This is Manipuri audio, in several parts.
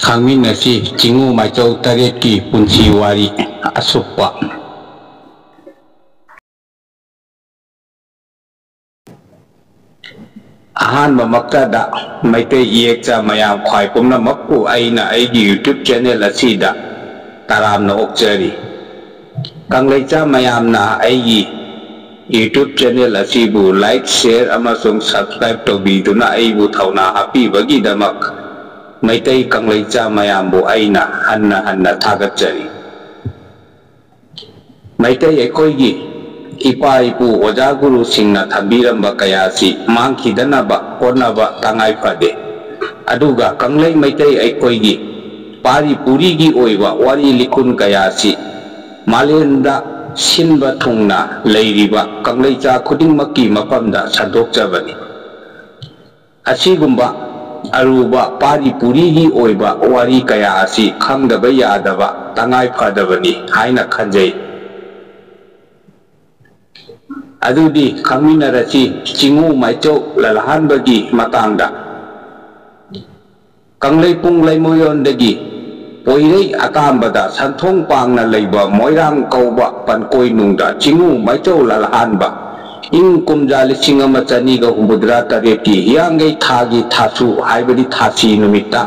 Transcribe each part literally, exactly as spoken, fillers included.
ꯈꯪꯃꯤꯟꯅꯁꯤ ꯆꯤꯡꯉꯨ ꯃꯥꯏꯆꯧ ꯇꯔꯦꯠꯀꯤ ꯄꯨꯟꯁꯤ ꯋꯥꯔꯤ ꯑꯁꯨꯞꯄ꯫ ꯑꯍꯥꯟꯕꯃꯛꯇꯗ ꯃꯩꯇꯩ ꯏꯌꯦꯛꯆꯥ ꯃꯌꯥꯝ ꯈ꯭ꯋꯥꯏ ꯄꯨꯝꯅꯃꯛꯄꯨ ꯑꯩꯅ ꯑꯩꯒꯤ YouTube channel ꯑꯁꯤꯗ ꯇꯔꯥꯝꯅ ꯑꯣꯛꯆꯔꯤ꯫ ꯀꯪꯂꯩꯆꯥ ꯃꯌꯥꯝꯅ ꯑꯩꯒꯤ YouTube channel ꯑꯁꯤꯕꯨ like, share ꯑꯃꯁꯨꯡ subscribe ꯇꯧꯕꯤꯗꯨꯅ ꯑꯩꯕꯨ ꯊꯧꯅꯥ ꯍꯥꯞꯄꯤꯕꯒꯤꯗꯃꯛ ꯃꯩꯇꯩ ꯀꯪꯂꯩꯆꯥ ꯃꯌꯥꯝꯕꯨ ꯑꯩꯅ ꯍꯟꯅ ꯍꯟꯅ ꯊꯥꯒꯠꯆꯔꯤ꯫ ꯃꯩꯇꯩ ꯑꯩꯈꯣꯏꯒꯤ ꯏꯄꯥ ꯏꯄꯨ ꯑꯣꯖꯥ ꯒꯨꯔꯨꯁꯤꯡꯅ ꯊꯝꯕꯤꯔꯝꯕ ꯀꯌꯥ ꯑꯁꯤ ꯃꯥꯡꯈꯤꯗꯅꯕ ꯍꯣꯠꯅꯕ ꯇꯉꯥꯏ ꯐꯗꯦ꯫ ꯑꯗꯨꯒ ꯀꯪꯂꯩ ꯃꯩꯇꯩ ꯑꯩꯈꯣꯏꯒꯤ ꯄꯥꯔꯤ ꯄꯨꯔꯤꯒꯤ ꯑꯣꯏꯕ ꯋꯥꯔꯤ ꯂꯤꯈꯨꯟ ꯀꯌꯥ ꯑꯁꯤ ꯃꯥꯂꯦꯝꯗ ꯁꯤꯟꯕ ꯊꯨꯡꯅ ꯂꯩꯔꯤꯕ ꯀꯪꯂꯩꯆꯥ ꯈꯨꯗꯤꯡꯃꯛꯀꯤ ꯃꯐꯝꯗ ꯁꯟꯗꯣꯛꯆꯕꯅꯤ꯫ ꯑꯁꯤꯒꯨꯝꯕ ꯑꯔꯨꯕ ꯄꯥꯔꯤ ꯄꯨꯔꯤꯒꯤ ꯑꯣꯏꯕ ꯋꯥꯔꯤ ꯀꯌꯥ ꯑꯁꯤ ꯈꯪꯗꯕ ꯌꯥꯗꯕ ꯇꯉꯥꯏ ꯐꯗꯕꯅꯤ ꯍꯥꯏꯅ ꯈꯟꯖꯩ꯫ ꯑꯗꯨꯗꯤ ꯈꯪꯃꯤꯟꯅꯔꯁꯤ ꯆꯤꯡꯉꯨ ꯃꯥꯏꯆꯧ ꯂꯜꯍꯥꯟꯕꯒꯤ ꯃꯇꯥꯡꯗ꯫ ꯀꯪꯂꯩꯄꯨꯡ ꯂꯩꯃꯌꯣꯟꯗꯒꯤ ꯄꯣꯏꯔꯩ ꯑꯇꯥꯝꯕꯗ ꯁꯟꯊꯣꯡ ꯄꯥꯡꯅ ꯂꯩꯕ ꯃꯣꯏꯔꯥꯡ ꯀꯧꯕ ꯄꯟꯀꯣꯏꯅꯨꯡꯗ ꯆꯤꯡꯉꯨ ꯃꯥꯏꯆꯧ ꯂꯜꯍꯥꯟꯕ ꯏꯪ ꯀꯨꯝꯖꯥ ꯂꯤꯁꯤꯡ ꯑꯃ ꯆꯅꯤꯒ ꯍꯨꯝꯐꯨꯇꯔꯥ ꯇꯔꯦꯠꯀꯤ ꯍꯤꯌꯥꯡꯒꯩ ꯊꯥꯒꯤ ꯊꯥꯁꯨ ꯍꯥꯏꯕꯗꯤ ꯊꯥꯁꯤ ꯅꯨꯃꯤꯠꯇ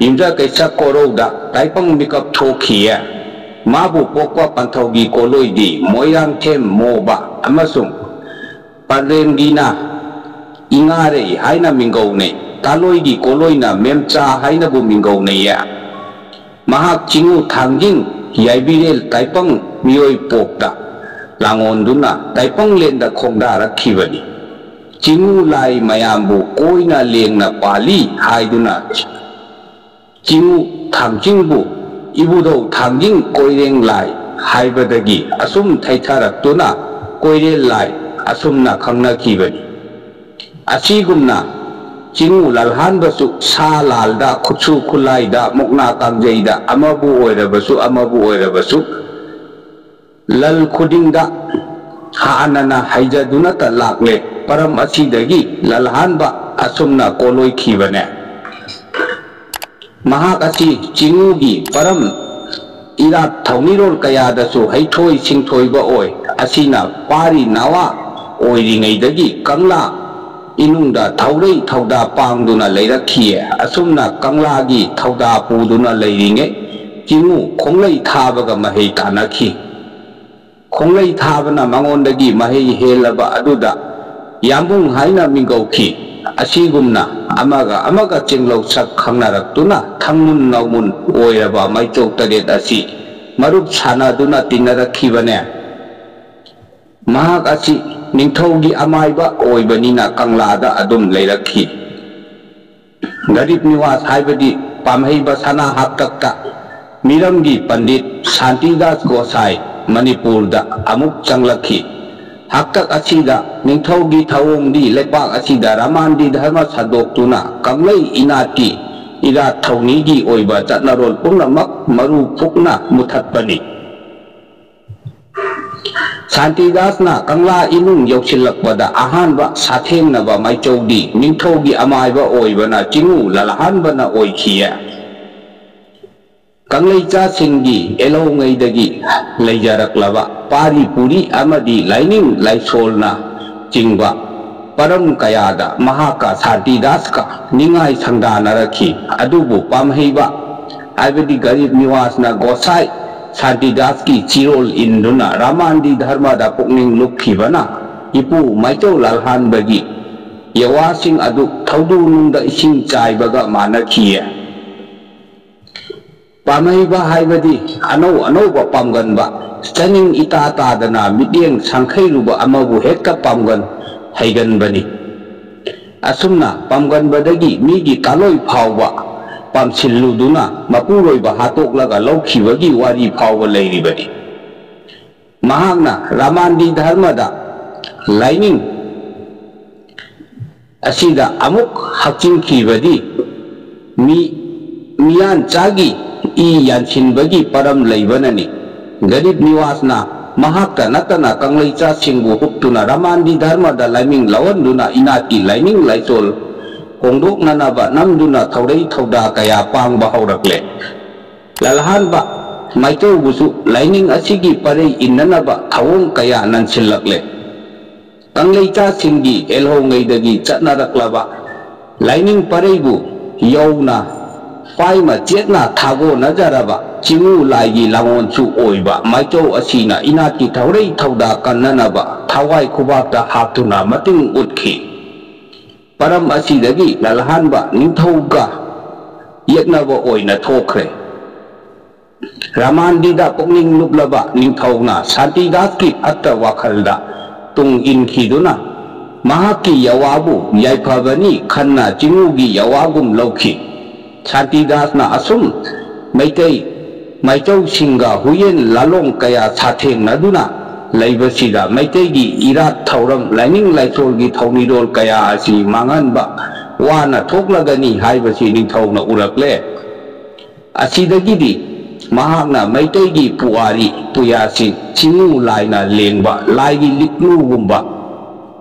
ꯌꯨꯝꯖꯀꯩꯁ ꯀꯣꯔꯧꯗ ꯇꯥꯏꯕꯪ ꯃꯤꯀꯞ ꯊꯣꯛꯈꯤꯌꯦ꯫ ꯃꯥꯕꯨ ꯄꯣꯛꯄ ꯄꯟꯊꯧꯒꯤ ꯀꯣꯂꯣꯏꯗꯤ ꯃꯣꯏꯔꯥꯡꯊꯦꯝ ꯃꯣꯕ ꯑꯃꯁꯨꯡ ꯄꯥꯟꯗ꯭ꯔꯦꯝꯒꯤꯅ ꯏꯉꯥꯔꯩ ꯍꯥꯏꯅ ꯃꯤꯡꯒꯧꯅꯩ꯫ ꯇꯥꯂꯣꯏꯒꯤ ꯀꯣꯂꯣꯏꯅ ꯃꯦꯝꯆꯥ ꯍꯥꯏꯅꯕꯨ ꯃꯤꯡꯒꯧꯅꯩꯌꯦ꯫ ꯃꯍꯥꯛ ꯆꯤꯡꯉꯨ ꯊꯥꯡꯖꯤꯡ ꯌꯥꯏꯕꯤꯔꯦꯜ ꯇꯥꯏꯄꯪ ꯃꯤꯑꯣꯏ ꯄꯣꯛꯇ ꯂꯥꯡꯑꯣꯟꯗꯨꯅ ꯇꯥꯏꯄꯪꯂꯦꯟꯗ ꯈꯣꯡꯗꯥꯔꯛꯈꯤꯕꯅꯤ꯫ ꯆꯤꯡꯉꯨ ꯂꯥꯏ ꯃꯌꯥꯝꯕꯨ ꯀꯣꯏꯅ ꯂꯦꯡꯅ ꯄꯥꯜꯂꯤ ꯍꯥꯏꯗꯨꯅ ꯆꯤꯡꯉꯨ ꯊꯥꯡꯖꯤꯡꯕꯨ ꯏꯕꯨꯙꯧ ꯊꯥꯡꯖꯤꯡ ꯀꯣꯏꯔꯦꯡ ꯂꯥꯏ ꯍꯥꯏꯕꯗꯒꯤ ꯑꯁꯨꯝ ꯊꯩꯊꯔꯛꯇꯨꯅ ꯀꯣꯏꯔꯦꯜ ꯂꯥꯏ ꯑꯁꯨꯝꯅ ꯈꯪꯅꯈꯤꯕꯅꯤ꯫ ꯑꯁꯤꯒꯨꯝꯅ ꯆꯤꯡꯉꯨ ꯂꯜꯍꯥꯟꯕꯁꯨ ꯁꯥ ꯂꯥꯜꯗ, ꯈꯨꯠꯁꯨ ꯈꯨꯠꯂꯥꯏꯗ, ꯃꯨꯛꯅꯥ ꯀꯥꯡꯖꯩꯗ ꯑꯃꯕꯨ ꯑꯣꯏꯔꯕꯁꯨ ꯑꯃꯕꯨ ꯑꯣꯏꯔꯕꯁꯨ ꯂꯜ ꯈꯨꯗꯤꯡꯗ ꯍꯥꯟꯅꯅ ꯍꯩꯖꯗꯨꯅꯇ ꯂꯥꯛꯂꯦ꯫ ꯃꯔꯝ ꯑꯁꯤꯗꯒꯤ ꯂꯜꯍꯥꯟꯕ ꯑꯁꯨꯝꯅ ꯀꯣꯂꯣꯏꯈꯤꯕꯅꯦ꯫ ꯃꯍꯥꯛ ꯑꯁꯤ ꯆꯤꯉꯨꯒꯤ ꯄꯔꯝ ꯏꯔꯥꯠ ꯊꯧꯅꯤꯔꯣꯜ ꯀꯌꯥꯗꯁꯨ ꯍꯩꯊꯣꯏ ꯁꯤꯡꯊꯣꯏꯕ ꯑꯣꯏ꯫ ꯑꯁꯤꯅ ꯄꯥꯔꯤ ꯅꯥꯋꯥ ꯑꯣꯏꯔꯤꯉꯩꯗꯒꯤ ꯀꯪꯂꯥ ꯏꯅꯨꯡꯗ ꯊꯧꯔꯩ ꯊꯧꯗꯥ ꯄꯥꯡꯗꯨꯅ ꯂꯩꯔꯛꯈꯤꯌꯦ꯫ ꯑꯁꯨꯝꯅ ꯀꯪꯂꯥꯒꯤ ꯊꯧꯗꯥ ꯄꯨꯗꯨꯅ ꯂꯩꯔꯤꯉꯩ ꯆꯤꯉꯨ ꯈꯣꯡꯂꯩ ꯊꯥꯕꯒ ꯃꯍꯩ ꯇꯥꯟꯅꯈꯤ꯫ ꯈꯣꯡꯂꯩ ꯊꯥꯕꯅ ꯃꯉꯣꯟꯗꯒꯤ ꯃꯍꯩ ꯍꯦꯜꯂꯕ ꯑꯗꯨꯗ ꯌꯥꯝꯕꯨꯡ ꯍꯥꯏꯅ ꯃꯤꯡꯒꯧꯈꯤ꯫ ꯑꯁꯤꯒꯨꯝꯅ ꯑꯃꯒ ꯑꯃꯒ ꯆꯤꯡꯂꯧ ꯁꯛ ꯈꯪꯅꯔꯛꯇꯨꯅ ꯊꯪꯃꯨꯟ ꯅꯧꯃꯨꯟ ꯑꯣꯏꯔꯕ ꯃꯩꯆꯧ ꯇꯔꯦꯠ ꯑꯁꯤ ꯃꯔꯨꯞ ꯁꯥꯟꯅꯗꯨꯅ ꯇꯤꯟꯅꯔꯛꯈꯤꯕꯅꯦ꯫ ꯃꯍꯥꯛ ꯑꯁꯤ ꯅꯤꯡꯊꯧꯒꯤ ꯑꯃꯥꯏꯕ ꯑꯣꯏꯕꯅꯤꯅ ꯀꯪꯂꯥꯗ ꯑꯗꯨꯝ ꯂꯩꯔꯛꯈꯤ꯫ ꯒꯔꯤꯕ ꯅꯤꯋꯥꯁ ꯍꯥꯏꯕꯗꯤ ꯄꯥꯝꯍꯩꯕ ꯁꯅꯥ ꯍꯥꯛꯇꯛꯇ ꯃꯤꯔꯝꯒꯤ ꯄꯟꯗꯤꯠ ꯁꯥꯟꯇꯤꯗꯥꯁ ꯒꯣꯁꯥꯏ, ꯃꯅꯤꯄꯨꯔꯗ ꯑꯃꯨꯛ ꯆꯪꯂꯛꯈꯤ꯫ ꯍꯥꯛꯇꯛ ꯑꯁꯤꯗ ꯅꯤꯡꯊꯧꯒꯤ ꯊꯧꯑꯣꯡꯗꯤ ꯂꯩꯄꯥꯛ ꯑꯁꯤꯗ ꯔꯥꯃꯥꯟꯗꯤ ꯙꯔꯃ ꯁꯟꯗꯣꯛꯇꯨꯅ ꯀꯪꯂꯩ ꯏꯅꯥꯠꯀꯤ ꯏꯔꯥꯠ ꯊꯧꯅꯤꯒꯤ ꯑꯣꯏꯕ ꯆꯠꯅꯔꯣꯜ ꯄꯨꯝꯅꯃꯛ ꯃꯔꯨ ꯐꯨꯛꯅ ꯃꯨꯊꯠꯄꯅꯤ꯫ ꯁꯥꯟꯇꯤꯗꯥꯁꯅ ꯀꯪꯂꯥ ꯏꯅꯨꯡ ꯌꯧꯁꯤꯜꯂꯛꯄꯗ ꯑꯍꯥꯟꯕ ꯁꯥꯊꯦꯡꯅꯕ ꯃꯥꯏꯆꯧꯗꯤ ꯅꯤꯡꯊꯧꯒꯤ ꯑꯃꯥꯏꯕ ꯑꯣꯏꯕꯅ ꯆꯤꯉꯨ ꯂꯥꯜꯍꯟꯕꯅ ꯑꯣꯏꯈꯤꯌꯦ꯫ ꯀꯪꯂꯩꯆꯥꯁꯤꯡꯒꯤ ꯑꯦꯂꯧꯉꯩꯗꯒꯤ ꯂꯩꯖꯔꯛꯂꯕ ꯄꯥꯔꯤ ꯄꯨꯔꯤ ꯑꯃꯗꯤ ꯂꯥꯏꯅꯤꯡ ꯂꯥꯏꯁꯣꯜꯅ ꯆꯤꯡꯕ ꯄꯔꯝ ꯀꯌꯥꯗ ꯃꯍꯥꯛꯀ ꯁꯥꯟꯇꯤꯗꯥꯁꯀ ꯅꯤꯡꯉꯥꯏ ꯁꯪꯗꯥꯅꯔꯛꯈꯤ꯫ ꯑꯗꯨꯕꯨ ꯄꯥꯝꯍꯩꯕ ꯍꯥꯏꯕꯗꯤ ꯒꯔꯤꯕ ꯅꯤꯋꯥꯁꯅ ꯒꯣꯁꯥꯏ ꯁꯥꯟꯇꯤꯗꯥꯁꯀꯤ ꯆꯤꯔꯣꯜ ꯏꯟꯗꯨꯅ ꯔꯥꯃꯥꯟꯗꯤ ꯙꯔꯃꯗ ꯄꯨꯛꯅꯤꯡ ꯂꯨꯞꯈꯤꯕꯅ ꯏꯄꯨ ꯃꯥꯏꯆꯧ ꯂꯥꯜꯍꯥꯟꯕꯒꯤ ꯌꯋꯥꯁꯤꯡ ꯑꯗꯨ ꯊꯧꯗꯨ ꯅꯨꯡꯗ ꯏꯁꯤꯡ ꯆꯥꯏꯕꯒ ꯃꯥꯟꯅꯈꯤꯌꯦ꯫ ꯄꯥꯝꯍꯩꯕ ꯍꯥꯏꯕꯗꯤ ꯑꯅꯧ ꯑꯅꯧꯕ ꯄꯥꯝꯒꯟꯕ, ꯆꯥꯅꯤꯡ ꯏꯇꯥ ꯇꯥꯗꯅ ꯃꯤꯠꯌꯦꯡ ꯁꯪꯈꯩꯔꯨꯕ ꯑꯃꯕꯨ ꯍꯦꯛꯇ ꯄꯥꯝꯒꯟ ꯍꯩꯒꯟꯕꯅꯤ꯫ ꯑꯁꯨꯝꯅ ꯄꯥꯝꯒꯟꯕꯗꯒꯤ ꯃꯤꯒꯤ ꯀꯥꯂꯣꯏ ꯐꯥꯎꯕ ꯄꯥꯝꯁꯤꯜꯂꯨꯗꯨꯅ ꯃꯄꯨꯔꯣꯏꯕ ꯍꯥꯠꯇꯣꯛꯂꯒ ꯂꯧꯈꯤꯕꯒꯤ ꯋꯥꯔꯤ ꯐꯥꯎꯕ ꯂꯩꯔꯤꯕꯅꯤ꯫ ꯃꯍꯥꯛꯅ ꯔꯥꯃꯥꯟꯗꯤ ꯙꯔꯃꯗ ꯂꯥꯏꯅꯤꯡ ꯑꯁꯤꯗ ꯑꯃꯨꯛ ꯍꯥꯞꯆꯤꯟꯈꯤꯕꯗꯤ ꯃꯤ, ꯃꯤꯌꯥꯟꯆꯥꯒꯤ ꯏ ꯌꯥꯟꯁꯤꯟꯕꯒꯤ ꯄꯔꯝ ꯂꯩꯕꯅꯅꯤ꯫ ꯒꯔꯤꯕ ꯅꯤꯋꯥꯁꯅ ꯃꯍꯥꯛꯇ ꯅꯠꯇꯅ ꯀꯪꯂꯩꯆꯥꯁꯤꯡꯕꯨ ꯍꯨꯞꯇꯨꯅ ꯔꯥꯃꯥꯟꯗꯤ ꯙꯔꯃꯗ ꯂꯥꯏꯃꯤꯡ ꯂꯧꯍꯟꯗꯨꯅ ꯏꯅꯥꯠꯀꯤ ꯂꯥꯏꯅꯤꯡ ꯂꯥꯏꯁꯣꯜ ꯍꯣꯡꯗꯣꯛꯅꯅꯕ ꯅꯝꯗꯨꯅ ꯊꯧꯔꯩ ꯊꯧꯗꯥ ꯀꯌꯥ ꯄꯥꯡꯕ ꯍꯧꯔꯛꯂꯦ꯫ ꯂꯜꯍꯥꯟꯕ ꯃꯥꯏꯆꯧꯕꯨꯁꯨ ꯂꯥꯏꯅꯤꯡ ꯑꯁꯤꯒꯤ ꯄꯔꯩ ꯏꯟꯅꯅꯕ ꯊꯧꯑꯣꯡ ꯀꯌꯥ ꯅꯟꯁꯤꯜꯂꯛꯂꯦ꯫ ꯀꯪꯂꯩꯆꯥꯁꯤꯡꯒꯤ ꯑꯦꯜꯍꯧꯉꯩꯗꯒꯤ ꯆꯠꯅꯔꯛꯂꯕ ꯂꯥꯏꯅꯤꯡ ꯄꯔꯩꯕꯨ ꯌꯧꯅ ꯄꯥꯏꯃ ꯆꯦꯠꯅ ꯊꯥꯒꯣꯟꯅꯖꯔꯕ ꯆꯤꯡꯉꯨ ꯂꯥꯏꯒꯤ ꯂꯥꯡꯑꯣꯟꯁꯨ ꯑꯣꯏꯕ ꯃꯥꯏꯆꯧ ꯑꯁꯤꯅ ꯏꯅꯥꯠꯀꯤ ꯊꯧꯔꯩ ꯊꯧꯗꯥ ꯀꯟꯅꯅꯕ ꯊꯋꯥꯏ ꯈꯨꯕꯥꯛꯇ ꯍꯥꯞꯇꯨꯅ ꯃꯇꯤꯡ ꯎꯠꯈꯤ꯫ ꯃꯔꯝ ꯑꯁꯤꯗꯒꯤ ꯂꯜꯍꯥꯟꯕ ꯅꯤꯡꯊꯧꯒ ꯌꯦꯛꯅꯕ ꯑꯣꯏꯅ ꯊꯣꯛꯈ꯭ꯔꯦ꯫ ꯔꯥꯃꯥꯟꯗꯤꯗ ꯄꯨꯛꯅꯤꯡ ꯂꯨꯞꯂꯕ ꯅꯤꯡꯊꯧꯅ ꯁꯥꯟꯇꯤꯗꯥꯁꯀꯤ ꯐꯠꯇ ꯋꯥꯈꯜꯗ ꯇꯨꯡ ꯏꯟꯈꯤꯗꯨꯅ ꯃꯍꯥꯛꯀꯤ ꯌꯥꯋꯥꯕꯨ ꯌꯥꯏꯐꯕꯅꯤ ꯈꯟꯅ ꯆꯤꯡꯉꯨꯒꯤ ꯌꯥꯋꯥꯒꯨꯝ ꯂꯧꯈꯤ꯫ ꯁꯥꯟꯇꯤꯗꯥꯁꯅ ꯑꯁꯨꯝ ꯃꯩꯇꯩ ꯃꯥꯏꯆꯧꯁꯤꯡꯒ ꯍꯨꯌꯦꯟ ꯂꯥꯂꯣꯡ ꯀꯌꯥ ꯁꯥꯊꯦꯡꯅꯗꯨꯅ ꯂꯩꯕꯁꯤꯗ ꯃꯩꯇꯩꯒꯤ ꯏꯔꯥꯠ ꯊꯧꯔꯝ, ꯂꯥꯏꯅꯤꯡ ꯂꯥꯏꯁꯣꯜꯒꯤ ꯊꯧꯅꯤꯔꯣꯜ ꯀꯌꯥ ꯑꯁꯤ ꯃꯥꯡꯍꯟꯕ ꯋꯥꯅ ꯊꯣꯛꯂꯒꯅꯤ ꯍꯥꯏꯕꯁꯤ ꯅꯤꯡꯊꯧꯅ ꯎꯔꯛꯂꯦ꯫ ꯑꯁꯤꯗꯒꯤꯗꯤ ꯃꯍꯥꯛꯅ ꯃꯩꯇꯩꯒꯤ ꯄꯨꯋꯥꯔꯤ ꯄꯨꯌꯥꯁꯤꯡ ꯆꯤꯡꯉꯨ ꯂꯥꯏꯅ ꯂꯦꯡꯕ ꯂꯥꯏꯒꯤ ꯂꯤꯛꯂꯨꯒꯨꯝꯕ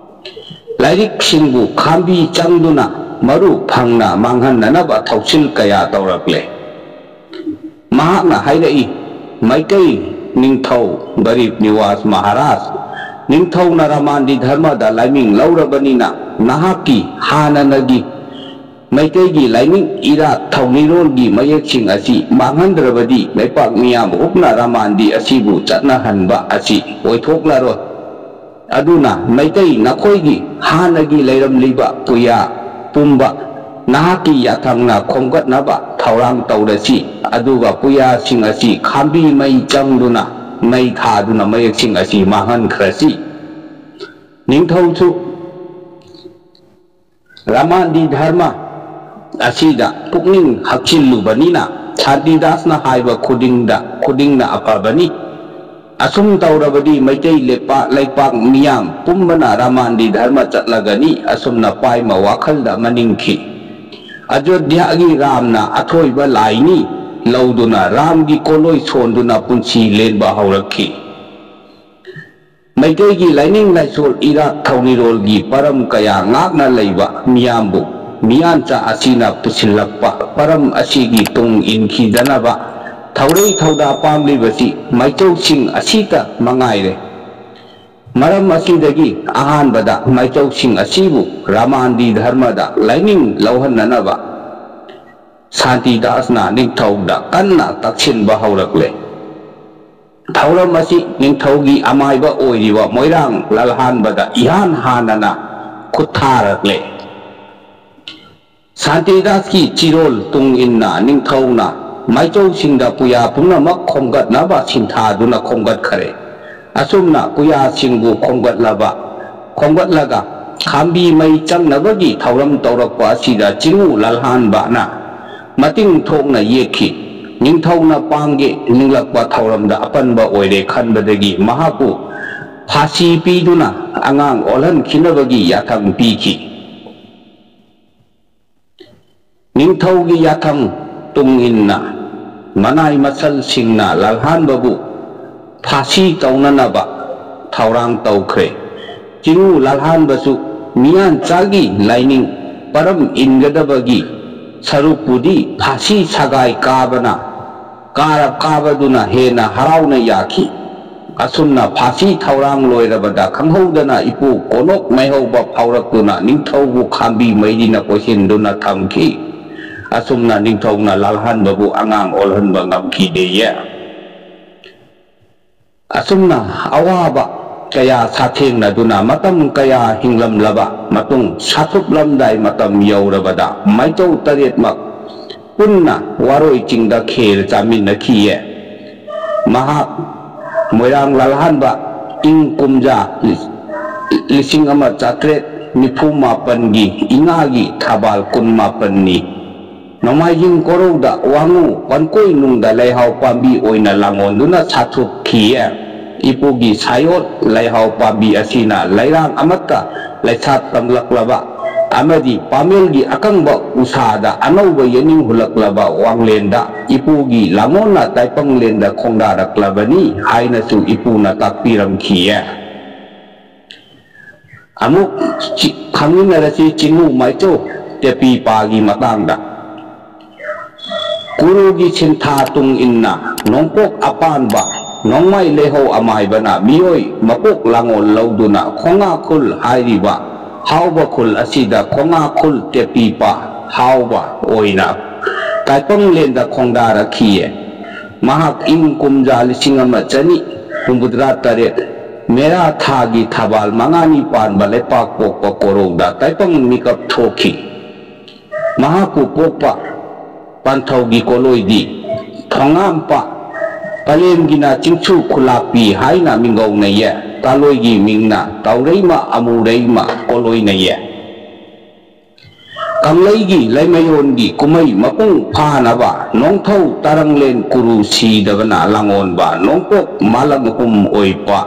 ꯂꯥꯏꯔꯤꯛꯁꯤꯡꯕꯨ ꯈꯥꯝꯕꯤ ꯆꯪꯗꯨꯅ ꯃꯔꯨ ꯐꯪꯅ ꯃꯥꯡꯍꯟꯅꯅꯕ ꯊꯧꯁꯤꯜ ꯀꯌꯥ ꯇꯧꯔꯛꯂꯦ꯫ ꯃꯍꯥꯛꯅ ꯍꯥꯏꯔꯛꯏ, ꯃꯩꯇꯩ ꯅꯤꯡꯊꯧ ꯒꯔꯤꯕ ꯅꯤꯋꯥꯁ ꯃꯍꯥꯔꯥꯖ, ꯅꯤꯡꯊꯧꯅ ꯔꯃꯥꯟꯗꯤ ꯙꯔꯃꯗ ꯂꯥꯏꯃꯤꯡ ꯂꯧꯔꯕꯅꯤꯅ ꯅꯍꯥꯛꯀꯤ ꯍꯥꯟꯅꯅꯒꯤ ꯃꯩꯇꯩꯒꯤ ꯂꯥꯏꯅꯤꯡ ꯏꯔꯥꯠ ꯊꯧꯅꯤꯔꯣꯜꯒꯤ ꯃꯌꯦꯛꯁꯤꯡ ꯑꯁꯤ ꯃꯥꯡꯍꯟꯗ꯭ꯔꯕꯗꯤ ꯂꯩꯄꯥꯛ ꯃꯤꯌꯥꯝ ꯍꯨꯞꯅ ꯔꯃꯥꯟꯗꯤ ꯑꯁꯤꯕꯨ ꯆꯠꯅꯍꯟꯕ ꯑꯁꯤ ꯑꯣꯏꯊꯣꯛꯂꯔꯣꯏ꯫ ꯑꯗꯨꯅ ꯃꯩꯇꯩ ꯅꯈꯣꯏꯒꯤ ꯍꯥꯟꯅꯒꯤ ꯂꯩꯔꯝꯂꯤꯕ ꯄꯨꯌꯥ ꯄꯨꯝꯕ ꯅꯍꯥꯛꯀꯤ ꯌꯥꯊꯪꯅ ꯈꯣꯝꯒꯠꯅꯕ ꯊꯧꯔꯥꯡ ꯇꯧꯔꯁꯤ, ꯑꯗꯨꯒ ꯄꯨꯌꯥꯁꯤꯡ ꯑꯁꯤ ꯈꯥꯝꯕꯤ ꯃꯩ ꯆꯪꯗꯨꯅ ꯃꯩ ꯊꯥꯗꯨꯅ ꯃꯌꯦꯛꯁꯤꯡ ꯑꯁꯤ ꯃꯥꯡꯍꯟꯈ꯭ꯔꯁꯤ꯫ ꯅꯤꯡꯊꯧꯁꯨ ꯔꯃꯥꯟꯗꯤ ꯙꯔꯃ ꯑꯁꯤꯗ ꯄꯨꯛꯅꯤꯡ ꯍꯛꯆꯤꯜꯂꯨꯕꯅꯤꯅ ꯁꯥꯟꯇꯤꯗꯥꯁꯅ ꯍꯥꯏꯕ ꯈꯨꯗꯤꯡꯗ ꯈꯨꯗꯤꯡꯅ ꯑꯐꯕꯅꯤ꯫ ꯑꯁꯨꯝ ꯇꯧꯔꯕꯗꯤ ꯃꯩꯇꯩ ꯂꯩꯄꯥꯛ ꯂꯩꯄꯥꯛ ꯃꯤꯌꯥꯝ ꯄꯨꯝꯕꯅ ꯔꯃꯥꯟꯗꯤ ꯙꯔꯃ ꯆꯠꯂꯒꯅꯤ꯫ ꯑꯁꯨꯝꯅ ꯄꯥꯏꯃ ꯋꯥꯈꯜꯗ ꯃꯅꯤꯡꯈꯤ꯫ ꯑꯌꯣꯙ꯭ꯌꯥꯒꯤ ꯔꯥꯝꯅ ꯑꯊꯣꯏꯕ ꯂꯥꯏꯅꯤ ꯂꯧꯗꯨꯅ ꯔꯥꯝꯒꯤ ꯀꯣꯂꯣꯏ ꯁꯣꯟꯗꯨꯅ ꯄꯨꯟꯁꯤ ꯂꯦꯟꯕ ꯍꯧꯔꯛꯈꯤ꯫ ꯃꯩꯇꯩꯒꯤ ꯂꯥꯏꯅꯤꯡ ꯂꯥꯏꯁꯣꯜ ꯏꯔꯥꯠ ꯊꯧꯅꯤꯔꯣꯜꯒꯤ ꯄꯔꯝ ꯀꯌꯥ ꯉꯥꯛꯅ ꯂꯩꯕ ꯃꯤꯌꯥꯝꯕꯨ ꯃꯤꯌꯥꯟꯆꯥ ꯑꯁꯤꯅ ꯄꯨꯁꯤꯜꯂꯛꯄ ꯄꯔꯝ ꯑꯁꯤꯒꯤ ꯇꯨꯡ ꯏꯟꯈꯤꯗꯅꯕ ꯊꯧꯔꯩ ꯊꯧꯗꯥ ꯄꯥꯝꯂꯤꯕꯁꯤ ꯃꯥꯏꯆꯧꯁꯤꯡ ꯑꯁꯤꯇ ꯃꯉꯥꯏꯔꯦ꯫ ꯃꯔꯝ ꯑꯁꯤꯗꯒꯤ ꯑꯍꯥꯟꯕꯗ ꯃꯥꯏꯆꯧꯁꯤꯡ ꯑꯁꯤꯕꯨ ꯔꯥꯃꯥꯟꯗꯤ ꯙꯔꯃꯗ ꯂꯥꯏꯅꯤꯡ ꯂꯧꯍꯟꯅꯅꯕ ꯁꯥꯟꯇꯤꯗꯥꯁꯅ ꯅꯤꯡꯊꯧꯗ ꯀꯟꯅ ꯇꯛꯁꯤꯟꯕ ꯍꯧꯔꯛꯂꯦ꯫ ꯊꯧꯔꯝ ꯑꯁꯤ ꯅꯤꯡꯊꯧꯒꯤ ꯑꯃꯥꯏꯕ ꯑꯣꯏꯔꯤꯕ ꯃꯣꯏꯔꯥꯡ ꯂꯜꯍꯥꯟꯕꯗ ꯏꯍꯥꯟ ꯍꯥꯟꯅꯅ ꯈꯨꯠ ꯊꯥꯔꯛꯂꯦ꯫ ꯁꯥꯟꯇꯤꯗꯥꯁꯀꯤ ꯆꯤꯔꯣꯜ ꯇꯨꯡ ꯏꯟꯅ ꯅꯤꯡꯊꯧꯅ ꯃꯥꯏꯆꯧꯁꯤꯡꯗ ꯄꯨꯌꯥ ꯄꯨꯝꯅꯃꯛ ꯈꯣꯝꯒꯠꯅꯕ ꯁꯤꯟꯊꯥꯗꯨꯅ ꯈꯣꯝꯒꯠꯈꯔꯦ꯫ ꯑꯁꯨꯝꯅ ꯄꯨꯌꯥꯁꯤꯡꯕꯨ ꯈꯣꯝꯒꯠꯂꯕ ꯈꯣꯝꯒꯠꯂꯒ ꯈꯥꯝꯕꯤ ꯃꯩ ꯆꯪꯅꯕꯒꯤ ꯊꯧꯔꯝ ꯇꯧꯔꯛꯄ ꯑꯁꯤꯗ ꯆꯤꯉꯨ ꯂꯜꯍꯥꯟꯕꯅ ꯃꯇꯤꯡ ꯊꯣꯛꯅ ꯌꯦꯛꯈꯤ꯫ ꯅꯤꯡꯊꯧꯅ ꯄꯥꯡꯒꯦ ꯅꯤꯡꯂꯛꯄ ꯊꯧꯔꯝꯗ ꯑꯄꯟꯕ ꯑꯣꯏꯔꯦ ꯈꯟꯕꯗꯒꯤ ꯃꯍꯥꯛꯄꯨ ꯐꯥꯁꯤ ꯄꯤꯗꯨꯅ ꯑꯉꯥꯡ ꯑꯣꯜꯍꯟꯈꯤꯅꯕꯒꯤ ꯌꯥꯊꯪ ꯄꯤꯈꯤ꯫ ꯅꯤꯡꯊꯧꯒꯤ ꯌꯥꯊꯪ ꯇꯨꯡ ꯏꯟꯅ ꯃꯅꯥꯏ ꯃꯁꯜꯁꯤꯡꯅ ꯂꯜꯍꯥꯟꯕꯕꯨ ꯐꯥꯁꯤ ꯇꯧꯅꯅꯕ ꯊꯧꯔꯥꯡ ꯇꯧꯈ꯭ꯔꯦ꯫ ꯆꯤꯉꯨ ꯂꯜꯍꯥꯟꯕꯁꯨ ꯃꯤꯌꯥꯟꯆꯥꯒꯤ ꯂꯥꯏꯅꯤꯡ ꯄꯔꯝ ꯏꯟꯒꯗꯕꯒꯤ ꯁꯔꯨꯛꯄꯨꯗꯤ ꯐꯥꯁꯤ ꯁꯒꯥꯏ ꯀꯥꯕꯅ ꯀꯥꯔ ꯀꯥꯕꯗꯨꯅ ꯍꯦꯟꯅ ꯍꯔꯥꯎꯅ ꯌꯥꯈꯤ꯫ ꯑꯁꯨꯝꯅ ꯐꯥꯁꯤ ꯊꯧꯔꯥꯡ ꯂꯣꯏꯔꯕꯗ ꯈꯪꯍꯧꯗꯅ ꯏꯄꯨ ꯀꯣꯅꯣꯛ ꯃꯩꯍꯧꯕ ꯐꯥꯎꯔꯛꯇꯨꯅ ꯅꯤꯡꯊꯧꯕꯨ ꯈꯥꯝꯕꯤ ꯃꯩꯔꯤꯅ ꯀꯣꯏꯁꯤꯟꯗꯨꯅ ꯊꯝꯈꯤ꯫ ꯑꯁꯨꯝꯅ ꯅꯤꯡꯊꯧꯅ ꯂꯥꯜꯍꯟꯕꯕꯨ ꯑꯉꯥꯡ ꯑꯣꯜꯍꯟꯕ ꯉꯝꯈꯤꯗꯦꯌꯦ꯫ ꯑꯁꯨꯝꯅ ꯑꯋꯥꯕ ꯀꯌꯥ ꯁꯥꯊꯦꯡꯅꯗꯨꯅ ꯃꯇꯝ ꯀꯌꯥ ꯍꯤꯡꯂꯝꯂꯕ ꯃꯇꯨꯡ ꯁꯥꯊꯨꯞꯂꯝꯗꯥꯏ ꯃꯇꯝ ꯌꯧꯔꯕꯗ ꯃꯥꯏꯆꯧ ꯇꯔꯦꯠꯃꯛ ꯄꯨꯟꯅ ꯋꯥꯔꯣꯏ ꯆꯤꯡꯗ ꯈꯦꯔ ꯆꯥꯃꯤꯟꯅꯈꯤꯌꯦ꯫ ꯃꯍꯥꯛ ꯃꯣꯏꯔꯥꯡ ꯂꯥꯜꯍꯥꯟꯕ ꯏꯪ ꯀꯨꯝꯖꯥ ꯂꯤꯁꯤꯡ ꯑꯃ ꯆꯥꯇ꯭ꯔꯦꯠ ꯅꯤꯐꯨ ꯃꯥꯄꯟꯒꯤ ꯏꯉꯥꯒꯤ ꯊꯕꯥꯜ ꯀꯨꯟ ꯃꯥꯄꯟꯅꯤ꯫ ꯅꯣꯡꯃꯥꯏꯖꯤꯡ ꯀꯣꯔꯧꯗ ꯋꯥꯉꯨ ꯄꯟꯀꯣꯏ ꯅꯨꯡꯗ ꯂꯩꯍꯥꯎ ꯄꯥꯝꯕꯤ ꯑꯣꯏꯅ ꯂꯥꯡꯑꯣꯟꯗꯨꯅ ꯁꯥꯊꯨꯞꯈꯤꯌꯦ꯫ ꯏꯄꯨꯒꯤ ꯁꯥꯌꯣꯠ ꯂꯩꯍꯥꯎ ꯄꯥꯝꯕꯤ ꯑꯁꯤꯅ ꯂꯩꯔꯥꯡ ꯑꯃꯠꯇ ꯂꯩꯁꯥꯠ ꯇꯝꯂꯛꯂꯕ ꯑꯃꯗꯤ ꯄꯥꯃꯦꯜꯒꯤ ꯑꯀꯪꯕ ꯎꯁꯥꯗ ꯑꯅꯧꯕ ꯌꯦꯅꯤꯡ ꯍꯨꯜꯂꯛꯂꯕ ꯋꯥꯡꯂꯦꯟꯗ ꯏꯄꯨꯒꯤ ꯂꯥꯡꯑꯣꯟꯅ ꯇꯥꯏꯄꯪꯂꯦꯟꯗ ꯈꯣꯡꯗꯥꯔꯛꯂꯕꯅꯤ ꯍꯥꯏꯅꯁꯨ ꯏꯄꯨꯅ ꯇꯥꯛꯄꯤꯔꯝꯈꯤꯌꯦ꯫ ꯑꯃꯨꯛ ꯆꯤ-, ꯈꯪꯃꯤꯟꯅꯔꯁꯤ꯫ ꯆꯤꯡꯉꯨ ꯃꯥꯏꯆꯧ ꯇꯦꯄꯤꯄꯥꯒꯤ ꯃꯇꯥꯡꯗ꯫ ꯀꯨꯔꯨꯒꯤ ꯁꯤꯟꯊꯥ ꯇꯨꯡ ꯏꯟꯅ ꯅꯣꯡꯄꯣꯛ ꯑꯄꯥꯟꯕ ꯅꯣꯡꯃꯥꯏ ꯂꯩꯍꯧ ꯑꯃꯥꯏꯕꯅ ꯃꯤꯑꯣꯏ ꯃꯄꯣꯛ ꯂꯥꯡꯑꯣꯜ ꯂꯧꯗꯨꯅ ꯈꯣꯡꯉꯥ ꯈꯨꯜ ꯍꯥꯏꯔꯤꯕ ꯍꯥꯎꯕ ꯈꯨꯜ ꯑꯁꯤꯗ ꯈꯣꯡꯉꯥ ꯈꯨꯜ ꯇꯦꯄꯤꯄꯥ ꯍꯥꯎꯕ ꯑꯣꯏꯅ ꯇꯥꯏꯄꯪꯂꯦꯟꯗ ꯈꯣꯡꯗꯥꯔꯛꯈꯤꯌꯦ꯫ ꯃꯍꯥꯛ ꯏꯪ ꯀꯨꯝꯖꯥ ꯂꯤꯁꯤꯡ ꯑꯃ ꯆꯅꯤ ꯍꯨꯝꯐꯨꯇꯔꯥ ꯇꯔꯦꯠ ꯃꯦꯔꯥ ꯊꯥꯒꯤ ꯊꯕꯥꯜ ꯃꯉꯥꯅꯤ ꯄꯥꯟꯕ ꯂꯩꯄꯥꯛ ꯄꯣꯛꯄ ꯀꯣꯔꯧꯗ ꯇꯥꯏꯄꯪ ꯃꯤꯀꯞ ꯊꯣꯛꯈꯤ꯫ ꯃꯍꯥꯛꯄꯨ ꯄꯣꯛꯄ ꯄꯟꯊꯧꯒꯤ ꯀꯣꯂꯣꯏꯗꯤ ꯊꯣꯉꯥꯝꯄ, ꯄꯂꯦꯝꯒꯤꯅ ꯆꯤꯡꯁꯨ ꯈꯨꯂꯥꯛꯄꯤ ꯍꯥꯏꯅ ꯃꯤꯡꯒꯧꯅꯩꯌꯦ꯫ ꯀꯥꯂꯣꯏꯒꯤ ꯃꯤꯡꯅ ꯇꯥꯎꯔꯩꯃ ꯑꯃꯨꯔꯩꯃ ꯀꯣꯂꯣꯏꯅꯩꯌꯦ꯫ ꯀꯪꯂꯩꯒꯤ ꯂꯩꯃꯌꯣꯟꯒꯤ ꯀꯨꯝꯍꯩ ꯃꯄꯨꯡ ꯐꯥꯅꯕ ꯅꯣꯡꯊꯧ ꯇꯔꯪꯂꯦꯟ ꯀꯨꯔꯨ ꯁꯤꯗꯕꯅ ꯂꯥꯡꯑꯣꯟꯕ ꯅꯣꯡꯄꯣꯛ ꯃꯥꯂꯪꯍꯨꯝ ꯑꯣꯏꯄ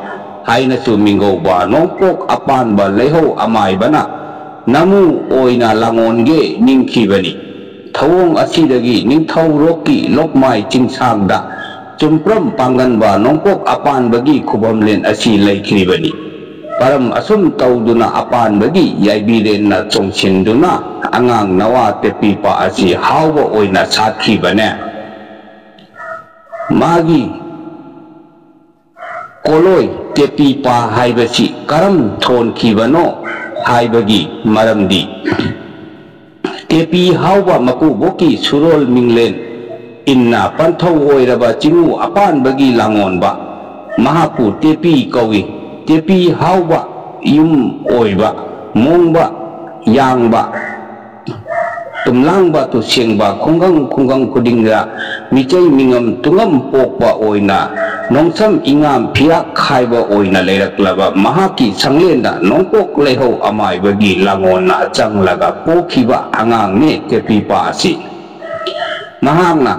ꯍꯥꯏꯅꯁꯨ ꯃꯤꯡꯒꯧꯕ ꯅꯣꯡꯄꯣꯛ ꯑꯄꯥꯟꯕ ꯂꯩꯍꯧ ꯑꯃꯥꯏꯕꯅ ꯅꯃꯨ ꯑꯣꯏꯅ ꯂꯥꯡꯑꯣꯟꯒꯦ ꯅꯤꯡꯈꯤꯕꯅꯤ꯫ ꯊꯧꯑꯣꯡ ꯑꯁꯤꯗꯒꯤ ꯅꯤꯡꯊꯧꯔꯣꯛꯀꯤ ꯂꯣꯛꯃꯥꯏ ꯆꯤꯡꯁꯥꯡꯗ ꯆꯨꯝꯄ꯭ꯔꯝ ꯄꯥꯡꯒꯟꯕ ꯅꯣꯡꯄꯣꯛ ꯑꯄꯥꯟꯕꯒꯤ ꯈꯨꯕꯝꯂꯦꯟ ꯑꯁꯤ ꯂꯩꯈ꯭ꯔꯤꯕꯅꯤ꯫ ꯄꯔꯝ ꯑꯁꯨꯝ ꯇꯧꯗꯨꯅ ꯑꯄꯥꯟꯕꯒꯤ ꯌꯥꯏꯕꯤꯔꯦꯟꯅ ꯆꯣꯡꯁꯤꯟꯗꯨꯅ ꯑꯉꯥꯡ ꯅꯋꯥ ꯇꯦꯄꯤꯄꯥ ꯑꯁꯤ ꯍꯥꯎꯕ ꯑꯣꯏꯅ ꯁꯥꯠꯈꯤꯕꯅꯦ꯫ ꯃꯥꯒꯤ ꯀꯣꯂꯣꯏ ꯇꯦꯄꯤꯄꯥ ꯍꯥꯏꯕꯁꯤ ꯀꯔꯝ ꯊꯣꯟꯈꯤꯕꯅꯣ ꯍꯥꯏꯕꯒꯤ ꯃꯔꯝꯗꯤ, ꯇꯦꯄꯤ ꯍꯥꯎꯕ ꯃꯀꯨꯕꯣꯛꯀꯤ ꯁꯨꯔꯣꯜ ꯃꯤꯡꯂꯦꯟ ꯏꯟꯅ ꯄꯟꯊꯧ ꯑꯣꯏꯔꯕ ꯆꯤꯡꯉꯨ ꯑꯄꯥꯟꯕꯒꯤ ꯂꯥꯡꯑꯣꯟꯕ ꯃꯍꯥꯛꯄꯨ ꯇꯦꯄꯤ ꯀꯧꯏ꯫ ꯇꯦꯄꯤ ꯍꯥꯎꯕ ꯌꯨꯝ ꯑꯣꯏꯕ, ꯃꯣꯡꯕ, ꯌꯥꯡꯕ, ꯇꯨꯝꯂꯥꯡꯕ, ꯇꯨꯁꯦꯡꯕ, ꯈꯨꯡꯒꯪ ꯈꯨꯡꯒꯪ ꯈꯨꯗꯤꯡꯗ ꯃꯤꯆꯩ ꯃꯤꯉꯝ ꯇꯨꯡꯉꯝ ꯄꯣꯛꯄ ꯑꯣꯏꯅ ꯅꯣꯡꯁꯝ ꯏꯉꯥꯝ ꯐꯤꯌꯥꯛ ꯈꯥꯏꯕ ꯑꯣꯏꯅ ꯂꯩꯔꯛꯂꯕ ꯃꯍꯥꯛꯀꯤ ꯁꯪꯂꯦꯟꯗ ꯅꯣꯡꯄꯣꯛ ꯂꯩꯍꯧ ꯑꯃꯥꯏꯕꯒꯤ ꯂꯥꯡꯑꯣꯟꯅ ꯆꯪꯂꯒ ꯄꯣꯛꯈꯤꯕ ꯑꯉꯥꯡꯅꯦ ꯇꯦꯄꯤꯄꯥ ꯑꯁꯤ꯫ ꯃꯍꯥꯛꯅ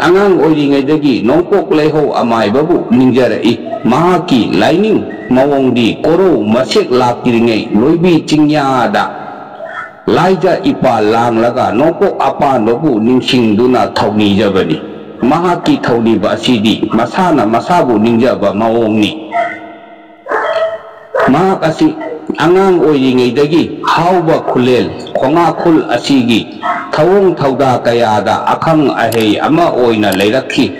ꯑꯉꯥꯡ ꯑꯣꯏꯔꯤꯉꯩꯗꯒꯤ ꯅꯣꯡꯄꯣꯛ ꯂꯩꯍꯧ ꯑꯃꯥꯏꯕꯕꯨ ꯅꯤꯡꯖꯔꯛꯏ꯫ ꯃꯍꯥꯛꯀꯤ ꯂꯥꯏꯅꯤꯡ ꯃꯑꯣꯡꯗꯤ ꯀꯣꯔꯧ ꯃꯁꯦꯛ ꯂꯥꯛꯇ꯭ꯔꯤꯉꯩ ꯂꯣꯏꯕꯤ ꯆꯤꯡꯌꯥꯗ ꯂꯥꯏꯖ ꯏꯄꯥ ꯂꯥꯡꯂꯒ ꯅꯣꯡꯄꯣꯛ ꯑꯄꯥꯟꯕꯕꯨ ꯅꯤꯡꯁꯤꯡꯗꯨꯅ ꯊꯧꯅꯤꯖꯕꯅꯤ꯫ ꯃꯍꯥꯛꯀꯤ ꯊꯧꯅꯤꯕ ꯑꯁꯤꯗꯤ ꯃꯁꯥꯅ ꯃꯁꯥꯕꯨ ꯅꯤꯡꯖꯕ ꯃꯑꯣꯡꯅꯤ꯫ ꯃꯍꯥꯛ ꯑꯁꯤ ꯑꯉꯥꯡ ꯑꯣꯏꯔꯤꯉꯩꯗꯒꯤ ꯍꯥꯎꯕ ꯈꯨꯂꯦꯜ ꯈꯣꯉꯥꯈꯨꯜ ꯑꯁꯤꯒꯤ ꯊꯧꯑꯣꯡ ꯊꯧꯗꯥ ꯀꯌꯥꯗ ꯑꯈꯪ ꯑꯍꯩ ꯑꯃ ꯑꯣꯏꯅ ꯂꯩꯔꯛꯈꯤ꯫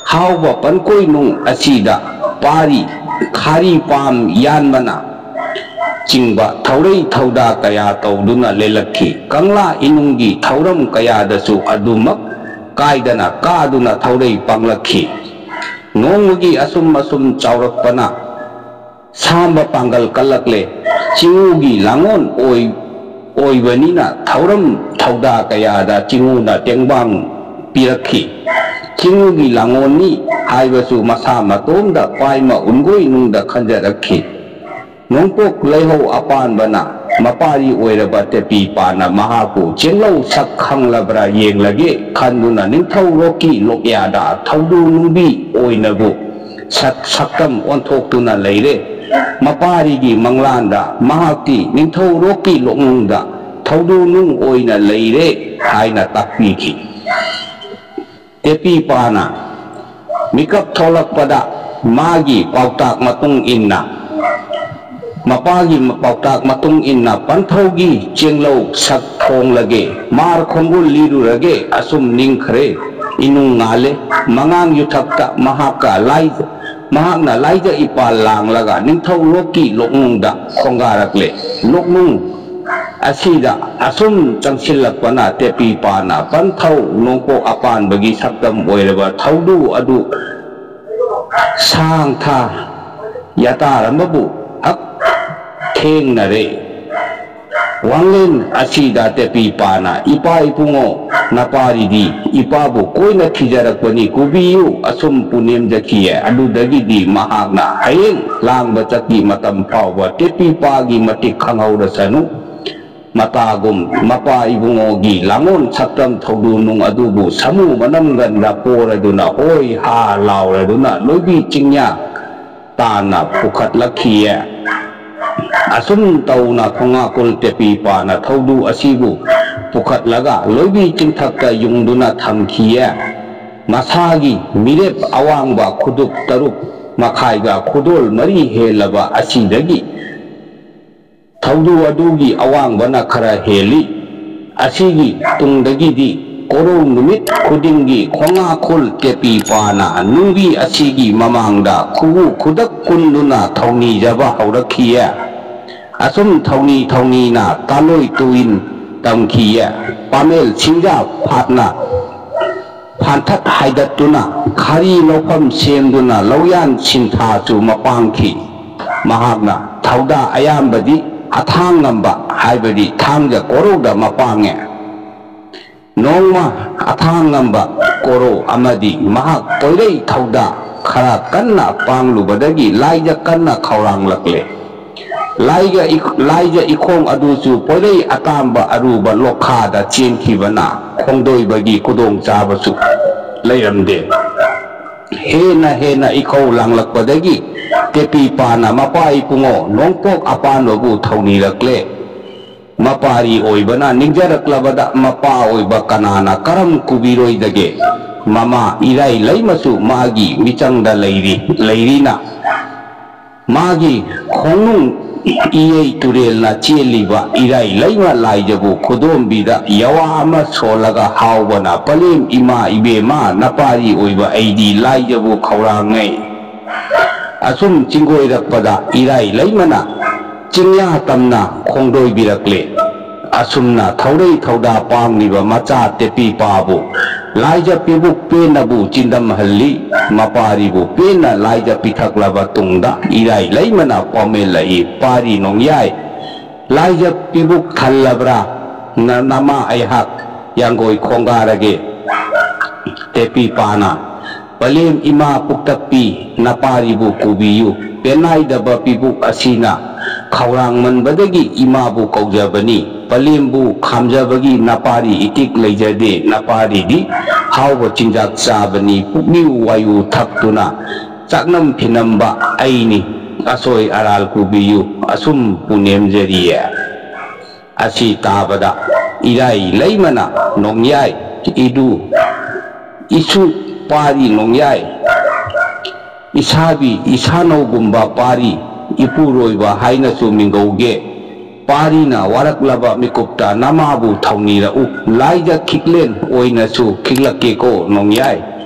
ꯍꯥꯎꯕ ꯄꯟꯀꯣꯏꯅꯨꯡ ꯑꯁꯤꯗ ꯄꯥꯔꯤ, ꯈꯥꯔꯤ ꯄꯥꯝ ꯌꯥꯟꯕꯅ ꯆꯤꯡꯕ ꯊꯧꯔꯩ ꯊꯧꯗꯥ ꯀꯌꯥ ꯇꯧꯗꯨꯅ ꯂꯦꯜꯂꯛꯈꯤ꯫ ꯀꯪꯂꯥ ꯏꯅꯨꯡꯒꯤ ꯊꯧꯔꯝ ꯀꯌꯥꯗꯁꯨ ꯑꯗꯨꯃꯛ ꯀꯥꯏꯗꯅ ꯀꯥꯗꯨꯅ ꯊꯧꯔꯩ ꯄꯥꯡꯂꯛꯈꯤ꯫ ꯅꯣꯡꯃꯒꯤ ꯑꯁꯨꯝ ꯑꯁꯨꯝ ꯆꯥꯎꯔꯛꯄꯅ ꯁꯥꯝꯕ ꯄꯥꯡꯒꯜ ꯀꯜꯂꯛꯂꯦ꯫ ꯆꯤꯉꯨꯒꯤ ꯂꯥꯡꯉꯣꯟ ꯑꯣꯏ-, ꯑꯣꯏꯕꯅꯤꯅ ꯊꯧꯔꯝ ꯊꯧꯗꯥ ꯀꯌꯥꯗ ꯆꯤꯉꯨꯅ ꯇꯦꯡꯕꯥꯡ ꯄꯤꯔꯛꯈꯤ꯫ ꯆꯤꯉꯨꯒꯤ ꯂꯥꯡꯉꯣꯟꯅꯤ ꯍꯥꯏꯕꯁꯨ ꯃꯁꯥ ꯃꯇꯣꯝꯗ ꯄꯥꯏꯃ ꯎꯟꯒꯣꯏꯅꯨꯡꯗ ꯈꯟꯖꯔꯛꯈꯤ꯫ ꯅꯣꯡꯄꯣꯛ ꯂꯩꯍꯧ ꯑꯄꯥꯟꯕꯅ ꯃꯄꯥꯔꯤ ꯑꯣꯏꯔꯕ ꯇꯦꯄꯤꯄꯥꯅ ꯃꯍꯥꯛꯄꯨ ꯆꯦꯡꯂꯧ ꯁꯛ ꯈꯪꯂꯕ꯭ꯔꯥ ꯌꯦꯡꯂꯒꯦ ꯈꯟꯗꯨꯅ ꯅꯤꯡꯊꯧ ꯂꯣꯛꯀꯤ ꯂꯣꯛꯌꯥꯗ ꯊꯧꯗꯨ ꯅꯨꯡꯕꯤ ꯑꯣꯏꯅꯕꯨ ꯁꯛ ꯁꯛꯇꯝ ꯑꯣꯟꯊꯣꯛꯇꯨꯅ ꯂꯩꯔꯦ꯫ ꯃꯄꯥꯔꯤꯒꯤ ꯃꯪꯂꯥꯟꯗ ꯃꯍꯥꯛꯇꯤ ꯅꯤꯡꯊꯧ ꯂꯣꯛꯀꯤ ꯂꯣꯛꯅꯨꯡꯗ ꯊꯧꯗꯨ ꯅꯨꯡ ꯑꯣꯏꯅ ꯂꯩꯔꯦ ꯍꯥꯏꯅ ꯇꯥꯛꯄꯤꯈꯤ꯫ ꯇꯦꯄꯤꯄꯥꯅ ꯃꯤꯀꯞ ꯊꯣꯛꯂꯛꯄꯗ ꯃꯥꯒꯤ ꯄꯥꯎꯇꯥꯛ ꯃꯇꯨꯡ ꯏꯟꯅ, ꯃꯄꯥꯒꯤ ꯄꯥꯎꯇꯥꯛ ꯃꯇꯨꯡ ꯏꯟꯅ ꯄꯟꯊꯧꯒꯤ ꯆꯦꯡꯂꯧ ꯁꯛ ꯊꯣꯡꯂꯒꯦ, ꯃꯥꯔ ꯈꯣꯡꯒꯨꯜ ꯂꯤꯔꯨꯔꯒꯦ, ꯑꯁꯨꯝ ꯅꯤꯡꯈ꯭ꯔꯦ꯫ ꯏꯅꯨꯡ ꯉꯥꯜꯂꯦ꯫ ꯃꯉꯥꯡ ꯌꯨꯊꯛꯇ ꯃꯍꯥꯛꯀ ꯂꯥꯏ-, ꯃꯍꯥꯛꯅ ꯂꯥꯏꯖ ꯏꯄꯥꯜ ꯂꯥꯡꯂꯒ ꯅꯤꯡꯊꯧ ꯂꯣꯛꯀꯤ ꯂꯣꯛꯅꯨꯡꯗ ꯈꯣꯡꯒꯥꯔꯛꯂꯦ꯫ ꯂꯣꯛꯅꯨꯡ ꯑꯁꯤꯗ ꯑꯁꯨꯝ ꯆꯪꯁꯤꯜꯂꯛꯄꯅ ꯇꯦꯄꯤꯄꯥꯅ ꯄꯟꯊꯧ ꯅꯣꯡꯄꯣꯛ ꯑꯄꯥꯟꯕꯒꯤ ꯁꯛꯇꯝ ꯑꯣꯏꯔꯕ ꯊꯧꯗꯨ ꯑꯗꯨ ꯁꯥꯡꯊꯥ ꯌꯥꯇꯥꯔꯝꯕꯕꯨ ꯍꯛ ꯊꯦꯡꯅꯔꯦ꯫ ꯋꯥꯡꯂꯦꯟ ꯑꯁꯤꯗ ꯇꯦꯄꯤꯄꯥꯅ ꯏꯄꯥ ꯏꯕꯨꯡꯉꯣ ꯅꯄꯥꯔꯤꯗꯤ ꯏꯄꯥꯕꯨ ꯀꯣꯏꯅ ꯊꯤꯖꯔꯛꯄꯅꯤ, ꯀꯨꯕꯤꯌꯨ ꯑꯁꯨꯝ ꯄꯨꯅꯦꯝꯖꯈꯤꯌꯦ꯫ ꯑꯗꯨꯗꯒꯤꯗꯤ ꯃꯍꯥꯛꯅ ꯍꯌꯦꯡ ꯂꯥꯡꯕ ꯆꯠꯄꯤ ꯃꯇꯝ ꯐꯥꯎꯕ ꯇꯦꯄꯤꯄꯥꯒꯤ ꯃꯇꯤꯛ ꯈꯪꯍꯧꯔꯁꯅꯨ꯫ ꯃꯇꯥꯒꯨꯝ ꯃꯄꯥ ꯏꯕꯨꯡꯉꯣꯒꯤ ꯂꯥꯡꯉꯣꯟ ꯁꯛꯇꯝ ꯊꯧꯗꯨ ꯅꯨꯡ ꯑꯗꯨꯕꯨ ꯁꯥꯃꯨ ꯃꯅꯝꯒꯟꯗ ꯄꯣꯔꯗꯨꯅ ꯍꯣꯏ ꯍꯥ ꯂꯥꯎꯔꯗꯨꯅ ꯂꯣꯏꯕꯤ ꯆꯤꯡꯌꯥ ꯇꯥꯟꯅ ꯄꯨꯈꯠꯂꯛꯈꯤꯌꯦ꯫ ꯑꯁꯨꯝ ꯇꯧꯅ ꯈꯣꯡꯉꯥꯀꯨꯜ ꯇꯦꯄꯤꯄꯥꯅ ꯊꯧꯗꯨ ꯑꯁꯤꯕꯨ ꯄꯨꯈꯠꯂꯒ ꯂꯣꯏꯕꯤ ꯆꯤꯡꯊꯛꯇ ꯌꯨꯡꯗꯨꯅ ꯊꯝꯈꯤꯌꯦ꯫ ꯃꯁꯥꯒꯤ ꯃꯤꯔꯦꯞ ꯑꯋꯥꯡꯕ ꯈꯨꯗꯨꯞ ꯇꯔꯨꯛ ꯃꯈꯥꯏꯒ ꯈꯨꯗꯣꯜ ꯃꯔꯤ ꯍꯦꯜꯂꯕ ꯑꯁꯤꯗꯒꯤ ꯊꯧꯗꯨ ꯑꯗꯨꯒꯤ ꯑꯋꯥꯡꯕꯅ ꯈꯔ ꯍꯦꯜꯂꯤ꯫ ꯑꯁꯤꯒꯤ ꯇꯨꯡꯗꯒꯤꯗꯤ ꯀꯣꯔꯧ ꯅꯨꯃꯤꯠ ꯈꯨꯗꯤꯡꯒꯤ ꯈꯣꯡꯉꯥꯈꯨꯜ ꯇꯦꯄꯤ ꯄꯥꯅ ꯅꯨꯡꯕꯤ ꯑꯁꯤꯒꯤ ꯃꯃꯥꯡꯗ ꯈꯨꯕꯨ ꯈꯨꯗꯛ ꯀꯨꯟꯗꯨꯅ ꯊꯧꯅꯤꯖꯕ ꯍꯧꯔꯛꯈꯤꯌꯦ꯫ ꯑꯁꯨꯝ ꯊꯧꯅꯤ ꯊꯧꯅꯤꯅ ꯇꯥꯂꯣꯏ ꯇꯨꯋꯤꯟ ꯇꯝꯈꯤꯌꯦ꯫ ꯄꯥꯃꯦꯜ ꯁꯤꯡꯖꯥ ꯐꯥꯠꯅ ꯐꯥꯟꯊꯠ ꯍꯥꯏꯗꯠꯇꯨꯅ ꯈꯥꯔꯤ ꯂꯧꯐꯝ ꯁꯦꯝꯗꯨꯅ ꯂꯧꯌꯥꯟ ꯁꯤꯟꯊꯥꯁꯨ ꯃꯄꯥꯡꯈꯤ꯫ ꯃꯍꯥꯛꯅ ꯊꯧꯗꯥ ꯑꯌꯥꯝꯕꯗꯤ ꯑꯊꯥꯡꯉꯝꯕ ꯍꯥꯏꯕꯗꯤ ꯊꯥꯡꯖ ꯀꯣꯔꯧꯗ ꯃꯄꯥꯡꯉꯦ꯫ ꯅꯣꯡꯃ ꯑꯊꯥꯡꯉꯝꯕ ꯀꯣꯔꯧ ꯑꯃꯗꯤ ꯃꯍꯥꯛ ꯄꯣꯏꯔꯩ ꯊꯧꯗꯥ ꯈꯔ ꯀꯟꯅ ꯄꯥꯡꯂꯨꯕꯗꯒꯤ ꯂꯥꯏꯖ ꯀꯟꯅ ꯈꯧꯔꯥꯡꯂꯛꯂꯦ꯫ ꯂꯥꯏꯒ ꯏ-, ꯂꯥꯏꯖ ꯏꯈꯣꯡ ꯑꯗꯨꯁꯨ ꯄꯣꯏꯔꯩ ꯑꯇꯥꯝꯕ ꯑꯔꯨꯕ ꯂꯣꯛꯈꯥꯗ ꯆꯦꯟꯈꯤꯕꯅ ꯈꯣꯡꯗꯣꯏꯕꯒꯤ ꯈꯨꯗꯣꯡꯆꯥꯕꯁꯨ ꯂꯩꯔꯝꯗꯦ꯫ ꯍꯦꯟꯅ ꯍꯦꯟꯅ ꯏꯈꯧ ꯂꯥꯡꯂꯛꯄꯗꯒꯤ ꯇꯦꯄꯤ ꯄꯥꯅ ꯃꯄꯥ ꯏꯄꯨꯡꯉꯣ ꯅꯣꯡꯄꯣꯛ ꯑꯄꯥꯟꯕꯕꯨ ꯊꯧꯅꯤꯔꯛꯂꯦ꯫ ꯃꯄꯥꯔꯤ ꯑꯣꯏꯕꯅ ꯅꯤꯡꯖꯔꯛꯂꯕꯗ ꯃꯄꯥ ꯑꯣꯏꯕ ꯀꯅꯥꯅ ꯀꯔꯝ ꯀꯨꯕꯤꯔꯣꯏꯗꯒꯦ? ꯃꯃꯥ ꯏꯔꯥꯏ ꯂꯩꯃꯁꯨ ꯃꯥꯒꯤ ꯃꯤꯆꯪꯗ ꯂꯩꯔꯤ, ꯂꯩꯔꯤꯅ ꯃꯥꯒꯤ ꯈꯣꯡꯅꯨꯡ ꯏꯌꯩ ꯇꯨꯔꯦꯜꯅ ꯆꯦꯜꯂꯤꯕ ꯏꯔꯥꯏ ꯂꯩꯃ ꯂꯥꯏꯖꯕꯨ ꯈꯨꯗꯣꯝꯕꯤꯗ ꯌꯥꯋꯥ ꯑꯃ ꯁꯣꯜꯂꯒ ꯍꯥꯎꯕꯅ, "ꯄꯂꯦꯝ ꯏꯃꯥ ꯏꯕꯦꯝꯃ, ꯅꯄꯥꯔꯤ ꯑꯣꯏꯕ ꯑꯩꯗꯤ ꯂꯥꯏꯖꯕꯨ ꯈꯧꯔꯥꯡꯉꯩ"꯫ ꯑꯁꯨꯝ ꯆꯤꯡꯒꯣꯏꯔꯛꯄꯗ ꯏꯔꯥꯏ ꯂꯩꯃꯅ ꯆꯤꯡꯌꯥ ꯇꯝꯅ ꯈꯣꯡꯗꯣꯏꯕꯤꯔꯛꯂꯦ꯫ ꯑꯁꯨꯝꯅ ꯊꯧꯔꯩ ꯊꯧꯗꯥ ꯄꯥꯡꯂꯤꯕ ꯃꯆꯥ ꯇꯦꯄꯤ ꯄꯥꯕꯨ ꯂꯥꯏꯖ ꯄꯤꯕꯨꯛ ꯄꯦꯟꯅꯕꯨ ꯆꯤꯟꯗꯝꯍꯜꯂꯤ꯫ ꯃꯄꯥꯔꯤꯕꯨ ꯄꯦꯟꯅ ꯂꯥꯏꯖ ꯄꯤꯊꯛꯂꯕ ꯇꯨꯡꯗ ꯏꯔꯥꯏ ꯂꯩꯃꯅ ꯄꯥꯎꯃꯦꯜꯂꯛꯏ, "ꯄꯥꯔꯤ ꯅꯣꯡꯌꯥꯏ, ꯂꯥꯏꯖ ꯄꯤꯕꯨꯛ ꯊꯜꯂꯕ꯭ꯔꯥ? ꯅ-, ꯅꯃꯥ ꯑꯩꯍꯥꯛ ꯌꯥꯡꯒꯣꯏ ꯈꯣꯡꯒꯥꯔꯒꯦ"꯫ ꯇꯦꯄꯤ ꯄꯥꯅ, "ꯄꯂꯦꯝ ꯏꯃꯥ ꯄꯨꯛꯇꯛꯄꯤ, ꯅꯄꯥꯔꯤꯕꯨ ꯀꯨꯕꯤꯌꯨ꯫ ꯄꯦꯟꯅꯥꯏꯗꯕ ꯄꯤꯕꯨꯛ ꯑꯁꯤꯅ ꯈꯧꯔꯥꯡꯃꯟꯕꯗꯒꯤ ꯏꯃꯥꯕꯨ ꯀꯧꯖꯕꯅꯤ꯫ ꯄꯂꯦꯝꯕꯨ ꯈꯥꯝꯖꯕꯒꯤ ꯅꯄꯥꯔꯤ ꯏꯇꯤꯛ ꯂꯩꯖꯗꯦ꯫ ꯅꯄꯥꯔꯤꯗꯤ ꯍꯥꯎꯕ ꯆꯤꯟꯖꯥꯛ ꯆꯥꯕꯅꯤ꯫ ꯄꯨꯛꯂꯤꯎ ꯋꯥꯏꯎ ꯊꯛꯇꯨꯅ ꯆꯥꯛꯅꯝ ꯐꯤꯅꯝꯕ ꯑꯩꯅꯤ꯫ ꯑꯁꯣꯏ ꯑꯔꯥꯜ ꯀꯨꯕꯤꯌꯨ꯫ ꯑꯁꯨꯝ ꯄꯨꯅꯦꯝꯖꯔꯤꯌꯦ"꯫ ꯑꯁꯤ ꯇꯥꯕꯗ ꯏꯔꯥꯏ ꯂꯩꯃꯅ ꯅꯣꯡꯌꯥꯏ, ꯏꯗꯨ, ꯏꯁꯨ, ꯄꯥꯔꯤ ꯅꯣꯡꯌꯥꯏ, ꯏꯁꯥꯕꯤ, ꯏꯁꯥꯅꯧꯒꯨꯝꯕ ꯄꯥꯔꯤ, ꯏꯄꯨꯔꯣꯏꯕ ꯍꯥꯏꯅꯁꯨ ꯃꯤꯡꯒꯧꯒꯦ꯫ ꯄꯥꯔꯤꯅ ꯋꯥꯔꯛꯂꯕ ꯃꯤꯀꯨꯞꯇ ꯅꯃꯥꯕꯨ ꯊꯧꯅꯤꯔꯛꯎ꯫ ꯂꯥꯏꯗ ꯈꯤꯛꯂꯦꯟ ꯑꯣꯏꯅꯁꯨ ꯈꯤꯛꯂꯛꯀꯦꯀꯣ ꯅꯣꯡꯌꯥꯏ꯫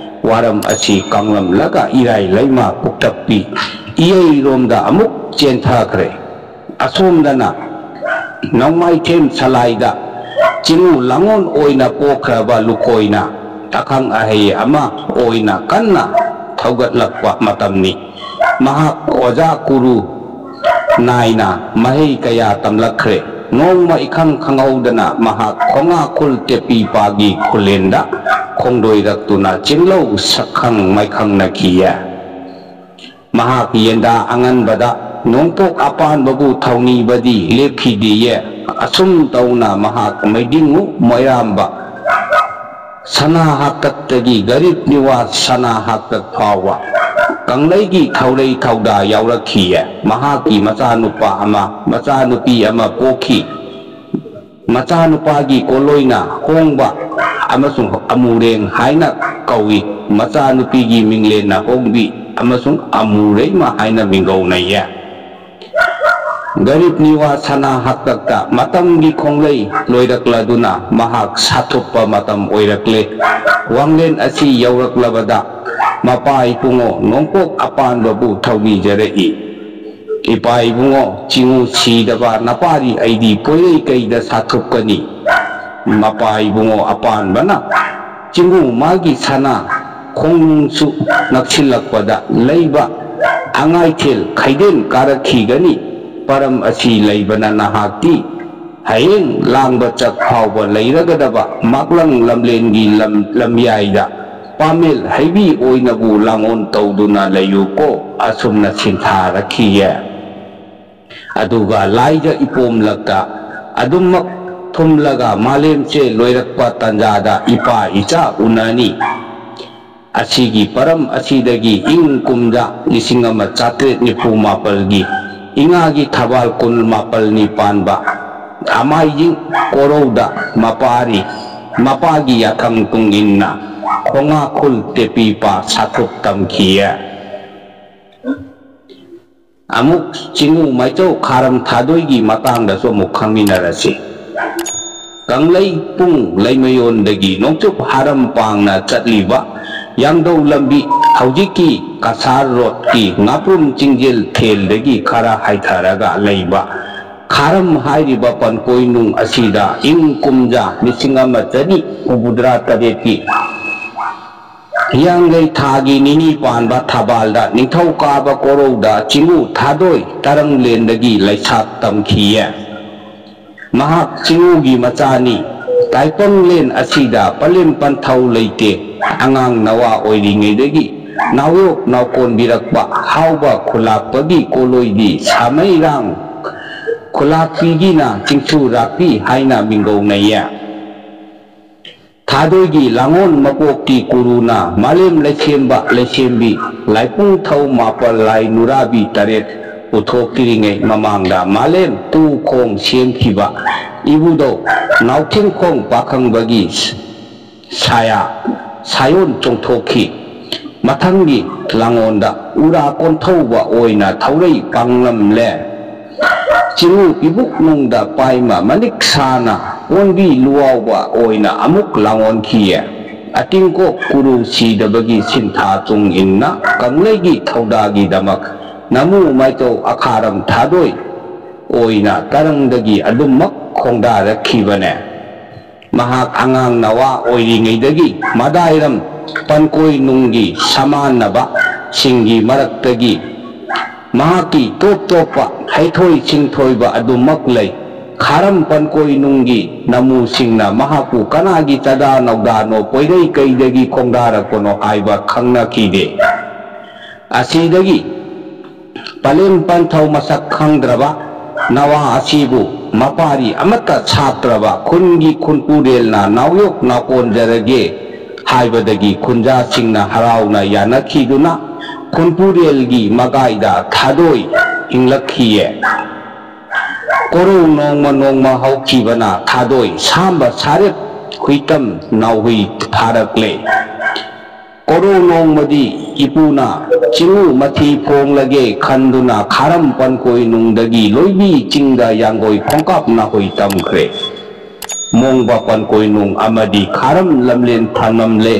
ꯋꯥꯔꯝ ꯑꯁꯤ ꯀꯪꯂꯝꯂꯒ ꯏꯔꯥꯏ ꯂꯩꯃ ꯀꯨꯛꯇꯛꯄꯤ ꯏꯌꯩꯔꯣꯝꯗ ꯑꯃꯨꯛ ꯆꯦꯟꯊꯈ꯭ꯔꯦ꯫ ꯑꯁꯣꯝꯗꯅ ꯅꯣꯡꯃꯥꯏꯊꯦꯝ ꯁꯂꯥꯏꯗ ꯆꯤꯡꯉꯨ ꯂꯥꯡꯉꯣꯟ ꯑꯣꯏꯅ ꯄꯣꯛꯈ꯭ꯔꯕ ꯂꯨꯀꯣꯏꯅ ꯑꯈꯪ ꯑꯍꯩ ꯑꯃ ꯑꯣꯏꯅ ꯀꯟꯅ ꯊꯧꯒꯠꯂꯛꯄ ꯃꯇꯝꯅꯤ꯫ ꯃꯍꯥꯛ ꯑꯣꯖꯥ ꯀꯨꯔꯨ ꯅꯥꯏꯅ ꯃꯍꯩ ꯀꯌꯥ ꯇꯝꯂꯛꯈ꯭ꯔꯦ꯫ ꯅꯣꯡꯃ ꯏꯈꯪ ꯈꯪꯍꯧꯗꯅ ꯃꯍꯥꯛ ꯈꯣꯡꯉꯥꯈꯨꯜ ꯇꯦꯄꯤꯄꯥꯒꯤ ꯈꯨꯂꯦꯟꯗ ꯈꯣꯡꯗꯣꯏꯔꯛꯇꯨꯅ ꯆꯤꯡꯂꯧ ꯁꯛꯈꯪ ꯃꯥꯏꯈꯪꯅꯈꯤꯌꯦ꯫ ꯃꯍꯥꯛ ꯌꯦꯟꯗꯥ ꯑꯉꯟꯕꯗ ꯅꯣꯡꯄꯣꯛ ꯑꯄꯥꯟꯕꯕꯨ ꯊꯧꯅꯤꯕꯗꯤ ꯂꯦꯞꯈꯤꯗꯦꯌꯦ꯫ ꯑꯁꯨꯝ ꯇꯧꯅ ꯃꯍꯥꯛ ꯃꯩꯗꯤꯡꯉꯨ ꯃꯣꯏꯔꯥꯝꯕ ꯁꯅꯥ ꯍꯥꯛꯇꯛꯇꯒꯤ ꯒꯔꯤꯕ ꯅꯤꯋꯥꯖ ꯁꯅꯥ ꯍꯥꯛꯇꯛ ꯐꯥꯎꯕ ꯀꯪꯂꯩꯒꯤ ꯊꯧꯔꯩ ꯊꯧꯗꯥ ꯌꯥꯎꯔꯛꯈꯤꯌꯦ꯫ ꯃꯍꯥꯛꯀꯤ ꯃꯆꯥꯅꯨꯄꯥ ꯑꯃ, ꯃꯆꯥꯅꯨꯄꯤ ꯑꯃ ꯄꯣꯛꯈꯤ꯫ ꯃꯆꯥꯅꯨꯄꯥꯒꯤ ꯀꯣꯂꯣꯏꯅ ꯍꯣꯡꯕ ꯑꯃꯁꯨꯡ ꯑꯃꯨꯔꯦꯡ ꯍꯥꯏꯅ ꯀꯧꯏ꯫ ꯃꯆꯥꯅꯨꯄꯤꯒꯤ ꯃꯤꯡꯂꯦꯟꯅ ꯍꯣꯡꯕꯤ ꯑꯃꯁꯨꯡ ꯑꯃꯨꯔꯩꯃ ꯍꯥꯏꯅ ꯃꯤꯡꯒꯧꯅꯩꯌꯦ꯫ ꯒꯔꯤꯕ ꯅꯤꯋꯥ ꯁꯅꯥ ꯍꯥꯛꯇꯛꯇ ꯃꯇꯝꯒꯤ ꯈꯣꯡꯂꯩ ꯂꯣꯏꯔꯛꯂꯗꯨꯅ ꯃꯍꯥꯛ ꯁꯥꯊꯨꯞꯄ ꯃꯇꯝ ꯑꯣꯏꯔꯛꯂꯦ꯫ ꯋꯥꯡꯂꯦꯟ ꯑꯁꯤ ꯌꯧꯔꯛꯂꯕꯗ ꯃꯄꯥ ꯏꯕꯨꯡꯉꯣ ꯅꯣꯡꯄꯣꯛ ꯑꯄꯥꯟꯕꯕꯨ ꯊꯧꯅꯤꯖꯔꯛꯏ꯫ ꯏꯄꯥ ꯏꯕꯨꯡꯉꯣ ꯆꯤꯡꯉꯨ ꯁꯤꯗꯕ ꯅꯄꯥꯔꯤ ꯑꯩꯗꯤ ꯄꯣꯏꯔꯩ ꯀꯩꯗ ꯁꯥꯊꯨꯞꯀꯅꯤ꯫ ꯃꯄꯥ ꯏꯕꯨꯡꯉꯣ ꯑꯄꯥꯟꯕꯅ ꯆꯤꯡꯉꯨ ꯃꯥꯒꯤ ꯁꯅꯥ ꯈꯣꯡꯅꯨꯡꯁꯨ ꯅꯛꯁꯤꯜꯂꯛꯄꯗ ꯂꯩꯕ ꯑꯉꯥꯏꯊꯦꯜ ꯈꯩꯗꯦꯟ ꯀꯥꯔꯛꯈꯤꯒꯅꯤ꯫ ꯄꯔꯝ ꯑꯁꯤ ꯂꯩꯕꯅ ꯅꯍꯥꯛꯇꯤ ꯍꯌꯦꯡ ꯂꯥꯡꯕ ꯆꯠ ꯐꯥꯎꯕ ꯂꯩꯔꯒꯗꯕ ꯃꯥꯛꯂꯪ ꯂꯝꯂꯦꯟꯒꯤ ꯂꯝ-, ꯂꯝꯌꯥꯏꯗ ꯄꯥꯃꯦꯜ ꯍꯩꯕꯤ ꯑꯣꯏꯅꯕꯨ ꯂꯥꯡꯑꯣꯟ ꯇꯧꯗꯨꯅ ꯂꯩꯌꯨꯀꯣ꯫ ꯑꯁꯨꯝꯅ ꯁꯤꯟꯊꯥꯔꯛꯈꯤꯌꯦ꯫ ꯑꯗꯨꯒ ꯂꯥꯏꯗ ꯏꯄꯣꯝꯂꯛꯇ ꯑꯗꯨꯃꯛ ꯊꯨꯝꯂꯒ ꯃꯥꯂꯦꯝꯁꯦ ꯂꯣꯏꯔꯛꯄ ꯇꯥꯟꯖꯥꯗ ꯏꯄꯥ ꯏꯆꯥ ꯎꯅꯅꯤ꯫ ꯑꯁꯤꯒꯤ ꯄꯔꯝ ꯑꯁꯤꯗꯒꯤ ꯏꯪ ꯀꯨꯝꯖꯥ ꯂꯤꯁꯤꯡ ꯑꯃ ꯆꯥꯇ꯭ꯔꯦꯠ ꯅꯤꯐꯨ ꯃꯥꯄꯜꯒꯤ ꯏꯉꯥꯒꯤ ꯊꯕꯥꯜ ꯀꯨꯟ ꯃꯥꯄꯜꯅꯤ ꯄꯥꯟꯕ ꯑꯃꯥꯏꯖꯤꯡ ꯀꯣꯔꯧꯗ ꯃꯄꯥꯔꯤ, ꯃꯄꯥꯒꯤ ꯌꯥꯊꯪ ꯇꯨꯡ ꯏꯟꯅ ꯈꯣꯡꯉꯥꯈꯨꯜ ꯇꯦꯄꯤꯄꯥ ꯁꯥꯊꯨꯞ ꯇꯝꯈꯤꯌꯦ꯫ ꯑꯃꯨꯛ ꯆꯤꯡꯉꯨ ꯃꯥꯏꯆꯧ ꯈꯥꯔꯝ ꯊꯥꯗꯣꯏꯒꯤ ꯃꯇꯥꯡꯗꯁꯨ ꯑꯃꯨꯛ ꯈꯪꯃꯤꯟꯅꯔꯁꯤ꯫ ꯀꯪꯂꯩꯄꯨꯡ ꯂꯩꯃꯌꯣꯟꯗꯒꯤ ꯅꯣꯡꯆꯨꯞ ꯍꯥꯔꯝ ꯄꯥꯡꯅ ꯆꯠꯂꯤꯕ ꯌꯥꯡꯗꯧ ꯂꯝꯕꯤ, ꯍꯧꯖꯤꯛꯀꯤ ꯀꯁꯥꯔ ꯔꯣꯗꯀꯤ ꯉꯥꯄ꯭ꯔꯨꯝ ꯆꯤꯡꯖꯦꯜ ꯊꯦꯜꯗꯒꯤ ꯈꯔ ꯍꯥꯏꯊꯔꯒ ꯂꯩꯕ ꯈꯥꯔꯝ ꯍꯥꯏꯔꯤꯕ ꯄꯟꯀꯣꯏ ꯅꯨꯡ ꯑꯁꯤꯗ ꯏꯪ ꯀꯨꯝꯖꯥ ꯂꯤꯁꯤꯡ ꯑꯃ ꯆꯅꯤ ꯍꯨꯝꯐꯨꯇꯔꯥ ꯇꯔꯦꯠꯀꯤ ꯍꯤꯌꯥꯡꯒꯩ ꯊꯥꯒꯤ ꯅꯤꯅꯤ ꯄꯥꯟꯕ ꯊꯕꯥꯜꯗ ꯅꯤꯡꯊꯧꯀꯥꯕ ꯀꯣꯔꯧꯗ ꯆꯤꯡꯉꯨ ꯊꯥꯗꯣꯏ ꯇꯔꯪꯂꯦꯟꯗꯒꯤ ꯂꯩꯁꯥ ꯇꯝꯈꯤꯌꯦ꯫ ꯃꯍꯥꯛ ꯆꯤꯡꯉꯨꯒꯤ ꯃꯆꯥꯅꯤ꯫ ꯇꯥꯏꯄꯪꯂꯦꯟ ꯑꯁꯤꯗ ꯄꯂꯦꯝ ꯄꯟꯊꯧ ꯂꯩꯇꯦ꯫ ꯑꯉꯥꯡ ꯅꯋꯥ ꯑꯣꯏꯔꯤꯉꯩꯗꯒꯤ ꯅꯥꯎꯌꯣꯛ ꯅꯥꯎꯀꯣꯟꯕꯤꯔꯛꯄ ꯍꯥꯎꯕ ꯈꯨꯂꯥꯛꯄꯒꯤ ꯀꯣꯂꯣꯏꯗꯤ ꯁꯥꯃꯩꯔꯥꯡ ꯈꯨꯂꯥꯛꯄꯤꯒꯤꯅ ꯆꯤꯡꯁꯨ ꯔꯥꯛꯄꯤ ꯍꯥꯏꯅ ꯃꯤꯡꯒꯧꯅꯩꯌꯦ꯫ ꯊꯥꯗꯣꯏꯒꯤ ꯂꯥꯡꯑꯣꯟ ꯃꯀꯣꯛꯀꯤ ꯀꯨꯔꯨꯅ ꯃꯥꯂꯦꯝ ꯂꯩꯁꯦꯝꯕ ꯂꯩꯁꯦꯝꯕꯤ ꯂꯥꯏꯄꯨꯡꯊꯧ ꯃꯥꯄꯜ ꯂꯥꯏ ꯅꯨꯔꯥꯕꯤ ꯇꯔꯦꯠ ꯄꯨꯊꯣꯛꯇ꯭ꯔꯤꯉꯩ ꯃꯃꯥꯡꯗ ꯃꯥꯂꯦꯝ ꯇꯨ ꯈꯣꯡ ꯁꯦꯝꯈꯤꯕ ꯏꯕꯨꯙꯧ ꯅꯥꯎꯊꯤꯡꯈꯣꯡ ꯄꯥꯈꯪꯕꯒꯤ ꯁꯥꯌꯥ ꯁꯥꯌꯣꯟ ꯆꯣꯡꯊꯣꯛꯈꯤ꯫ ꯃꯊꯪꯒꯤ ꯂꯥꯡꯑꯣꯟꯗ ꯎꯔꯥ ꯀꯣꯟꯊꯧꯕ ꯑꯣꯏꯅ ꯊꯧꯔꯩ ꯄꯥꯡꯂꯝꯂꯦ꯫ ꯆꯤꯔꯨ ꯏꯕꯨꯛꯅꯨꯡꯗ ꯄꯥꯏꯃ ꯃꯅꯤꯛ ꯁꯥꯅ ꯀꯣꯟꯕꯤ ꯂꯨꯋꯥꯎꯕ ꯑꯣꯏꯅ ꯑꯃꯨꯛ ꯂꯥꯡꯑꯣꯟꯈꯤꯌꯦ꯫ ꯑꯇꯤꯡꯀꯣꯛ ꯀꯨꯔꯨ ꯁꯤꯗꯕꯒꯤ ꯁꯤꯟꯊꯥ ꯇꯨꯡ ꯏꯟꯅ ꯀꯪꯂꯩꯒꯤ ꯊꯧꯗꯥꯒꯤꯗꯃꯛ ꯅꯃꯨ ꯃꯥꯏꯆꯧ ꯑꯈꯥꯔꯝ ꯊꯥꯗꯣꯏ ꯑꯣꯏꯅ ꯇꯔꯪꯗꯒꯤ ꯑꯗꯨꯝꯃꯛ ꯈꯣꯡꯗꯥꯔꯛꯈꯤꯕꯅꯦ꯫ ꯃꯍꯥꯛ ꯑꯉꯥꯡ ꯅꯋꯥ ꯑꯣꯏꯔꯤꯉꯩꯗꯒꯤ ꯃꯗꯥꯏꯔꯝ ꯄꯟꯀꯣꯏ ꯅꯨꯡꯒꯤ ꯁꯃꯥꯟꯅꯕꯁꯤꯡꯒꯤ ꯃꯔꯛꯇꯒꯤ ꯃꯍꯥꯛꯀꯤ ꯇꯣꯞ ꯇꯣꯞꯄ ꯍꯩꯊꯣꯏ ꯁꯤꯡꯊꯣꯏꯕ ꯑꯗꯨꯃꯛ ꯂꯩ꯫ ꯈꯥꯔꯝ ꯄꯟꯀꯣꯏ ꯅꯨꯡꯒꯤ ꯅꯃꯨꯁꯤꯡꯅ ꯃꯍꯥꯛꯄꯨ ꯀꯅꯥꯒꯤ ꯆꯗꯥ ꯅꯧꯗꯥꯅꯣ, ꯄꯣꯏꯔꯩ ꯀꯩꯗꯒꯤ ꯈꯣꯡꯗꯥꯔꯛꯄꯅꯣ ꯍꯥꯏꯕ ꯈꯪꯅꯈꯤꯗꯦ꯫ ꯑꯁꯤꯗꯒꯤ ꯄꯂꯦꯝ ꯄꯟꯊꯧ ꯃꯁꯛ ꯈꯪꯗ꯭ꯔꯕ ꯅꯋꯥ ꯑꯁꯤꯕꯨ ꯃꯄꯥꯔꯤ ꯑꯃꯠꯇ ꯁꯥꯠꯇ꯭ꯔꯕ ꯈꯨꯟꯒꯤ ꯈꯨꯟꯄꯨꯔꯦꯜꯅ ꯅꯥꯎꯌꯣꯛ ꯅꯥꯎꯀꯣꯟꯖꯔꯒꯦ ꯍꯥꯏꯕꯗꯒꯤ ꯈꯨꯟꯖꯥꯁꯤꯡꯅ ꯍꯔꯥꯎꯅ ꯌꯥꯅꯈꯤꯗꯨꯅ ꯈꯨꯟꯄꯨꯔꯦꯜꯒꯤ ꯃꯒꯥꯏꯗ ꯊꯥꯗꯣꯏ ꯏꯪꯂꯛꯈꯤꯌꯦ꯫ ꯀꯣꯔꯧ ꯅꯣꯡꯃ ꯅꯣꯡꯃ ꯍꯧꯈꯤꯕꯅ ꯊꯥꯗꯣꯏ ꯁꯥꯝꯕ ꯁꯥꯔꯦꯞ ꯍꯨꯏꯇꯝ ꯅꯥꯎꯍꯨꯏ ꯐꯥꯔꯛꯂꯦ꯫ ꯀꯣꯔꯧ ꯅꯣꯡꯃꯗꯤ ꯏꯄꯨꯅ ꯆꯤꯡꯉꯨ ꯃꯊꯤ ꯐꯣꯡꯂꯒꯦ ꯈꯟꯗꯨꯅ ꯈꯥꯔꯝ ꯄꯟꯀꯣꯏ ꯅꯨꯡꯗꯒꯤ ꯂꯣꯏꯕꯤ ꯆꯤꯡꯗ ꯌꯥꯡꯒꯣꯏ ꯈꯣꯡꯀꯥꯞ ꯅꯥꯍꯨꯏ ꯇꯝꯈ꯭ꯔꯦ꯫ ꯃꯣꯡꯕ ꯄꯟꯀꯣꯏ ꯅꯨꯡ ꯑꯃꯗꯤ ꯈꯥꯔꯝ ꯂꯝꯂꯦꯟ ꯊꯝꯂꯝꯂꯦ꯫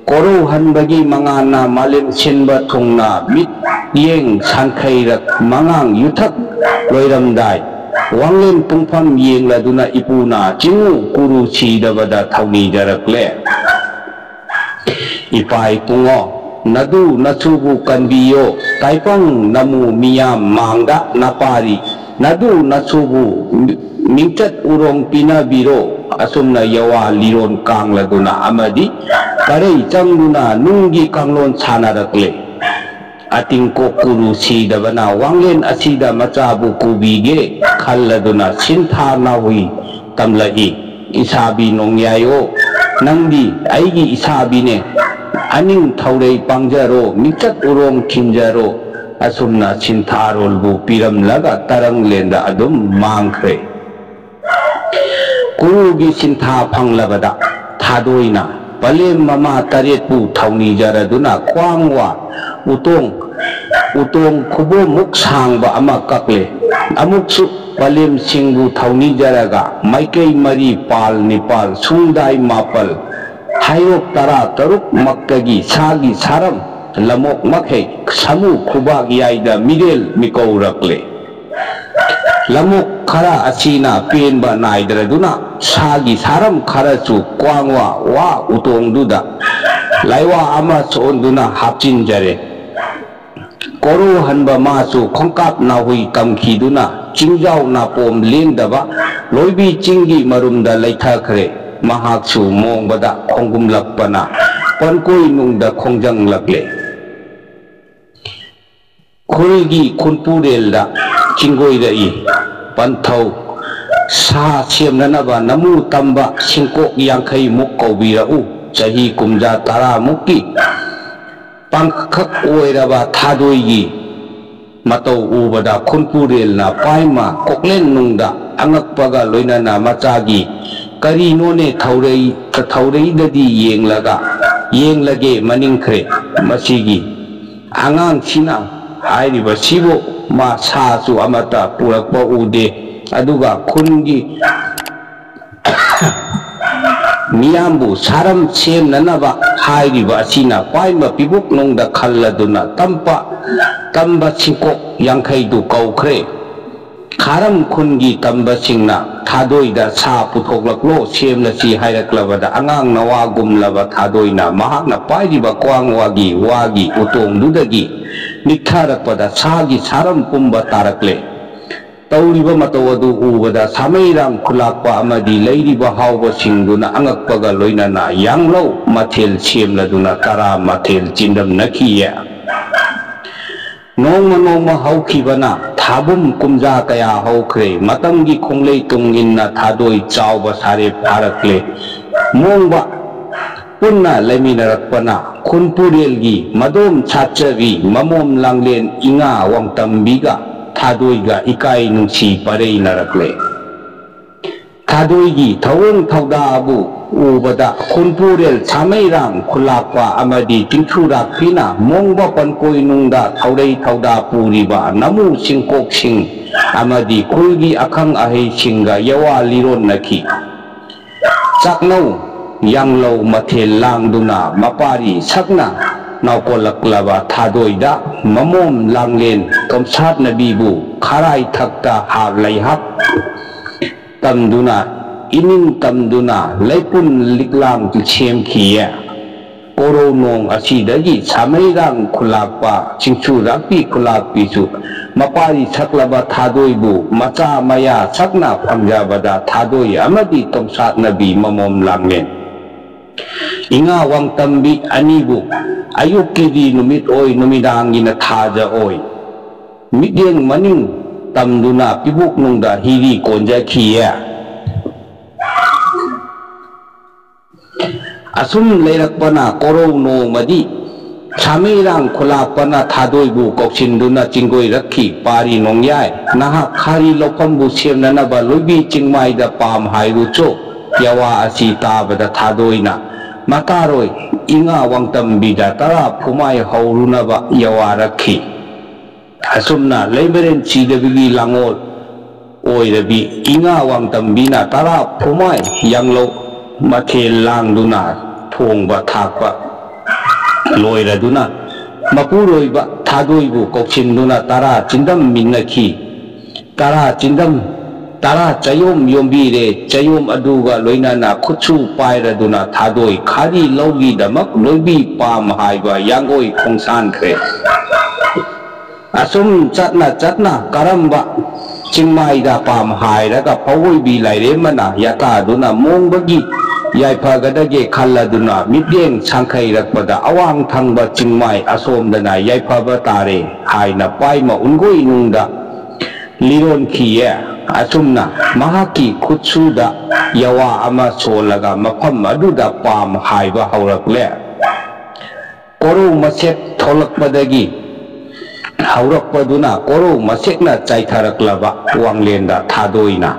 ꯀꯣꯔꯧ ꯍꯟꯕꯒꯤ ꯃꯉꯥꯜꯅ ꯃꯥꯂꯦꯝ ꯁꯤꯟꯕ ꯊꯨꯡꯅ ꯃꯤꯠꯌꯦꯡ ꯁꯥꯟꯈꯩꯔꯛ ꯃꯉꯥꯡ ꯌꯨꯊꯛ ꯂꯣꯏꯔꯝꯗꯥꯏ ꯋꯥꯡꯂꯦꯟ ꯄꯨꯡꯐꯝ ꯌꯦꯡꯂꯗꯨꯅ ꯏꯄꯨꯅ ꯆꯤꯡꯉꯨ ꯀꯨꯔꯨ ꯁꯤꯗꯕꯗ ꯊꯧꯅꯤꯖꯔꯛꯂꯦ꯫ ꯏꯄꯥ ꯏꯄꯨꯡꯉꯣ, ꯅꯗꯨ ꯅꯁꯨꯕꯨ ꯀꯟꯕꯤꯌꯣ, ꯇꯥꯏꯄꯪ ꯅꯃꯨ ꯃꯤꯌꯥꯝ ꯃꯥꯡꯗ ꯅꯄꯥꯔꯤ, ꯅꯗꯨ ꯅꯁꯨꯕꯨ ꯃꯤꯡꯆꯠ ꯎꯔꯣꯡ ꯄꯤꯅꯕꯤꯔꯣ꯫ ꯑꯁꯨꯝꯅ ꯌꯋꯥ ꯂꯤꯔꯣꯟ ꯀꯥꯡꯂꯗꯨꯅ ꯑꯃꯗꯤ ꯀꯔꯩ ꯆꯪꯗꯨꯅ ꯅꯨꯡꯒꯤ ꯀꯥꯡꯂꯣꯟ ꯁꯥꯟꯅꯔꯛꯂꯦ꯫ ꯑꯇꯤꯡꯀꯣꯛ ꯀꯨꯔꯨ ꯁꯤꯗꯕꯅ ꯋꯥꯡꯂꯦꯟ ꯑꯁꯤꯗ ꯃꯆꯥꯕꯨ ꯀꯨꯕꯤꯒꯦ ꯈꯜꯂꯗꯨꯅ ꯁꯤꯟꯊꯥ ꯅꯥꯍꯨꯏ ꯇꯝꯂꯛꯏ꯫ ꯏꯁꯥꯕꯤ ꯅꯣꯡꯌꯥꯏꯌꯣ, ꯅꯪꯗꯤ ꯑꯩꯒꯤ ꯏꯁꯥꯕꯤꯅꯦ, ꯑꯅꯤꯡ ꯊꯧꯔꯩ ꯄꯥꯡꯖꯔꯣ, ꯃꯤꯡꯆꯠ ꯎꯔꯣꯡ ꯈꯤꯟꯖꯔꯣ꯫ ꯑꯁꯨꯝꯅ ꯁꯤꯟꯊꯥꯔꯣꯜꯕꯨ ꯄꯤꯔꯝꯂꯒ ꯇꯔꯪꯂꯦꯟꯗ ꯑꯗꯨꯝ ꯃꯥꯡꯈ꯭ꯔꯦ꯫ ꯀꯨꯔꯨꯒꯤ ꯁꯤꯟꯊꯥ ꯐꯪꯂꯕꯗ ꯊꯥꯗꯣꯏꯅ ꯄꯂꯦꯝ ꯃꯃꯥ ꯇꯔꯦꯠꯄꯨ ꯊꯧꯅꯤꯖꯔꯗꯨꯅ ꯈ꯭ꯋꯥꯡ ꯋꯥ ꯎꯇꯣꯡ, ꯎꯇꯣꯡ ꯈꯨꯕꯣꯝꯃꯨꯛ ꯁꯥꯡꯕ ꯑꯃ ꯀꯛꯂꯦ꯫ ꯑꯃꯨꯛꯁꯨ ꯄꯂꯦꯝꯁꯤꯡꯕꯨ ꯊꯧꯅꯤꯖꯔꯒ ꯃꯥꯏꯀꯩ ꯃꯔꯤ ꯄꯥꯜ ꯅꯤꯄꯥꯜ ꯁꯨꯡꯗꯥꯏ ꯃꯥꯄꯜ ꯍꯩꯔꯣꯛ ꯇꯔꯥ ꯇꯔꯨꯛꯃꯛꯇꯒꯤ ꯁꯥꯒꯤ ꯁꯥꯔꯝ ꯂꯝꯑꯣꯛ ꯃꯈꯩ ꯁꯥꯃꯨ ꯈꯨꯕꯥꯛ ꯌꯥꯏꯗ ꯃꯤꯔꯦꯜ ꯃꯤꯀꯧꯔꯛꯂꯦ꯫ ꯂꯝꯑꯣꯛ ꯈꯔ ꯑꯁꯤꯅ ꯄꯦꯟꯕ ꯅꯥꯏꯗ꯭ꯔꯗꯨꯅ ꯁꯥꯒꯤ ꯁꯥꯔꯝ ꯈꯔꯁꯨ ꯀ꯭ꯋꯥꯡꯋꯥ ꯋꯥ ꯎꯇꯣꯡꯗꯨꯗ ꯂꯥꯏꯋꯥ ꯑꯃ ꯁꯣꯟꯗꯨꯅ ꯍꯥꯞꯆꯤꯟꯖꯔꯦ꯫ ꯀꯣꯔꯧ ꯍꯟꯕ ꯃꯥꯁꯨ ꯈꯣꯡꯀꯥꯞ ꯅꯥꯍꯨꯏ ꯇꯝꯈꯤꯗꯨꯅ ꯆꯤꯡꯖꯥꯎ ꯅꯥꯄꯣꯝ ꯂꯦꯡꯗꯕ ꯂꯣꯏꯕꯤ ꯆꯤꯡꯒꯤ ꯃꯔꯨꯝꯗ ꯂꯩꯊꯈ꯭ꯔꯦ꯫ ꯃꯍꯥꯛꯁꯨ ꯃꯣꯡꯕꯗ ꯈꯣꯡꯒꯨꯝꯂꯛꯄꯅ ꯄꯟꯀꯣꯏ ꯅꯨꯡꯗ ꯈꯣꯡꯖꯪꯂꯛꯂꯦ꯫ ꯈꯨꯜꯒꯤ ꯈꯨꯟꯄꯨꯔꯦꯜꯗ ꯆꯤꯡꯒꯣꯏꯔꯛꯏ꯫ ꯄꯟꯊꯧ ꯁꯥ ꯁꯦꯝꯅꯅꯕ ꯅꯃꯨ ꯇꯝꯕ ꯁꯤꯡꯀꯣꯛ ꯌꯥꯡꯈꯩꯃꯨꯛ ꯀꯧꯕꯤꯔꯛꯎ꯫ ꯆꯍꯤ ꯀꯨꯝꯖꯥ ꯇꯔꯥꯃꯨꯛꯀꯤ ꯄꯥꯡꯈꯛ ꯑꯣꯏꯔꯕ ꯊꯥꯗꯣꯏꯒꯤ ꯃꯇꯧ ꯎꯕꯗ ꯈꯨꯟꯄꯨꯔꯦꯜꯅ ꯄꯥꯏꯃ ꯀꯣꯛꯂꯦꯟ ꯅꯨꯡꯗ ꯑꯉꯛꯄꯒ ꯂꯣꯏꯅꯅ ꯃꯆꯥꯒꯤ ꯀꯔꯤꯅꯣꯅꯦ ꯊꯧꯔꯩ-, ꯊꯧꯔꯩꯗꯗꯤ ꯌꯦꯡꯂꯒ ꯌꯦꯡꯂꯒꯦ ꯃꯅꯤꯡꯈ꯭ꯔꯦ꯫ ꯃꯁꯤꯒꯤ ꯑꯉꯥꯡꯁꯤꯅ ꯍꯥꯏꯔꯤꯕꯁꯤꯕꯨ ꯃꯥ ꯁꯥꯁꯨ ꯑꯃꯠꯇ ꯄꯨꯔꯛꯄ ꯎꯗꯦ, ꯑꯗꯨꯒ ꯈꯨꯟꯒꯤ ꯃꯤꯌꯥꯝꯕꯨ ꯁꯥꯔꯝ ꯁꯦꯝꯅꯅꯕ ꯍꯥꯏꯔꯤꯕ ꯑꯁꯤꯅ ꯄꯥꯏꯃ ꯄꯤꯕꯨꯛꯅꯨꯡꯗ ꯈꯜꯂꯗꯨꯅ ꯇꯝꯄ ꯇꯝꯕ ꯁꯤꯡꯀꯣꯛ ꯌꯥꯡꯈꯩꯗꯨ ꯀꯧꯈ꯭ꯔꯦ꯫ ꯈꯥꯔꯝ ꯈꯨꯟꯒꯤ ꯇꯝꯕꯁꯤꯡꯅ ꯊꯥꯗꯣꯏꯗ ꯁꯥ ꯄꯨꯊꯣꯛꯂꯛꯂꯣ ꯁꯦꯝꯂꯁꯤ ꯍꯥꯏꯔꯛꯂꯕꯗ, ꯑꯉꯥꯡ ꯅꯋꯥꯒꯨꯝꯂꯕ ꯊꯥꯗꯣꯏꯅ ꯃꯍꯥꯛꯅ ꯄꯥꯏꯔꯤꯕ ꯀ꯭ꯋꯥꯡ ꯋꯥꯒꯤ ꯋꯥꯒꯤ ꯎꯇꯣꯡꯗꯨꯗꯒꯤ ꯅꯤꯛꯊꯔꯛꯄꯗ ꯁꯥꯒꯤ ꯁꯥꯔꯝ ꯄꯨꯝꯕ ꯇꯥꯔꯛꯂꯦ꯫ ꯇꯧꯔꯤꯕ ꯃꯇꯧ ꯑꯗꯨ ꯎꯕꯗ ꯁꯥꯃꯩꯔꯥꯡ ꯈꯨꯂꯥꯛꯄ ꯑꯃꯗꯤ ꯂꯩꯔꯤꯕ ꯍꯥꯎꯕꯁꯤꯡꯗꯨꯅ ꯑꯉꯛꯄꯒ ꯂꯣꯏꯅꯅ ꯌꯥꯡꯂꯧ ꯃꯊꯦꯜ ꯁꯦꯝꯂꯗꯨꯅ ꯇꯔꯥ ꯃꯊꯦꯜ ꯆꯤꯟꯗꯝꯅꯈꯤꯌꯦ꯫ ꯅꯣꯡꯃ ꯅꯣꯡꯃ ꯍꯧꯈꯤꯕꯅ ꯊꯥꯕꯨꯝ ꯀꯨꯝꯖꯥ ꯀꯌꯥ ꯍꯧꯈ꯭ꯔꯦ꯫ ꯃꯇꯝꯒꯤ ꯈꯣꯡꯂꯩ ꯇꯨꯡ ꯏꯟꯅ ꯊꯥꯗꯣꯏ ꯆꯥꯎꯕ ꯁꯥꯔꯦꯞ ꯐꯥꯔꯛꯂꯦ꯫ ꯃꯣꯡꯕ ꯄꯨꯟꯅ ꯂꯩꯃꯤꯟꯅꯔꯛꯄꯅ ꯈꯨꯟꯄꯨꯔꯦꯜꯒꯤ ꯃꯗꯣꯝ ꯁꯥꯠꯆꯕꯤ ꯃꯃꯣꯝ ꯂꯥꯡꯂꯦꯟ ꯏꯉꯥ ꯋꯥꯡꯇꯝꯕꯤꯒ ꯊꯥꯗꯣꯏꯒ ꯏꯀꯥꯏ ꯅꯨꯡꯁꯤ ꯄꯔꯩꯅꯔꯛꯂꯦ꯫ ꯊꯥꯗꯣꯏꯒꯤ ꯊꯧꯑꯣꯡ ꯊꯧꯗꯥꯕꯨ ꯎꯕꯗ ꯈꯨꯟꯄꯨꯔꯦꯜ ꯁꯥꯃꯩꯔꯥꯡ ꯈꯨꯂꯥꯛꯄ ꯑꯃꯗꯤ ꯆꯤꯡꯁꯨꯔꯥꯛꯄꯤꯅ ꯃꯣꯡꯕ ꯄꯟꯀꯣꯏꯅꯨꯡꯗ ꯊꯧꯔꯩ ꯊꯧꯗꯥ ꯄꯨꯔꯤꯕ ꯅꯃꯨ ꯁꯤꯡꯀꯣꯛꯁꯤꯡ ꯑꯃꯗꯤ ꯈꯨꯜꯒꯤ ꯑꯈꯪ ꯑꯍꯩꯁꯤꯡꯒ ꯌꯋꯥ ꯂꯤꯔꯣꯟꯅꯈꯤ꯫ ꯆꯥꯛꯅꯧ ꯌꯥꯡꯂꯧ ꯃꯊꯦꯜ ꯂꯥꯡꯗꯨꯅ ꯃꯄꯥꯔꯤ ꯁꯛꯅ ꯅꯥꯎꯀꯣꯜꯂꯛꯂꯕ ꯊꯥꯗꯣꯏꯗ ꯃꯃꯣꯝ ꯂꯥꯡꯂꯦꯟ ꯇꯣꯝꯁꯥꯠꯅꯕꯤꯕꯨ ꯈꯔꯥꯏ ꯊꯛꯇ ꯍꯥꯞ ꯂꯩꯍꯥꯞ ꯇꯝꯗꯨꯅ, ꯏꯅꯤꯡ ꯇꯝꯗꯨꯅ ꯂꯩꯄꯨꯟ ꯂꯤꯛꯂꯥꯡ ꯁꯦꯝꯈꯤꯌꯦ꯫ ꯀꯣꯔꯧꯅꯣꯡ ꯑꯁꯤꯗꯒꯤ ꯁꯥꯃꯩꯔꯥꯡ ꯈꯨꯂꯥꯛꯄ, ꯆꯤꯡꯁꯨꯔꯥꯛꯄꯤ ꯈꯨꯂꯥꯛꯄꯤꯁꯨ ꯃꯄꯥꯔꯤ ꯁꯛꯂꯕ ꯊꯥꯗꯣꯏꯕꯨ ꯃꯆꯥ ꯃꯌꯥ ꯁꯛꯅ ꯐꯪꯖꯕꯗ ꯊꯥꯗꯣꯏ ꯑꯃꯗꯤ ꯇꯣꯝꯁꯥꯠꯅꯕꯤ ꯃꯃꯣꯝ ꯂꯥꯡꯂꯦꯟ ꯏꯉꯥ ꯋꯥꯡꯇꯝꯕꯤ ꯑꯅꯤꯕꯨ ꯑꯌꯨꯛꯀꯤꯗꯤ ꯅꯨꯃꯤꯠ ꯑꯣꯏ, ꯅꯨꯃꯤꯗꯥꯡꯒꯤꯅ ꯊꯥꯖ ꯑꯣꯏ꯫ ꯃꯤꯠꯌꯦꯡ ꯃꯅꯤꯡ ꯇꯝꯗꯨꯅ ꯄꯤꯕꯨꯛꯅꯨꯡꯗ ꯍꯤꯔꯤ ꯀꯣꯟꯖꯈꯤꯌꯦ꯫ ꯑꯁꯨꯝ ꯂꯩꯔꯛꯄꯅ ꯀꯣꯔꯧ ꯅꯣꯡꯃꯗꯤ ꯁꯥꯃꯩꯔꯥꯡ ꯈꯨꯂꯥꯛꯄꯅ ꯊꯥꯗꯣꯏꯕꯨ ꯀꯧꯁꯤꯟꯗꯨꯅ ꯆꯤꯡꯒꯣꯏꯔꯛꯈꯤ꯫ ꯄꯥꯔꯤ ꯅꯣꯡꯌꯥꯏ ꯅꯍꯥꯛ ꯈꯥꯔꯤ ꯂꯧꯐꯝꯕꯨ ꯁꯦꯝꯅꯅꯕ ꯂꯣꯏꯕꯤ ꯆꯤꯡꯃꯥꯏꯗ ꯄꯥꯝ ꯍꯥꯏꯔꯨꯆꯣ꯫ ꯌꯥꯋꯥ ꯑꯁꯤ ꯇꯥꯕꯗ ꯊꯥꯗꯣꯏꯅ ꯃꯇꯥꯔꯣꯏ ꯏꯉꯥ ꯋꯥꯡꯇꯝꯕꯤꯗ ꯇꯔꯥ ꯐꯨꯃꯥꯏ ꯍꯧꯔꯨꯅꯕ ꯌꯋꯥꯔꯛꯈꯤ꯫ ꯑꯁꯨꯝꯅ ꯂꯩꯃꯔꯦꯟ ꯁꯤꯗꯕꯒꯤ ꯂꯥꯡꯑꯣꯜ ꯑꯣꯏꯔꯕꯤ ꯏꯉꯥ ꯋꯥꯡꯇꯝꯕꯤꯅ ꯇꯔꯥ ꯐꯨꯃꯥꯏ ꯌꯥꯡꯂꯧ ꯃꯊꯦꯜ ꯂꯥꯡꯗꯨꯅ ꯊꯣꯡꯕ ꯊꯥꯛꯄ ꯂꯣꯏꯔꯗꯨꯅ, ꯃꯄꯨꯔꯣꯏꯕ ꯊꯥꯗꯣꯏꯕꯨ ꯀꯧꯁꯤꯟꯗꯨꯅ ꯇꯔꯥ ꯆꯤꯟꯗꯝꯃꯤꯟꯅꯈꯤ꯫ ꯇꯔꯥ ꯆꯤꯟꯗꯝ ꯇꯔꯥ ꯆꯌꯣꯝ ꯌꯣꯝꯕꯤꯔꯦ꯫ ꯆꯌꯣꯝ ꯑꯗꯨꯒ ꯂꯣꯏꯅꯅ ꯈꯨꯠꯁꯨ ꯄꯥꯏꯔꯗꯨꯅ ꯊꯥꯗꯣꯏ ꯈꯥꯔꯤ ꯂꯧꯒꯤꯗꯃꯛ ꯂꯣꯏꯕꯤ ꯄꯥꯝ ꯍꯥꯏꯕ ꯌꯥꯡꯒꯣꯏ ꯈꯣꯡꯁꯥꯟꯈ꯭ꯔꯦ꯫ ꯑꯁꯨꯝ ꯆꯠꯅ ꯆꯠꯅ ꯀꯔꯝꯕ ꯆꯤꯡꯃꯥꯏꯗ ꯄꯥꯝ ꯍꯥꯏꯔꯒ ꯐꯧꯑꯣꯏꯕꯤ ꯂꯥꯏꯔꯦꯝꯕꯅ ꯌꯥꯇꯥꯗꯨꯅ ꯃꯣꯡꯕꯒꯤ ꯌꯥꯏꯐꯒꯗꯒꯦ ꯈꯜꯂꯗꯨꯅ ꯃꯤꯠꯌꯦꯡ ꯁꯥꯡꯈꯩꯔꯛꯄꯗ ꯑꯋꯥꯡ ꯊꯪꯕ ꯆꯤꯡꯃꯥꯏ ꯑꯁꯣꯝꯗꯅ ꯌꯥꯏꯐꯕ ꯇꯥꯔꯦ ꯍꯥꯏꯅ ꯄꯥꯏꯃ ꯎꯟꯒꯣꯏꯅꯨꯡꯗ ꯂꯤꯔꯣꯟꯈꯤꯌꯦ꯫ ꯑꯁꯨꯝꯅ ꯃꯍꯥꯛꯀꯤ ꯈꯨꯠꯁꯨꯗ ꯌꯋꯥ ꯑꯃ ꯁꯣꯜꯂꯒ ꯃꯐꯝ ꯑꯗꯨꯗ ꯄꯥꯝ ꯍꯥꯏꯕ ꯍꯧꯔꯛꯂꯦ꯫ ꯀꯣꯔꯧ ꯃꯁꯦꯛ ꯊꯣꯛꯂꯛꯄꯗꯒꯤ ꯍꯧꯔꯛꯄꯗꯨꯅ ꯀꯣꯔꯧ ꯃꯁꯦꯛꯅ ꯆꯥꯏꯊꯔꯛꯂꯕ ꯋꯥꯡꯂꯦꯟꯗ ꯊꯥꯗꯣꯏꯅ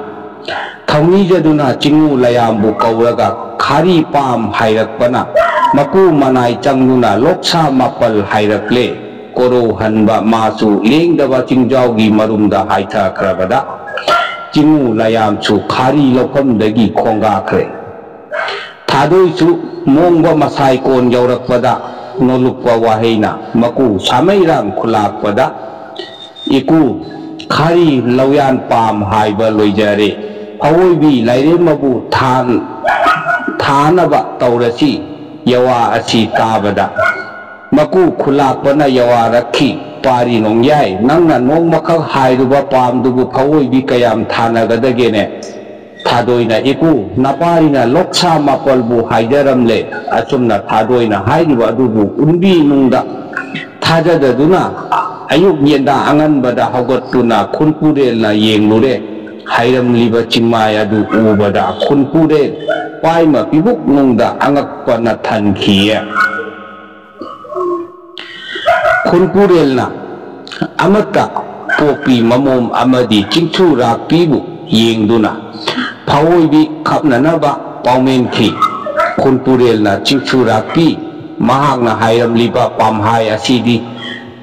ꯊꯧꯅꯤꯖꯗꯨꯅ ꯆꯤꯡꯉꯨ ꯂꯌꯥꯝꯕꯨ ꯀꯧꯔꯒ ꯈꯥꯔꯤ ꯄꯥꯝ ꯍꯥꯏꯔꯛꯄꯅ ꯃꯀꯨ ꯃꯅꯥꯏ ꯆꯪꯗꯨꯅ ꯂꯣꯛꯁꯥ ꯃꯥꯄꯜ ꯍꯥꯏꯔꯛꯂꯦ꯫ ꯀꯣꯔꯧ ꯍꯟꯕ ꯃꯥꯁꯨ ꯂꯦꯡꯗꯕ ꯆꯤꯡꯖꯥꯎꯒꯤ ꯃꯔꯨꯝꯗ ꯍꯥꯏꯊꯈ꯭ꯔꯕꯗ ꯆꯤꯡꯉꯨ ꯂꯌꯥꯝꯁꯨ ꯈꯥꯔꯤ ꯂꯧꯐꯝꯗꯒꯤ ꯈꯣꯡꯒꯥꯈ꯭ꯔꯦ꯫ ꯊꯥꯗꯣꯏꯁꯨ ꯃꯣꯡꯕ ꯃꯁꯥꯏ ꯀꯣꯟ ꯌꯧꯔꯛꯄꯗ ꯅꯣꯂꯨꯛꯄ ꯋꯥꯍꯩꯅ ꯃꯀꯨ ꯁꯥꯃꯩꯔꯥꯡ ꯈꯨꯂꯥꯛꯄꯗ ꯏꯀꯨ ꯈꯥꯔꯤ ꯂꯧꯌꯥꯟ ꯄꯥꯝ ꯍꯥꯏꯕ ꯂꯣꯏꯖꯔꯦ꯫ ꯑꯋꯣꯏꯕꯤ ꯂꯥꯏꯔꯦꯝꯃꯕꯨ ꯊꯥꯟ-, ꯊꯥꯅꯕ ꯇꯧꯔꯁꯤ꯫ ꯌꯋꯥ ꯑꯁꯤ ꯇꯥꯕꯗ ꯃꯀꯨ ꯈꯨꯂꯥꯛꯄꯅ ꯌꯋꯥꯔꯛꯈꯤ꯫ ꯄꯥꯔꯤ ꯅꯣꯡꯌꯥꯏ, ꯅꯪꯅ ꯅꯣꯡꯃꯈꯛ ꯍꯥꯏꯔꯨꯕ ꯄꯥꯝꯗꯨꯕꯨ ꯐꯑꯣꯏꯕꯤ ꯀꯌꯥꯝ ꯊꯥꯅꯒꯗꯒꯦꯅꯦ? ꯊꯥꯗꯣꯏꯅ ꯏꯀꯨ ꯅꯄꯥꯔꯤꯅ ꯂꯣꯛꯁꯥ ꯃꯥꯄꯜꯕꯨ ꯍꯥꯏꯖꯔꯝꯂꯦ꯫ ꯑꯁꯨꯝꯅ ꯊꯥꯗꯣꯏꯅ ꯍꯥꯏꯔꯤꯕ ꯑꯗꯨꯕꯨ ꯎꯟꯕꯤ ꯅꯨꯡꯗ ꯊꯥꯖꯗꯗꯨꯅ ꯑꯌꯨꯛ ꯌꯦꯟꯗꯥ ꯑꯉꯟꯕꯗ ꯍꯧꯒꯠꯇꯨꯅ ꯈꯨꯟꯄꯨꯔꯦꯜꯅ ꯌꯦꯡꯂꯨꯔꯦ꯫ ꯍꯩꯔꯝꯂꯤꯕ ꯆꯤꯡꯃꯥꯏ ꯑꯗꯨ ꯎꯕꯗ ꯈꯨꯟꯄꯨꯔꯦꯜ ꯄꯥꯏꯃ ꯄꯤꯕꯨꯛ ꯅꯨꯡꯗ ꯑꯉꯛꯄꯅ ꯊꯟꯈꯤꯌꯦ꯫ ꯈꯨꯟꯄꯨꯔꯦꯜꯅ ꯑꯃꯠꯇ ꯄꯣꯛꯄꯤ ꯃꯃꯣꯝ ꯑꯃꯗꯤ ꯆꯤꯡꯊꯨ ꯔꯥꯛꯄꯤꯕꯨ ꯌꯦꯡꯗꯨꯅ ꯐꯑꯣꯏꯕꯤ ꯈꯞꯅꯅꯕ ꯄꯥꯎꯃꯦꯟꯈꯤ꯫ ꯈꯨꯟꯄꯨꯔꯦꯜꯅ ꯆꯤꯡꯁꯨꯔꯥꯛꯄꯤ꯫ ꯃꯍꯥꯛꯅ ꯍꯥꯏꯔꯝꯂꯤꯕ ꯄꯥꯝꯍꯥꯏ ꯑꯁꯤꯗꯤ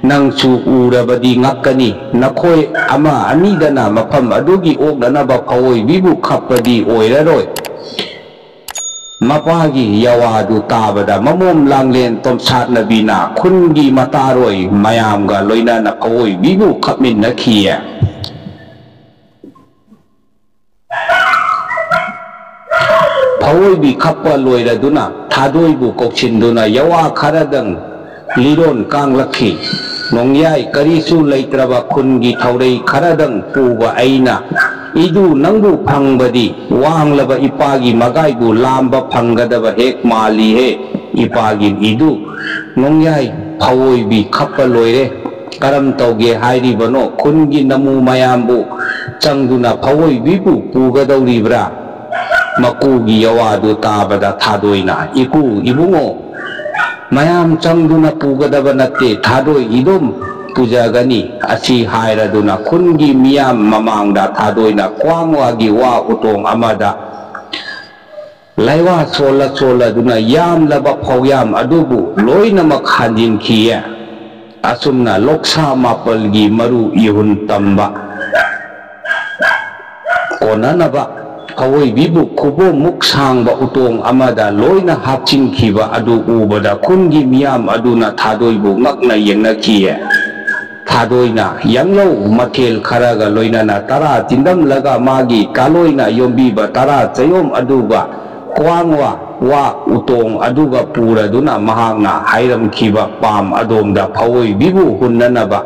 ꯅꯪꯁꯨ ꯎꯔꯕꯗꯤ ꯉꯛꯀꯅꯤ꯫ ꯅꯈꯣꯏ ꯑꯃ ꯑꯅꯤꯗꯅ ꯃꯐꯝ ꯑꯗꯨꯒꯤ ꯑꯣꯛꯅꯅꯕ ꯐꯑꯣꯏꯕꯤꯕꯨ ꯈꯞꯄꯗꯤ ꯑꯣꯏꯔꯔꯣꯏ꯫ ꯃꯄꯥꯒꯤ ꯌꯋꯥꯗꯨ ꯇꯥꯕꯗ ꯃꯃꯣꯝ ꯂꯥꯡꯂꯦꯟ ꯇꯣꯝꯁꯥꯠꯅꯕꯤꯅ ꯈꯨꯟꯒꯤ ꯃꯇꯥꯔꯣꯏ ꯃꯌꯥꯝꯒ ꯂꯣꯏꯅꯅ ꯐꯑꯣꯏꯕꯤꯕꯨ ꯈꯞꯃꯤꯟꯅꯈꯤꯌꯦ꯫ ꯐꯑꯣꯏꯕꯤ ꯈꯞꯄ ꯂꯣꯏꯔꯗꯨꯅ ꯊꯥꯗꯣꯏꯕꯨ ꯀꯧꯁꯤꯟꯗꯨꯅ ꯌꯋꯥ ꯈꯔꯗꯪ ꯂꯤꯔꯣꯟ ꯀꯥꯡꯂꯛꯈꯤ꯫ ꯅꯣꯡꯌꯥꯏ ꯀꯔꯤꯁꯨ ꯂꯩꯇ꯭ꯔꯕ ꯈꯨꯟꯒꯤ ꯊꯧꯔꯩ ꯈꯔꯗꯪ ꯄꯨꯕ ꯑꯩꯅ, "ꯏꯗꯨ, ꯅꯪꯕꯨ ꯐꯪꯕꯗꯤ ꯋꯥꯡꯂꯕ ꯏꯄꯥꯒꯤ ꯃꯒꯥꯏꯕꯨ ꯂꯥꯝꯕ ꯐꯪꯒꯗꯕ ꯍꯦꯛ ꯃꯥꯜꯂꯤꯍꯦ ꯏꯄꯥꯒꯤ ꯏꯗꯨ꯫ ꯅꯣꯡꯌꯥꯏ ꯐꯑꯣꯏꯕꯤ ꯈꯞꯄ ꯂꯣꯏꯔꯦ꯫ ꯀꯔꯝ ꯇꯧꯒꯦ ꯍꯥꯏꯔꯤꯕꯅꯣ? ꯈꯨꯟꯒꯤ ꯅꯃꯨ ꯃꯌꯥꯝꯕꯨ ꯆꯪꯗꯨꯅ ꯐꯑꯣꯏꯕꯤꯕꯨ ꯄꯨꯒꯗꯧꯔꯤꯕ꯭ꯔꯥ?" ꯃꯀꯨꯒꯤ ꯌꯋꯥꯗꯨ ꯇꯥꯕꯗ ꯊꯥꯗꯣꯏꯅ, "ꯏꯀꯨ ꯏꯕꯨꯡꯉꯣ, ꯃꯌꯥꯝ ꯆꯪꯗꯨꯅ ꯄꯨꯒꯗꯕ ꯅꯠꯇꯦ, ꯊꯥꯗꯣꯏ ꯏꯗꯣꯝ ꯄꯨꯖꯒꯅꯤ" ꯑꯁꯤ ꯍꯥꯏꯔꯗꯨꯅ ꯈꯨꯟꯒꯤ ꯃꯤꯌꯥꯝ ꯃꯃꯥꯡꯗ ꯊꯥꯗꯣꯏꯅ ꯈ꯭ꯋꯥꯡ ꯋꯥꯒꯤ ꯋꯥ ꯎꯇꯣꯡ ꯑꯃꯗ ꯂꯥꯏꯋꯥ ꯁꯣꯜꯂ ꯁꯣꯜꯂꯗꯨꯅ ꯌꯥꯝꯂꯕ ꯐꯧꯌꯥꯝ ꯑꯗꯨꯕꯨ ꯂꯣꯏꯅꯃꯛ ꯍꯟꯖꯤꯟꯈꯤꯌꯦ꯫ ꯑꯁꯨꯝꯅ ꯂꯣꯛꯁꯥ ꯃꯥꯄꯜꯒꯤ ꯃꯔꯨ ꯏꯍꯨꯟ ꯇꯝꯕ ꯀꯣꯟꯅꯅꯕ ꯑꯋꯣꯏꯕꯤꯕꯨ ꯈꯨꯕꯣꯝꯃꯨꯛ ꯁꯥꯡꯕ ꯎꯇꯣꯡ ꯑꯃꯗ ꯂꯣꯏꯅ ꯍꯥꯞꯆꯤꯟꯈꯤꯕ ꯑꯗꯨ ꯎꯕꯗ ꯈꯨꯟꯒꯤ ꯃꯤꯌꯥꯝ ꯑꯗꯨꯅ ꯊꯥꯗꯣꯏꯕꯨ ꯉꯛꯅ ꯌꯦꯡꯅꯈꯤꯌꯦ꯫ ꯊꯥꯗꯣꯏꯅ ꯌꯥꯡꯂꯧ ꯃꯊꯦꯜ ꯈꯔꯒ ꯂꯣꯏꯅꯅ ꯇꯔꯥ ꯆꯤꯟꯗꯝꯂꯒ ꯃꯥꯒꯤ ꯀꯥꯂꯣꯏꯅ ꯌꯣꯝꯕꯤꯕ ꯇꯔꯥ ꯆꯌꯣꯝ ꯑꯗꯨꯒ ꯀ꯭ꯋꯥꯡꯋꯥ ꯋꯥ ꯎꯇꯣꯡ ꯑꯗꯨꯒ ꯄꯨꯔꯗꯨꯅ ꯃꯍꯥꯛꯅ ꯍꯥꯏꯔꯝꯈꯤꯕ ꯄꯥꯝ ꯑꯗꯣꯝꯗ ꯐꯑꯣꯏꯕꯤꯕꯨ ꯍꯨꯟꯅꯅꯕ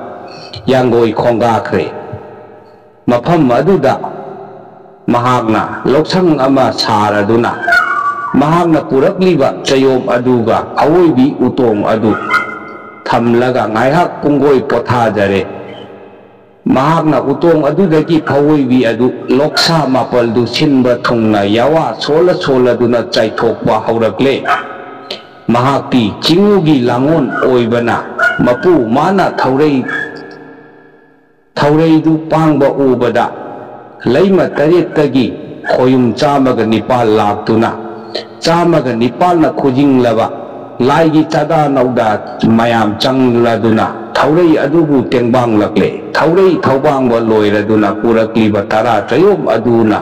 ꯌꯥꯡꯒꯣꯏ ꯈꯣꯡꯒꯥꯈ꯭ꯔꯦ꯫ ꯃꯐꯝ ꯑꯗꯨꯗ ꯃꯍꯥꯛꯅ ꯂꯧꯁꯪ ꯑꯃ ꯁꯥꯔꯗꯨꯅ ꯃꯍꯥꯛꯅ ꯄꯨꯔꯛꯂꯤꯕ ꯆꯌꯣꯝ ꯑꯗꯨꯒ ꯑꯋꯣꯏꯕꯤ ꯎꯇꯣꯡ ꯑꯗꯨ ꯊꯝꯂꯒ ꯉꯥꯏꯍꯥꯛ ꯄꯨꯡꯒꯣꯏ ꯄꯣꯊꯥꯖꯔꯦ꯫ ꯃꯍꯥꯛꯅ ꯎꯇꯣꯡ ꯑꯗꯨꯗꯒꯤ ꯐꯋꯣꯏꯕꯤ ꯑꯗꯨ ꯂꯣꯛꯁꯥ ꯃꯥꯄꯜꯗꯨ ꯁꯤꯟꯕ ꯊꯨꯡꯅ ꯌꯥꯋꯥ ꯁꯣꯜꯂ ꯁꯣꯜꯂꯗꯨꯅ ꯆꯥꯏꯊꯣꯛꯄ ꯍꯧꯔꯛꯂꯦ꯫ ꯃꯍꯥꯛꯇꯤ ꯆꯤꯡꯉꯨꯒꯤ ꯂꯥꯡꯉꯣꯟ ꯑꯣꯏꯕꯅ ꯃꯄꯨ ꯃꯥꯅ ꯊꯧꯔꯩ ꯊꯧꯔꯩꯗꯨ ꯄꯥꯡꯕ ꯎꯕꯗ ꯂꯩꯃ ꯇꯔꯦꯠꯇꯒꯤ ꯈꯣꯌꯨꯝ ꯆꯥꯝꯃꯒ ꯅꯤꯄꯥꯜ ꯂꯥꯛꯇꯨꯅ ꯆꯥꯝꯃꯒ ꯅꯤꯄꯥꯜꯅ ꯈꯨꯖꯤꯡꯂꯕ ꯂꯥꯏꯒꯤ ꯆꯥꯗꯥ ꯅꯧꯗꯥ ꯃꯌꯥꯝ ꯆꯪꯂꯗꯨꯅ ꯊꯧꯔꯩ ꯑꯗꯨꯕꯨ ꯇꯦꯡꯕꯥꯡꯂꯛꯂꯦ꯫ ꯊꯧꯔꯩ ꯊꯧꯕꯥꯡꯕ ꯂꯣꯏꯔꯗꯨꯅ ꯄꯨꯔꯛꯂꯤꯕ ꯇꯔꯥ ꯆꯌꯣꯝ ꯑꯗꯨꯅ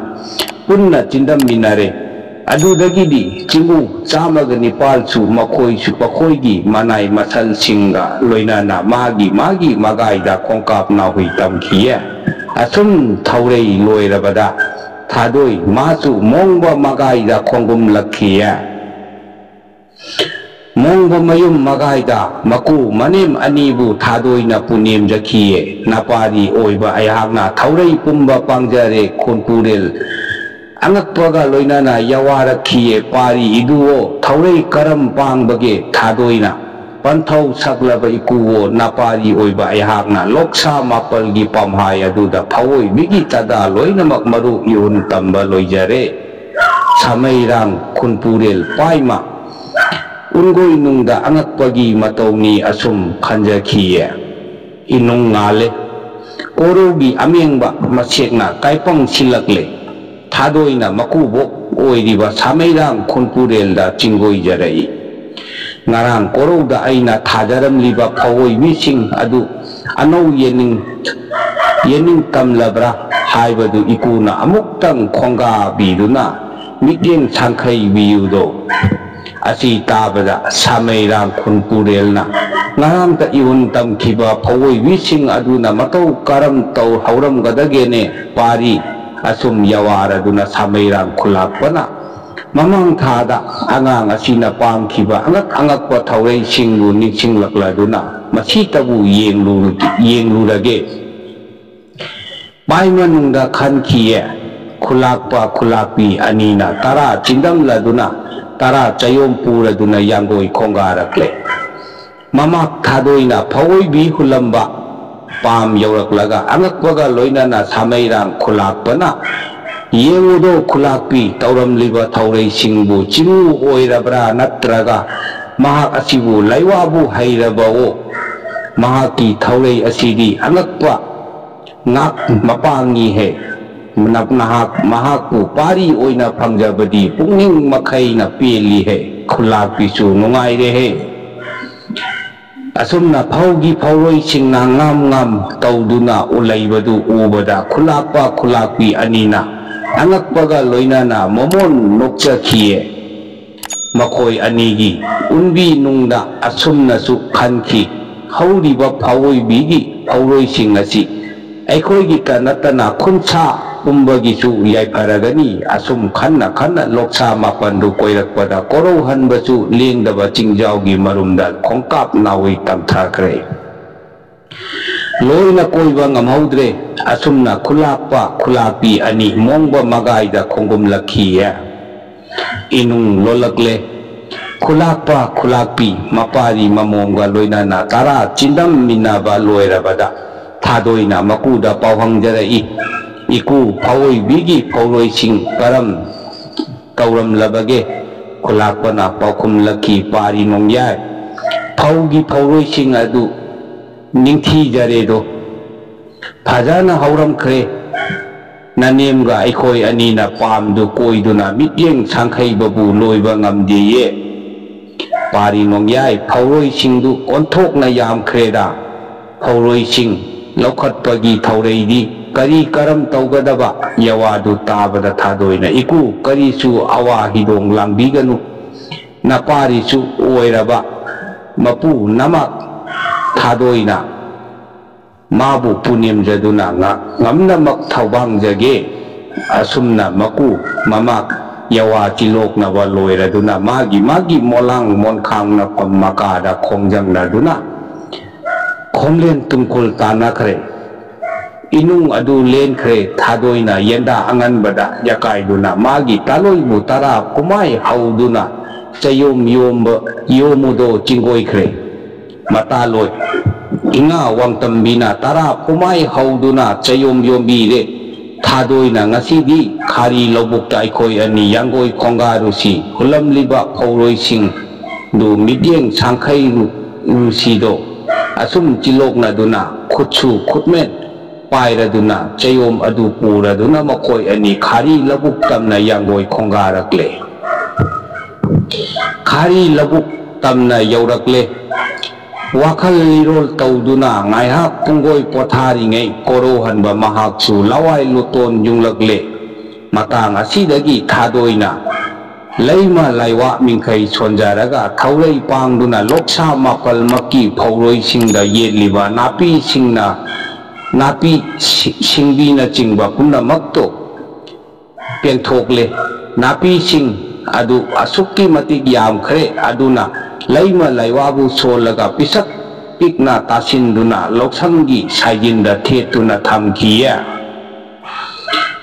ꯄꯨꯟꯅ ꯆꯤꯟꯗꯝꯃꯤꯟꯅꯔꯦ꯫ ꯑꯗꯨꯗꯒꯤꯗꯤ ꯆꯤꯡꯉꯨ ꯆꯥꯝꯃꯒ ꯅꯤꯄꯥꯜꯁꯨ ꯃꯈꯣꯏꯁꯨ ꯃꯈꯣꯏꯒꯤ ꯃꯅꯥꯏ ꯃꯁꯜꯁꯤꯡꯒ ꯂꯣꯏꯅꯅ ꯃꯥꯒꯤ ꯃꯥꯒꯤ ꯃꯒꯥꯏꯗ ꯈꯣꯡꯀꯥꯞ ꯅꯥꯍꯨꯏ ꯇꯝꯈꯤꯌꯦ꯫ ꯑꯁꯨꯝ ꯊꯧꯔꯩ ꯂꯣꯏꯔꯕꯗ ꯊꯥꯗꯣꯏ ꯃꯥꯁꯨ ꯃꯣꯡꯕ ꯃꯒꯥꯏꯗ ꯈꯣꯡꯒꯨꯝꯂꯛꯈꯤꯌꯦ꯫ ꯃꯣꯡꯕ ꯃꯌꯨꯝ ꯃꯒꯥꯏꯗ ꯃꯀꯨ ꯃꯅꯦꯝ ꯑꯅꯤꯕꯨ ꯊꯥꯗꯣꯏꯅ ꯄꯨꯅꯦꯝꯖꯈꯤꯌꯦ꯫ ꯅꯄꯥꯔꯤ ꯑꯣꯏꯕ ꯑꯩꯍꯥꯛꯅ ꯊꯧꯔꯩ ꯄꯨꯝꯕ ꯄꯥꯡꯖꯔꯦ꯫ ꯈꯨꯟꯄꯨꯔꯦꯜ ꯑꯉꯛꯄꯒ ꯂꯣꯏꯅꯅ ꯌꯥꯋꯥꯔꯛꯈꯤꯌꯦ꯫ ꯄꯥꯔꯤ ꯏꯗꯨꯑꯣ, ꯊꯧꯔꯩ ꯀꯔꯝ ꯄꯥꯡꯕꯒꯦ? ꯊꯥꯗꯣꯏꯅ ꯄꯟꯊꯧ ꯁꯛꯂꯕ ꯏꯀꯨꯋꯣ, ꯅꯄꯥꯔꯤ ꯑꯣꯏꯕ ꯑꯩꯍꯥꯛꯅ ꯂꯣꯛꯁꯥ ꯃꯥꯄꯜꯒꯤ ꯄꯥꯝꯍꯥꯏ ꯑꯗꯨꯗ ꯐꯑꯣꯏꯕꯤꯒꯤ ꯆꯥꯗꯥ ꯂꯣꯏꯅꯃꯛ ꯃꯔꯨ ꯏꯍꯨꯟ ꯇꯝꯕ ꯂꯣꯏꯖꯔꯦ꯫ ꯁꯥꯃꯩꯔꯥꯡ ꯈꯨꯟꯄꯨꯔꯦꯜ ꯄꯥꯏꯃ ꯎꯟꯒꯣꯏꯅꯨꯡꯗ ꯑꯉꯛꯄꯒꯤ ꯃꯇꯧꯅꯤ ꯑꯁꯨꯝ ꯈꯟꯖꯈꯤꯌꯦ꯫ ꯏꯅꯨꯡ ꯉꯥꯜꯂꯦ꯫ ꯀꯣꯔꯧꯒꯤ ꯑꯃꯦꯡꯕ ꯃꯁꯦꯛꯅ ꯀꯥꯏꯄꯪ ꯁꯤꯜꯂꯛꯂꯦ꯫ ꯊꯥꯗꯣꯏꯅ ꯃꯀꯨꯕꯣꯛ ꯑꯣꯏꯔꯤꯕ ꯁꯥꯃꯩꯔꯥꯡ ꯈꯨꯟꯄꯨꯔꯦꯜꯗ ꯆꯤꯡꯒꯣꯏꯖꯔꯛꯏ꯫ ꯉꯔꯥꯡ ꯀꯣꯔꯧꯗ ꯑꯩꯅ ꯊꯥꯖꯔꯝꯂꯤꯕ ꯐꯑꯣꯏꯕꯤꯁꯤꯡ ꯑꯗꯨ ꯑꯅꯧ ꯌꯦꯅꯤꯡ ꯌꯦꯅꯤꯡ ꯇꯝꯂꯕ꯭ꯔꯥ ꯍꯥꯏꯕꯗꯨ ꯏꯀꯨꯅ ꯑꯃꯨꯛꯇꯪ ꯈꯣꯡꯒꯥꯕꯤꯗꯨꯅ ꯃꯤꯠꯌꯦꯡ ꯁꯥꯡꯈꯩꯕꯤꯌꯨꯗꯣ꯫ ꯑꯁꯤ ꯇꯥꯕꯗ ꯁꯥꯃꯩꯔꯥꯡ ꯈꯨꯟꯄꯨꯔꯦꯜꯅ ꯉꯔꯥꯡꯇ ꯏꯍꯨꯟ ꯇꯝꯈꯤꯕ ꯐꯑꯣꯏꯕꯤꯁꯤꯡ ꯑꯗꯨꯅ ꯃꯇꯧ ꯀꯔꯝ ꯇꯧ ꯍꯧꯔꯝꯒꯗꯒꯦꯅꯦ ꯄꯥꯔꯤ꯫ ꯑꯁꯨꯝ ꯌꯥꯋꯥꯔꯗꯨꯅ ꯁꯥꯃꯩꯔꯥꯡ ꯈꯨꯂꯥꯛꯄꯅ ꯃꯃꯥꯡ ꯊꯥꯗ ꯑꯉꯥꯡ ꯑꯁꯤꯅ ꯄꯥꯡꯈꯤꯕ ꯑꯉꯛ ꯑꯉꯛꯄ ꯊꯧꯔꯩꯁꯤꯡꯕꯨ ꯅꯤꯡꯁꯤꯡꯂꯛꯂꯗꯨꯅ ꯃꯁꯤꯇꯕꯨ ꯌꯦꯡꯂꯨ-, ꯌꯦꯡꯂꯨꯔꯒꯦ꯫ ꯃꯥꯏ ꯃꯅꯨꯡꯗ ꯈꯟꯈꯤꯌꯦ꯫ ꯈꯨꯂꯥꯛꯄ ꯈꯨꯂꯥꯛꯄꯤ ꯑꯅꯤꯅ ꯇꯔꯥ ꯆꯤꯟꯗꯝꯂꯗꯨꯅ ꯇꯔꯥ ꯆꯌꯣꯝ ꯄꯨꯔꯗꯨꯅ ꯌꯥꯡꯒꯣꯏ ꯈꯣꯡꯒꯥꯔꯛꯂꯦ꯫ ꯃꯃꯥꯛ ꯊꯥꯗꯣꯏꯅ ꯐꯑꯣꯏꯕꯤ ꯍꯨꯜꯂꯝꯕ ꯄꯥꯝ ꯌꯧꯔꯛꯂꯒ ꯑꯉꯛꯄꯒ ꯂꯣꯏꯅꯅ ꯁꯥꯃꯩꯔꯥꯡ ꯈꯨꯂꯥꯛꯄꯅ, "ꯌꯦꯡꯉꯨꯗꯣ ꯈꯨꯂꯥꯛꯄꯤ, ꯇꯧꯔꯝꯂꯤꯕ ꯊꯧꯔꯩꯁꯤꯡꯕꯨ ꯆꯤꯡꯉꯨ ꯑꯣꯏꯔꯕ꯭ꯔꯥ ꯅꯠꯇ꯭ꯔꯒ ꯃꯍꯥꯛ ꯑꯁꯤꯕꯨ ꯂꯩꯋꯥꯕꯨ ꯍꯩꯔꯕꯑꯣ? ꯃꯍꯥꯛꯀꯤ ꯊꯧꯔꯩ ꯑꯁꯤꯗꯤ ꯑꯉꯛꯄ ꯉꯥꯛ ꯃꯄꯥꯡꯉꯤꯍꯦ꯫ ꯅꯍꯥꯛ, ꯃꯍꯥꯛꯄꯨ ꯄꯥꯔꯤ ꯑꯣꯏꯅ ꯐꯪꯖꯕꯗꯤ ꯄꯨꯛꯅꯤꯡ ꯃꯈꯩꯅ ꯄꯦꯜꯂꯤꯍꯦ꯫ ꯈꯨꯂꯥꯛꯄꯤꯁꯨ ꯅꯨꯡꯉꯥꯏꯔꯦꯍꯦ꯫ ꯑꯁꯨꯝꯅ ꯐꯧꯒꯤ ꯐꯧꯔꯣꯏꯁꯤꯡꯅ ꯉꯥꯝ ꯉꯥꯝ ꯇꯧꯗꯨꯅ ꯎꯂꯩꯕꯗꯨ ꯎꯕꯗ ꯈꯨꯂꯥꯛꯄ ꯈꯨꯂꯥꯛꯄꯤ ꯑꯅꯤꯅ ꯑꯉꯛꯄꯒ ꯂꯣꯏꯅꯅ ꯃꯃꯣꯟ ꯅꯣꯛꯆꯈꯤꯌꯦ꯫ ꯃꯈꯣꯏ ꯑꯅꯤꯒꯤ ꯎꯟꯕꯤ ꯅꯨꯡꯗ ꯑꯁꯨꯝꯅꯁꯨ ꯈꯟꯈꯤ, ꯍꯧꯔꯤꯕ ꯐꯧꯔꯣꯏꯕꯤꯒꯤ ꯐꯧꯔꯣꯏꯁꯤꯡ ꯑꯁꯤ ꯑꯩꯈꯣꯏꯒꯤꯇ ꯅꯠꯇꯅ ꯈꯨꯟꯁꯥ ꯄꯨꯝꯕꯒꯤꯁꯨ ꯌꯥꯏꯐꯔꯒꯅꯤ꯫ ꯑꯁꯨꯝ ꯈꯟꯅ ꯈꯟꯅ ꯂꯣꯛꯁꯥ ꯃꯥꯄꯟꯗꯨ ꯀꯣꯏꯔꯛꯄꯗ ꯀꯣꯔꯧꯍꯟꯕꯁꯨ ꯂꯦꯡꯗꯕ ꯆꯤꯡꯖꯥꯎꯒꯤ ꯃꯔꯨꯝꯗ ꯈꯣꯡꯀꯥꯞ ꯅꯥꯎꯔꯤ ꯇꯝꯊꯈ꯭ꯔꯦ꯫ ꯂꯣꯏꯅ ꯀꯣꯏꯕ ꯉꯝꯍꯧꯗ꯭ꯔꯦ꯫ ꯑꯁꯨꯝꯅ ꯈꯨꯂꯥꯛꯄ ꯈꯨꯂꯥꯛꯄꯤ ꯑꯅꯤ ꯃꯣꯡꯕ ꯃꯒꯥꯏꯗ ꯈꯣꯡꯒꯨꯝꯂꯛꯈꯤꯌꯦ꯫ ꯏꯅꯨꯡ ꯂꯣꯜꯂꯛꯂꯦ꯫ ꯈꯨꯂꯥꯛꯄ ꯈꯨꯂꯥꯛꯄꯤ ꯃꯄꯥꯔꯤ ꯃꯃꯣꯝꯒ ꯂꯣꯏꯅꯅ ꯇꯔꯥ ꯆꯤꯟꯗꯝꯃꯤꯟꯅꯕ ꯂꯣꯏꯔꯕꯗ ꯊꯥꯗꯣꯏꯅ ꯃꯀꯨꯗ ꯄꯥꯎ ꯍꯪꯖꯔꯛꯏ, "ꯏꯀꯨ, ꯐꯧꯔꯣꯏꯕꯤꯒꯤ ꯐꯧꯔꯣꯏꯁꯤꯡ ꯀꯔꯝ ꯇꯧꯔꯝꯂꯕꯒꯦ?" ꯈꯨꯂꯥꯛꯄꯅ ꯄꯥꯎꯈꯨꯝꯂꯛꯈꯤ, "ꯄꯥꯔꯤ ꯅꯣꯡꯌꯥꯏ, ꯐꯧꯒꯤ ꯐꯧꯔꯣꯏꯁꯤꯡ ꯑꯗꯨ ꯅꯤꯡꯊꯤꯖꯔꯦꯗꯣ, ꯐꯖꯅ ꯍꯧꯔꯝꯈ꯭ꯔꯦ꯫ ꯅꯅꯦꯝꯒ ꯑꯩꯈꯣꯏ ꯑꯅꯤꯅ ꯄꯥꯝꯗꯨ ꯀꯣꯏꯗꯨꯅ ꯃꯤꯠꯌꯦꯡ ꯁꯥꯡꯈꯩꯕꯕꯨ ꯂꯣꯏꯕ ꯉꯝꯗꯦꯌꯦ꯫ ꯄꯥꯔꯤ ꯅꯣꯡꯌꯥꯏ, ꯐꯧꯔꯣꯏꯁꯤꯡꯗꯨ ꯑꯣꯟꯊꯣꯛꯅ ꯌꯥꯝꯈ꯭ꯔꯦꯗ꯫ ꯐꯧꯔꯣꯏꯁꯤꯡ ꯂꯧꯈꯠꯄꯒꯤ ꯊꯧꯔꯩꯗꯤ ꯀꯔꯤ ꯀꯔꯝ ꯇꯧꯒꯗꯕ?" ꯌꯋꯥꯗꯨ ꯇꯥꯕꯗ ꯊꯥꯗꯣꯏꯅ, "ꯏꯀꯨ, ꯀꯔꯤꯁꯨ ꯑꯋꯥ ꯍꯤꯗꯣꯡ ꯂꯥꯡꯕꯤꯒꯅꯨ꯫ ꯅꯄꯥꯔꯤꯁꯨ ꯑꯣꯏꯔꯕ ꯃꯄꯨ ꯅꯃꯛ ꯊꯥꯗꯣꯏꯅ ꯃꯥꯕꯨ ꯄꯨꯅꯦꯝꯖꯗꯨꯅ ꯉ-, ꯉꯝꯅꯃꯛ ꯊꯧꯕꯥꯡꯖꯒꯦ꯫" ꯑꯁꯨꯝꯅ ꯃꯀꯨ ꯃꯃꯥꯛ ꯌꯋꯥ ꯆꯤꯂꯣꯛꯅꯕ ꯂꯣꯏꯔꯗꯨꯅ ꯃꯥꯒꯤ ꯃꯥꯒꯤ ꯃꯣꯂꯥꯡ ꯃꯣꯟꯈꯥꯡꯅꯐꯝ ꯃꯀꯥꯗ ꯈꯣꯡꯖꯪꯅꯗꯨꯅ ꯈꯣꯝꯂꯦꯟ ꯇꯨꯝꯈꯨꯜ ꯇꯥꯟꯅꯈ꯭ꯔꯦ꯫ ꯏꯅꯨꯡ ꯑꯗꯨ ꯂꯦꯟꯈ꯭ꯔꯦ꯫ ꯊꯥꯗꯣꯏꯅ ꯌꯦꯟꯗꯥ ꯑꯉꯟꯕꯗ ꯌꯥꯀꯥꯏꯗꯨꯅ ꯃꯥꯒꯤ ꯇꯥꯂꯣꯏꯕꯨ ꯇꯔꯥ ꯀꯨꯝꯃꯥꯏ ꯍꯧꯗꯨꯅ ꯆꯌꯣꯝ ꯌꯣꯝꯕ, ꯌꯣꯝꯃꯨꯗꯣ ꯆꯤꯡꯒꯣꯏꯈ꯭ꯔꯦ꯫ ꯃꯇꯥꯂꯣꯏ ꯏꯉꯥ ꯋꯥꯡꯇꯝꯕꯤꯅ ꯇꯔꯥ ꯀꯨꯝꯃꯥꯏ ꯍꯧꯗꯨꯅ ꯆꯌꯣꯝ ꯌꯣꯝꯕꯤꯔꯦ꯫ ꯊꯥꯗꯣꯏꯅ ꯉꯁꯤꯗꯤ ꯈꯥꯔꯤ ꯂꯧꯕꯨꯛꯇ ꯑꯩꯈꯣꯏ ꯑꯅꯤ ꯌꯥꯡꯒꯣꯏ ꯈꯣꯡꯒꯥꯔꯨꯁꯤ꯫ ꯍꯨꯜꯂꯝꯂꯤꯕ ꯐꯧꯔꯣꯏꯁꯤꯡꯗꯨ ꯃꯤꯠꯌꯦꯡ ꯁꯥꯡꯈꯩꯔꯨꯁꯤꯗꯣ꯫ ꯑꯁꯨꯝ ꯆꯤꯂꯣꯛꯅꯗꯨꯅ ꯈꯨꯠꯁꯨ ꯈꯨꯠꯃꯦꯠ ꯄꯥꯏꯔꯗꯨꯅ ꯆꯌꯣꯝ ꯑꯗꯨ ꯄꯨꯔꯗꯨꯅ ꯃꯈꯣꯏ ꯑꯅꯤ ꯈꯥꯔꯤ ꯂꯧꯕꯨꯛ ꯇꯝꯅ ꯌꯥꯡꯒꯣꯏ ꯈꯣꯡꯒꯥꯔꯛꯂꯦ꯫ ꯈꯥꯔꯤ ꯂꯧꯕꯨꯛ ꯇꯝꯅ ꯌꯧꯔꯛꯂꯦ꯫ ꯋꯥꯈꯜ ꯂꯤꯔꯣꯜ ꯇꯧꯗꯨꯅ ꯉꯥꯏꯍꯥꯛ ꯄꯨꯡꯒꯣꯏ ꯄꯣꯊꯥꯔꯤꯉꯩ ꯀꯣꯔꯧꯍꯟꯕ ꯃꯍꯥꯛꯁꯨ ꯂꯋꯥꯏ ꯂꯨꯇꯣꯟ ꯌꯨꯡꯂꯛꯂꯦ꯫ ꯃꯇꯥꯡ ꯑꯁꯤꯗꯒꯤ ꯊꯥꯗꯣꯏꯅ ꯂꯩꯃ ꯂꯥꯏꯋꯥ ꯃꯤꯡꯈꯩ ꯁꯣꯟꯖꯔꯒ ꯊꯧꯔꯩ ꯄꯥꯡꯗꯨꯅ ꯂꯣꯛꯁꯥ ꯃꯥꯄꯜꯃꯛꯀꯤ ꯐꯧꯔꯣꯏꯁꯤꯡꯗ ꯌꯦꯠꯂꯤꯕ ꯅꯥꯄꯤꯁꯤꯡꯅ, ꯅꯥꯄꯤ ꯁꯤ-, ꯁꯤꯡꯕꯤꯅꯆꯤꯡꯕ ꯄꯨꯝꯅꯃꯛꯇꯨ ꯄꯦꯟꯊꯣꯛꯂꯦ꯫ ꯅꯥꯄꯤꯁꯤꯡ ꯑꯗꯨ ꯑꯁꯨꯛꯀꯤ ꯃꯇꯤꯛ ꯌꯥꯝꯈ꯭ꯔꯦ, ꯑꯗꯨꯅ ꯂꯩꯃ ꯂꯩꯋꯥꯕꯨ ꯁꯣꯜꯂꯒ ꯄꯤꯁꯛ ꯄꯤꯛꯅ ꯇꯥꯁꯤꯟꯗꯨꯅ ꯂꯧꯁꯪꯒꯤ ꯁꯥꯏꯖꯤꯟꯗ ꯊꯦꯠꯇꯨꯅ ꯊꯝꯈꯤꯌꯦ꯫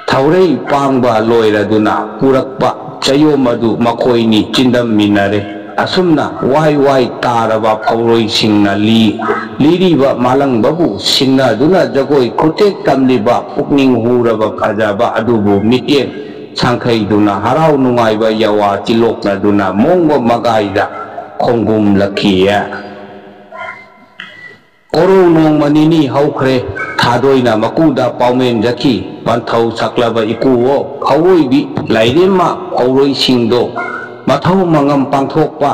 ꯊꯧꯔꯩ ꯄꯥꯡꯕ ꯂꯣꯏꯔꯗꯨꯅ ꯄꯨꯔꯛꯄ ꯆꯌꯣꯝ ꯑꯗꯨ ꯃꯈꯣꯏꯅꯤ ꯆꯤꯟꯗꯝꯃꯤꯟꯅꯔꯦ꯫ ꯑꯁꯨꯝꯅ ꯋꯥꯏ ꯋꯥꯏ ꯇꯥꯔꯕ ꯐꯧꯔꯣꯏꯁꯤꯡꯅ ꯂꯤ-, ꯂꯤꯔꯤꯕ ꯃꯥꯂꯪꯕꯕꯨ ꯁꯤꯡꯅꯗꯨꯅ ꯖꯒꯣꯏ ꯈꯨꯠꯊꯦꯛ ꯇꯝꯂꯤꯕ ꯄꯨꯛꯅꯤꯡ ꯍꯨꯔꯕ ꯐꯖꯕ ꯑꯗꯨꯕꯨ ꯃꯤꯠꯌꯦꯡ ꯁꯥꯡꯈꯩꯗꯨꯅ ꯍꯔꯥꯎ ꯅꯨꯡꯉꯥꯏꯕ ꯌꯥꯋꯥ ꯆꯤꯂꯣꯛꯅꯗꯨꯅ ꯃꯣꯡꯕ ꯃꯒꯥꯏꯗ ꯈꯣꯡꯒꯨꯝꯂꯛꯈꯤꯌꯦ꯫ ꯀꯣꯔꯧ ꯅꯣꯡꯃ ꯅꯤꯅꯤ ꯍꯧꯈ꯭ꯔꯦ꯫ ꯊꯥꯗꯣꯏꯅ ꯃꯀꯨꯗ ꯄꯥꯎꯃꯦꯟꯖꯈꯤ꯫ ꯄꯟꯊꯧ ꯁꯛꯂꯕ ꯏꯀꯨꯋꯣ, ꯐꯧꯑꯣꯏꯕꯤ ꯂꯥꯏꯔꯦꯝꯃ ꯐꯧꯔꯣꯏꯁꯤꯡꯗꯣ ꯃꯊꯧ ꯃꯉꯝ ꯄꯥꯡꯊꯣꯛꯄ,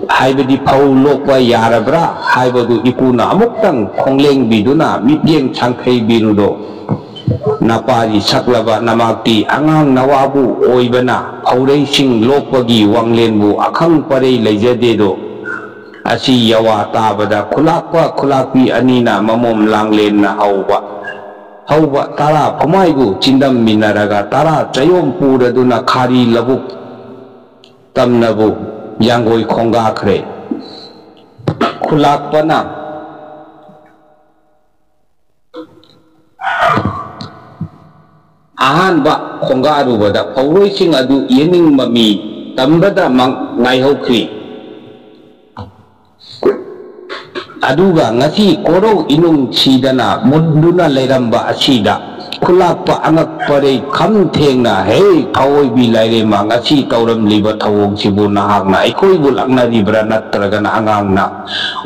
ꯍꯥꯏꯕꯗꯤ ꯐꯧ ꯂꯣꯛꯄ ꯌꯥꯔꯕ꯭ꯔꯥ ꯍꯥꯏꯕꯗꯨ ꯏꯀꯨꯅ ꯑꯃꯨꯛꯇꯪ ꯈꯣꯡꯂꯦꯡꯕꯤꯗꯨꯅ ꯃꯤꯠꯌꯦꯡ ꯁꯥꯡꯈꯩꯕꯤꯔꯨꯗꯣ꯫ ꯅꯄꯥꯔꯤ ꯁꯛꯂꯕ ꯅꯃꯥꯛꯇꯤ ꯑꯉꯥꯡ ꯅꯋꯥꯕꯨ ꯑꯣꯏꯕꯅ ꯐꯧꯔꯩꯁꯤꯡ ꯂꯣꯛꯄꯒꯤ ꯋꯥꯡꯂꯦꯟꯕꯨ ꯑꯈꯪ ꯄꯔꯩ ꯂꯩꯖꯗꯦꯗꯣ꯫ ꯑꯁꯤ ꯌꯋꯥ ꯇꯥꯕꯗ ꯈꯨꯂꯥꯛꯄ ꯈꯨꯂꯥꯛꯄꯤ ꯑꯅꯤꯅ ꯃꯃꯣꯝ ꯂꯥꯡꯂꯦꯟꯅ ꯍꯧꯕ, ꯍꯧꯕ ꯇꯔꯥ ꯐꯝꯃꯥꯏꯕꯨ ꯆꯤꯟꯗꯝꯃꯤꯟꯅꯔꯒ ꯇꯔꯥ ꯆꯌꯣꯝ ꯄꯨꯔꯗꯨꯅ ꯈꯥꯔꯤ ꯂꯧꯕꯨꯛ ꯇꯝꯅꯕꯨ ꯌꯥꯡꯒꯣꯏ ꯈꯣꯡꯒꯥꯈ꯭ꯔꯦ꯫ ꯈꯨꯂꯥꯛꯄꯅ ꯑꯍꯥꯟꯕ ꯈꯣꯡꯒꯥꯔꯨꯕꯗ ꯐꯧꯔꯣꯏꯁꯤꯡ ꯑꯗꯨ ꯌꯦꯡꯅꯤꯡꯕ ꯃꯤ ꯇꯝꯕꯗ ꯃꯪ-, ꯉꯥꯏꯍꯧꯈ꯭ꯔꯤ꯫ ꯑꯗꯨꯒ ꯉꯁꯤ ꯀꯣꯔꯧ ꯏꯅꯨꯡ ꯁꯤꯗꯅ ꯃꯨꯟꯗꯨꯅ ꯂꯩꯔꯝꯕ ꯑꯁꯤꯗ ꯈꯨꯂꯥꯛꯄ ꯑꯉꯛꯄꯔꯩ ꯈꯝ ꯊꯦꯡꯅ, "ꯍꯦ, ꯐꯑꯣꯏꯕꯤ ꯂꯥꯏꯔꯦꯝꯃ, ꯉꯁꯤ ꯇꯧꯔꯝꯂꯤꯕ ꯊꯧꯑꯣꯡꯁꯤꯕꯨ ꯅꯍꯥꯛꯅ ꯑꯩꯈꯣꯏꯕꯨ ꯂꯥꯛꯅꯔꯤꯕ꯭ꯔꯥ, ꯅꯠꯇ꯭ꯔꯒꯅ ꯑꯉꯥꯡꯅ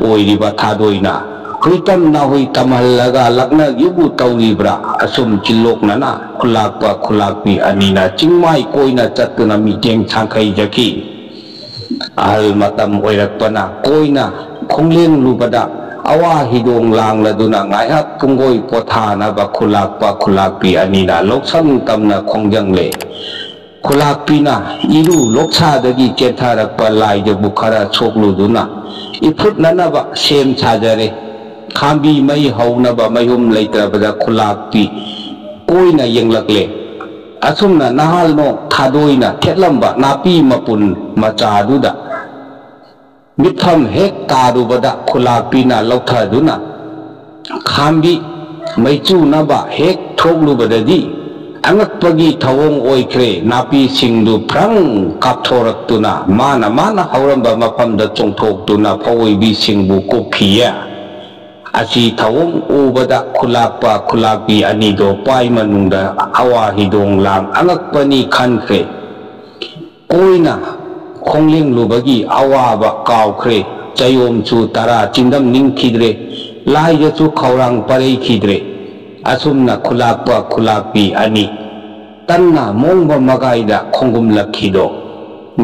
ꯑꯣꯏꯔꯤꯕ ꯊꯥꯗꯣꯏꯅ?" ꯍꯨꯏꯇꯝꯅ ꯍꯨꯏ ꯇꯝꯍꯜꯂꯒ ꯂꯛꯅꯒꯤꯕꯨ ꯇꯧꯔꯤꯕ꯭ꯔꯥ? ꯑꯁꯨꯝ ꯆꯤꯜꯂꯣꯛꯅꯅ ꯈꯨꯂꯥꯛꯄ ꯈꯨꯂꯥꯛꯄꯤ ꯑꯅꯤꯅ ꯆꯤꯡꯃꯥꯏ ꯀꯣꯏꯅ ꯆꯠꯇꯨꯅ ꯃꯤꯠꯌꯦꯡ ꯁꯥꯡꯈꯩꯖꯈꯤ꯫ ꯑꯍꯜ ꯃꯇꯝ ꯑꯣꯏꯔꯛꯄꯅ ꯀꯣꯏꯅ ꯈꯣꯡꯂꯦꯡꯂꯨꯕꯗ ꯑꯋꯥ ꯍꯤꯗꯣꯡ ꯂꯥꯡꯂꯗꯨꯅ ꯉꯥꯏꯍꯥꯛ ꯄꯨꯡꯒꯣꯏ ꯄꯣꯊꯥꯅꯕ ꯈꯨꯂꯥꯛꯄ ꯈꯨꯂꯥꯛꯄꯤ ꯑꯅꯤꯅ ꯂꯧꯁꯪ ꯇꯝꯅ ꯈꯣꯡꯖꯪꯂꯦ꯫ ꯈꯨꯂꯥꯛꯄꯤꯅ ꯏꯔꯨ ꯂꯣꯛꯁꯥꯗꯒꯤ ꯆꯦꯟꯊꯔꯛꯄ ꯂꯥꯏꯗꯨꯕꯨ ꯈꯔ ꯁꯣꯛꯂꯨꯗꯨꯅ ꯏꯐꯨꯠꯅꯅꯕ ꯁꯦꯝ ꯁꯥꯖꯔꯦ꯫ ꯈꯥꯝꯕꯤ ꯃꯩ ꯍꯧꯅꯕ ꯃꯩꯍꯨꯝ ꯂꯩꯇ꯭ꯔꯕꯗ ꯈꯨꯂꯥꯛꯄꯤ ꯀꯣꯏꯅ ꯌꯦꯡꯂꯛꯂꯦ꯫ ꯑꯁꯨꯝꯅ ꯅꯍꯥꯜꯅꯣ ꯊꯥꯗꯣꯏꯅ ꯊꯦꯠꯂꯝꯕ ꯅꯥꯄꯤ ꯃꯄꯨꯟ ꯃꯆꯥꯗꯨꯗ ꯃꯤꯠꯐꯝ ꯍꯦꯛ ꯇꯥꯔꯨꯕꯗ ꯈꯨꯂꯥꯛꯄꯤꯅ ꯂꯧꯊꯗꯨꯅ ꯈꯥꯝꯕꯤ ꯃꯩꯆꯨꯅꯕ ꯍꯦꯛ ꯊꯣꯛꯂꯨꯕꯗꯗꯤ ꯑꯉꯛꯄꯒꯤ ꯊꯧꯑꯣꯡ ꯑꯣꯏꯈ꯭ꯔꯦ꯫ ꯅꯥꯄꯤꯁꯤꯡꯗꯨ ꯐ꯭ꯔꯪ ꯀꯥꯞꯊꯣꯔꯛꯇꯨꯅ ꯃꯥꯅ ꯃꯥꯅ ꯍꯧꯔꯝꯕ ꯃꯐꯝꯗ ꯆꯣꯡꯊꯣꯛꯇꯨꯅ ꯐꯧ ꯑꯣꯏꯕꯤꯁꯤꯡꯕꯨ ꯀꯨꯞꯈꯤꯌꯦ꯫ ꯑꯁꯤ ꯊꯧꯑꯣꯡ ꯎꯕꯗ ꯈꯨꯂꯥꯛꯄ ꯈꯨꯂꯥꯛꯄꯤ ꯑꯅꯤꯗꯣ ꯄꯥꯏ ꯃꯅꯨꯡꯗ ꯑꯋꯥ ꯍꯤꯗꯣꯡ ꯂꯥꯡ ꯑꯉꯛꯄꯅꯤ ꯈꯟꯈ꯭ꯔꯦ꯫ ꯀꯣꯏꯅ ꯈꯣꯡꯂꯦꯡꯂꯨꯕꯒꯤ ꯑꯋꯥꯕ ꯀꯥꯎꯈ꯭ꯔꯦ꯫ ꯆꯌꯣꯝꯁꯨ ꯇꯔꯥ ꯆꯤꯟꯗꯝ ꯅꯤꯡꯈꯤꯗ꯭ꯔꯦ꯫ ꯂꯥꯏꯗꯁꯨ ꯈꯧꯔꯥꯡ ꯄꯔꯩꯈꯤꯗ꯭ꯔꯦ꯫ ꯑꯁꯨꯝꯅ ꯈꯨꯂꯥꯛꯄ ꯈꯨꯂꯥꯛꯄꯤ ꯑꯅꯤ ꯇꯟꯅ ꯃꯣꯡꯕ ꯃꯒꯥꯏꯗ ꯈꯣꯡꯒꯨꯝꯂꯛꯈꯤꯗꯣ꯫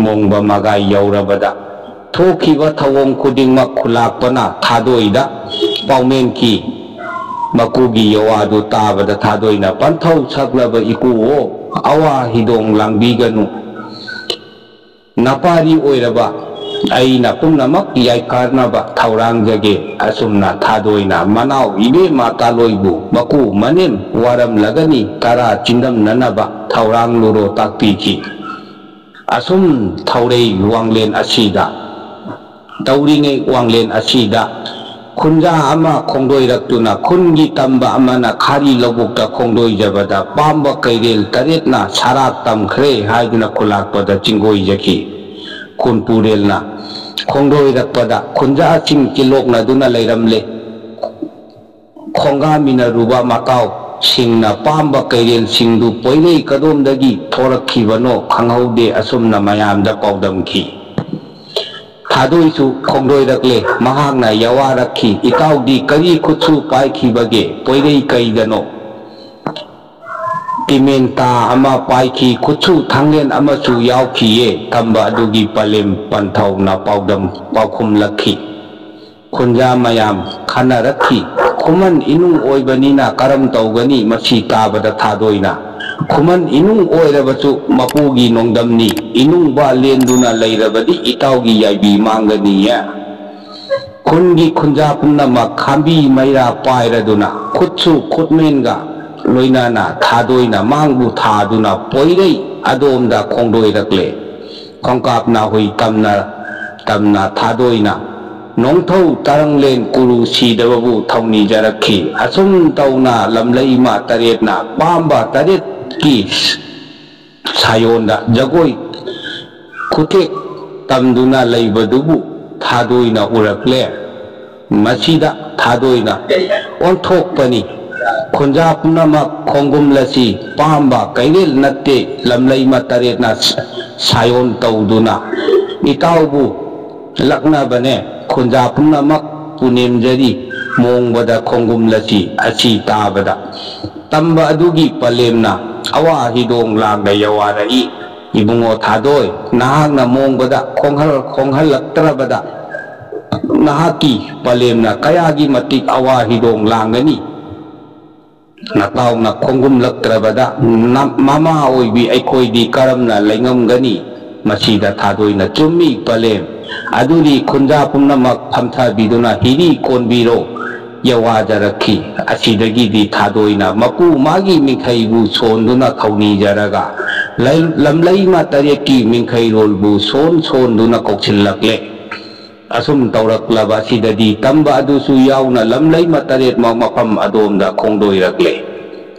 ꯃꯣꯡꯕ ꯃꯒꯥꯏ ꯌꯧꯔꯕꯗ ꯊꯣꯛꯈꯤꯕ ꯊꯧꯑꯣꯡ ꯈꯨꯗꯤꯡꯃꯛ ꯈꯨꯂꯥꯛꯄꯅ ꯊꯥꯗꯣꯏꯗ ꯄꯥꯎꯃꯦꯟꯈꯤ꯫ ꯃꯀꯨꯒꯤ ꯌꯋꯥꯗꯨ ꯇꯥꯕꯗ ꯊꯥꯗꯣꯏꯅ ꯄꯟꯊꯧ ꯁꯛꯂꯕ ꯏꯀꯨꯋꯣ, ꯑꯋꯥ ꯍꯤꯗꯣꯡ ꯂꯥꯡꯕꯤꯒꯅꯨ꯫ ꯅꯄꯥꯔꯤ ꯑꯣꯏꯔꯕ ꯑꯩꯅ ꯄꯨꯝꯅꯃꯛ ꯌꯥꯏꯐꯅꯕ ꯊꯧꯔꯥꯡꯖꯒꯦ꯫ ꯑꯁꯨꯝꯅ ꯊꯥꯗꯣꯏꯅ ꯃꯅꯥꯎ ꯏꯕꯦꯝꯃ ꯀꯥꯂꯣꯏꯕꯨ ꯃꯀꯨ ꯃꯅꯦꯝ ꯋꯥꯔꯝꯂꯒꯅꯤ ꯇꯔꯥ ꯆꯤꯟꯗꯝꯅꯅꯕ ꯊꯧꯔꯥꯡ ꯂꯨꯔꯣ ꯇꯥꯛꯄꯤꯈꯤ꯫ ꯑꯁꯨꯝ ꯊꯧꯔꯩ ꯋꯥꯡꯂꯦꯟ ꯑꯁꯤꯗ ꯇꯧꯔꯤꯉꯩ ꯋꯥꯡꯂꯦꯟ ꯑꯁꯤꯗ ꯈꯨꯟꯖꯥ ꯑꯃ ꯈꯣꯡꯗꯣꯏꯔꯛꯇꯨꯅ ꯈꯨꯟꯒꯤ ꯇꯝꯕ ꯑꯃꯅ ꯈꯥꯔꯤ ꯂꯧꯕꯨꯛꯇ ꯈꯣꯡꯗꯣꯏꯖꯕꯗ ꯄꯥꯝꯕ ꯀꯩꯔꯦꯜ ꯇꯔꯦꯠꯅ ꯁꯔꯥꯛ ꯇꯝꯈ꯭ꯔꯦ ꯍꯥꯏꯗꯨꯅ ꯈꯨꯂꯥꯛꯄꯗ ꯆꯤꯡꯒꯣꯏꯖꯈꯤ꯫ ꯈꯨꯟꯄꯨꯔꯦꯜꯅ ꯈꯣꯡꯗꯣꯏꯔꯛꯄꯗ ꯈꯨꯟꯖꯥꯁꯤꯡ ꯀꯤꯂꯣꯛꯅꯗꯨꯅ ꯂꯩꯔꯝꯂꯦ꯫ ꯈꯣꯡꯒꯥꯃꯤꯟꯅꯔꯨꯕ ꯃꯇꯥꯎꯁꯤꯡꯅ ꯄꯥꯝꯕ ꯀꯩꯔꯦꯜꯁꯤꯡꯗꯨ ꯄꯣꯏꯔꯩ ꯀꯗꯣꯝꯗꯒꯤ ꯊꯣꯔꯛꯈꯤꯕꯅꯣ ꯈꯪꯍꯧꯗꯦ꯫ ꯑꯁꯨꯝꯅ ꯃꯌꯥꯝꯗ ꯄꯥꯎꯗꯝꯈꯤ꯫ ꯊꯥꯗꯣꯏꯁꯨ ꯈꯣꯡꯗꯣꯏꯔꯛꯂꯦ꯫ ꯃꯍꯥꯛꯅ ꯌꯥꯋꯥꯔꯛꯈꯤ, "ꯏꯇꯥꯎꯗꯤ ꯀꯔꯤ ꯈꯨꯠꯁꯨ ꯄꯥꯏꯈꯤꯕꯒꯦ? ꯄꯣꯏꯔꯩ ꯀꯩꯗꯅꯣ?" "ꯇꯤꯃꯦꯟꯇꯥ ꯑꯃ ꯄꯥꯏꯈꯤ, ꯈꯨꯠꯁꯨ ꯊꯥꯡꯂꯦꯟ ꯑꯃꯁꯨ ꯌꯥꯎꯈꯤꯌꯦ" ꯇꯝꯕ ꯑꯗꯨꯒꯤ ꯄꯂꯦꯝ ꯄꯟꯊꯧꯅ ꯄꯥꯎꯗꯝ ꯄꯥꯎꯈꯨꯝꯂꯛꯈꯤ꯫ ꯈꯨꯟꯖꯥ ꯃꯌꯥꯝ ꯈꯟꯅꯔꯛꯈꯤ꯫ ꯈꯨꯃꯟ ꯏꯅꯨꯡ ꯑꯣꯏꯕꯅꯤꯅ ꯀꯔꯝ ꯇꯧꯒꯅꯤ? ꯃꯁꯤ ꯇꯥꯕꯗ ꯊꯥꯗꯣꯏꯅ, "ꯈꯨꯃꯟ ꯏꯅꯨꯡ ꯑꯣꯏꯔꯕꯁꯨ ꯃꯄꯨꯒꯤ ꯅꯣꯡꯗꯝꯅꯤ, ꯏꯅꯨꯡꯕ ꯂꯦꯟꯗꯨꯅ ꯂꯩꯔꯕꯗꯤ ꯏꯇꯥꯎꯒꯤ ꯌꯥꯏꯕꯤ ꯃꯥꯡꯒꯅꯤꯌꯦ"꯫ ꯈꯨꯟꯒꯤ ꯈꯨꯟꯖꯥ ꯄꯨꯝꯅꯃꯛ ꯈꯥꯝꯕꯤ ꯃꯩꯔꯥ ꯄꯥꯏꯔꯗꯨꯅ ꯈꯨꯠꯁꯨ ꯈꯨꯠꯃꯦꯟꯒ ꯂꯣꯏꯅꯅ ꯊꯥꯗꯣꯏꯅ ꯃꯥꯡꯕꯨ ꯊꯥꯗꯨꯅ ꯄꯣꯏꯔꯩ ꯑꯗꯣꯝꯗ ꯈꯣꯡꯗꯣꯏꯔꯛꯂꯦ꯫ ꯈꯣꯡꯀꯥꯞ ꯅꯥꯍꯨꯏ ꯇꯝꯅ ꯇꯝꯅ ꯊꯥꯗꯣꯏꯅ ꯅꯣꯡꯊꯧ ꯇꯔꯪꯂꯦꯟ ꯀꯨꯔꯨ ꯁꯤꯗꯕꯕꯨ ꯊꯧꯅꯤꯖꯔꯛꯈꯤ꯫ ꯑꯁꯨꯝ ꯇꯧꯅ ꯂꯝꯂꯩꯃ ꯇꯔꯦꯠꯅ ꯄꯥꯝꯕ ꯇꯔꯦꯠꯀꯤ ꯁꯥꯌꯣꯟꯗ ꯖꯒꯣꯏ ꯈꯨꯊꯦꯛ ꯇꯝꯗꯨꯅ ꯂꯩꯕꯗꯨꯕꯨ ꯊꯥꯗꯣꯏꯅ ꯎꯔꯛꯂꯦ꯫ ꯃꯁꯤꯗ ꯊꯥꯗꯣꯏꯅ ꯑꯣꯟꯊꯣꯛꯄꯅꯤ꯫ ꯈꯨꯟꯖꯥ ꯄꯨꯝꯅꯃꯛ ꯈꯣꯡꯒꯨꯝꯂꯁꯤ ꯄꯥꯝꯕ ꯀꯩꯔꯦꯜ ꯅꯠꯇꯦ, ꯂꯝꯂꯩꯃ ꯇꯔꯦꯠꯅ ꯁꯥꯌꯣꯟ ꯇꯧꯗꯨꯅ ꯏꯇꯥꯎꯕꯨ ꯂꯛꯅꯕꯅꯦ꯫ ꯈꯨꯟꯖꯥ ꯄꯨꯝꯅꯃꯛ ꯄꯨꯅꯦꯝꯖꯔꯤ, ꯃꯣꯡꯕꯗ ꯈꯣꯡꯒꯨꯝꯂꯁꯤ꯫ ꯑꯁꯤ ꯇꯥꯕꯗ ꯇꯝꯕ ꯑꯗꯨꯒꯤ ꯄꯂꯦꯝꯅ ꯑꯋꯥ ꯍꯤꯗꯣꯡ ꯂꯥꯡꯗ ꯌꯋꯥꯔꯛꯏ꯫ "ꯏꯕꯨꯡꯉꯣ ꯊꯥꯗꯣꯏ, ꯅꯍꯥꯛꯅ ꯃꯣꯡꯕꯗ ꯈꯣꯡꯍꯜ ꯈꯣꯡꯍꯜꯂꯛꯇ꯭ꯔꯕꯗ ꯅꯍꯥꯛꯀꯤ ꯄꯂꯦꯝꯅ ꯀꯌꯥꯒꯤ ꯃꯇꯤꯛ ꯑꯋꯥ ꯍꯤꯗꯣꯡ ꯂꯥꯡꯒꯅꯤ?" ꯅꯇꯥꯎꯅ ꯈꯣꯡꯒꯨꯝꯂꯛꯇ꯭ꯔꯕꯗ ꯅ-, ꯃꯃꯥ ꯑꯣꯏꯕꯤ ꯑꯩꯈꯣꯏꯗꯤ ꯀꯔꯝꯅ ꯂꯩꯉꯝꯒꯅꯤ? ꯃꯁꯤꯗ ꯊꯥꯗꯣꯏꯅ ꯆꯨꯝꯃꯤ ꯄꯂꯦꯝ꯫ ꯑꯗꯨꯗꯤ ꯈꯨꯟꯖꯥ ꯄꯨꯝꯅꯃꯛ ꯐꯝꯊꯕꯤꯗꯨꯅ ꯍꯤꯔꯤ ꯀꯣꯟꯕꯤꯔꯣ꯫ ꯌꯋꯥꯖꯔꯛꯈꯤ꯫ ꯑꯁꯤꯗꯒꯤꯗꯤ ꯊꯥꯗꯣꯏꯅ ꯃꯄꯨ ꯃꯥꯒꯤ ꯃꯤꯡꯈꯩꯕꯨ ꯁꯣꯟꯗꯨꯅ ꯊꯧꯅꯤꯖꯔꯒ ꯂꯩ-, ꯂꯝꯂꯩꯃ ꯇꯔꯦꯠꯀꯤ ꯃꯤꯡꯈꯩꯔꯣꯜꯕꯨ ꯁꯣꯟ ꯁꯣꯟꯗꯨꯅ ꯀꯧꯁꯤꯜꯂꯛꯂꯦ꯫ ꯑꯁꯨꯝ ꯇꯧꯔꯛꯂꯕ ꯑꯁꯤꯗꯗꯤ ꯇꯝꯕ ꯑꯗꯨꯁꯨ ꯌꯥꯎꯅ ꯂꯝꯂꯩꯃ ꯇꯔꯦꯠꯃꯛ ꯃꯐꯝ ꯑꯗꯣꯝꯗ ꯈꯣꯡꯗꯣꯏꯔꯛꯂꯦ꯫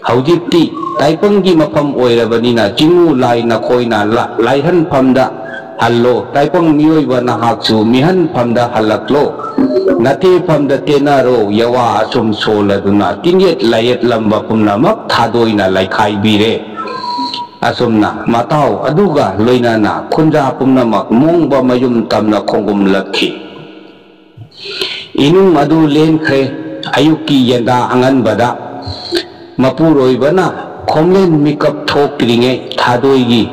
ꯍꯧꯖꯤꯛꯇꯤ ꯇꯥꯏꯄꯪꯒꯤ ꯃꯐꯝ ꯑꯣꯏꯔꯕꯅꯤꯅ ꯆꯤꯡꯉꯨ ꯂꯥꯏ ꯅꯈꯣꯏꯅ ꯂꯥ-, ꯂꯥꯏꯍꯟꯐꯝꯗ ꯍꯜꯂꯣ꯫ ꯇꯥꯏꯄꯪ ꯃꯤꯑꯣꯏꯕ ꯅꯍꯥꯛꯁꯨ ꯃꯤꯍꯟꯐꯝꯗ ꯍꯜꯂꯛꯂꯣ꯫ ꯅꯇꯦꯐꯝꯗ ꯇꯦꯟꯅꯔꯣ꯫ ꯌꯋꯥ ꯑꯁꯨꯝ ꯁꯣꯜꯂꯗꯨꯅ ꯇꯤꯡꯌꯦꯠ ꯂꯥꯏꯌꯦꯠꯂꯝꯕ ꯄꯨꯝꯅꯃꯛ ꯊꯥꯗꯣꯏꯅ ꯂꯩꯈꯥꯏꯕꯤꯔꯦ꯫ ꯑꯁꯨꯝꯅ ꯃꯇꯥꯎ ꯑꯗꯨꯒ ꯂꯣꯏꯅꯅ ꯈꯨꯟꯖꯥ ꯄꯨꯝꯅꯃꯛ ꯃꯣꯡꯕ ꯃꯌꯨꯝ ꯇꯝꯅ ꯈꯣꯡꯒꯨꯝꯂꯛꯈꯤ꯫ ꯏꯅꯨꯡ ꯑꯗꯨ ꯂꯦꯟꯈ꯭ꯔꯦ꯫ ꯑꯌꯨꯛꯀꯤ ꯌꯦꯟꯗꯥ ꯑꯉꯟꯕꯗ ꯃꯄꯨꯔꯣꯏꯕꯅ ꯈꯣꯝꯂꯦꯟ ꯃꯤꯀꯞ ꯊꯣꯛꯇ꯭ꯔꯤꯉꯩ ꯊꯥꯗꯣꯏꯒꯤ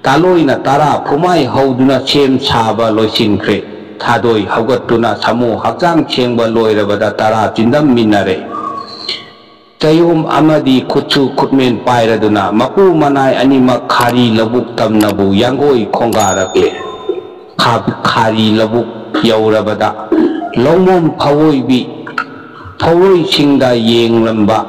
ꯇꯥꯂꯣꯏꯅ ꯇꯔꯥ ꯐꯨꯃꯥꯏ ꯍꯧꯗꯨꯅ ꯁꯦꯝ ꯁꯥꯕ ꯂꯣꯏꯁꯤꯟꯈ꯭ꯔꯦ꯫ ꯊꯥꯗꯣꯏ ꯍꯧꯒꯠꯇꯨꯅ ꯁꯥꯃꯨ ꯍꯛꯆꯥꯡ ꯁꯦꯡꯕ ꯂꯣꯏꯔꯕꯗ ꯇꯔꯥ ꯆꯤꯟꯗꯝꯃꯤꯟꯅꯔꯦ꯫ ꯆꯌꯣꯝ ꯑꯃꯗꯤ ꯈꯨꯠꯁꯨ ꯈꯨꯠꯃꯦꯟ ꯄꯥꯏꯔꯗꯨꯅ ꯃꯄꯨ ꯃꯅꯥꯏ ꯑꯅꯤꯃꯛ ꯈꯥꯔꯤ ꯂꯧꯕꯨꯛ ꯇꯝꯅꯕꯨ ꯌꯥꯡꯒꯣꯏ ꯈꯣꯡꯒꯥꯔꯛꯂꯦ꯫ ꯈꯥ-, ꯈꯥꯔꯤ ꯂꯧꯕꯨꯛ ꯌꯧꯔꯕꯗ ꯂꯧꯃꯣꯝ ꯐꯧꯑꯣꯏꯕꯤ ꯐꯧꯔꯣꯏꯁꯤꯡꯗ ꯌꯦꯡꯂꯝꯕ,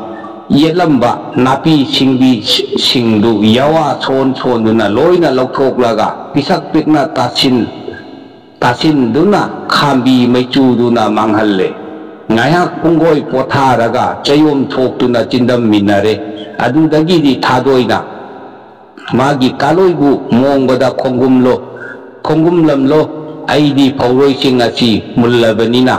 ꯌꯦꯠꯂꯝꯕ ꯅꯥꯄꯤ ꯁꯤꯡꯕꯤꯁꯤꯡꯗꯨ ꯌꯥꯋꯥ ꯁꯣꯟ ꯁꯣꯟꯗꯨꯅ ꯂꯣꯏꯅ ꯂꯧꯊꯣꯛꯂꯒ ꯄꯤꯁꯛ ꯄꯤꯛꯅ ꯇꯥꯁꯤꯟ-, ꯇꯥꯁꯤꯟꯗꯨꯅ ꯈꯥꯝꯕꯤ ꯃꯩꯆꯨꯗꯨꯅ ꯃꯥꯡꯍꯜꯂꯦ꯫ ꯉꯥꯏꯍꯥꯛ ꯄꯨꯡꯒꯣꯏ ꯄꯣꯊꯥꯔꯒ ꯆꯌꯣꯝ ꯊꯣꯛꯇꯨꯅ ꯆꯤꯟꯗꯝꯃꯤꯟꯅꯔꯦ꯫ ꯑꯗꯨꯗꯒꯤꯗꯤ ꯊꯥꯗꯣꯏꯅ ꯃꯥꯒꯤ ꯀꯥꯂꯣꯏꯕꯨ ꯃꯣꯡꯕꯗ ꯈꯣꯡꯒꯨꯝꯂꯣ, ꯈꯣꯡꯒꯨꯝꯂꯝꯂꯣ, ꯑꯩꯗꯤ ꯐꯧꯔꯣꯏꯁꯤꯡ ꯑꯁꯤ ꯃꯨꯜꯂꯕꯅꯤꯅ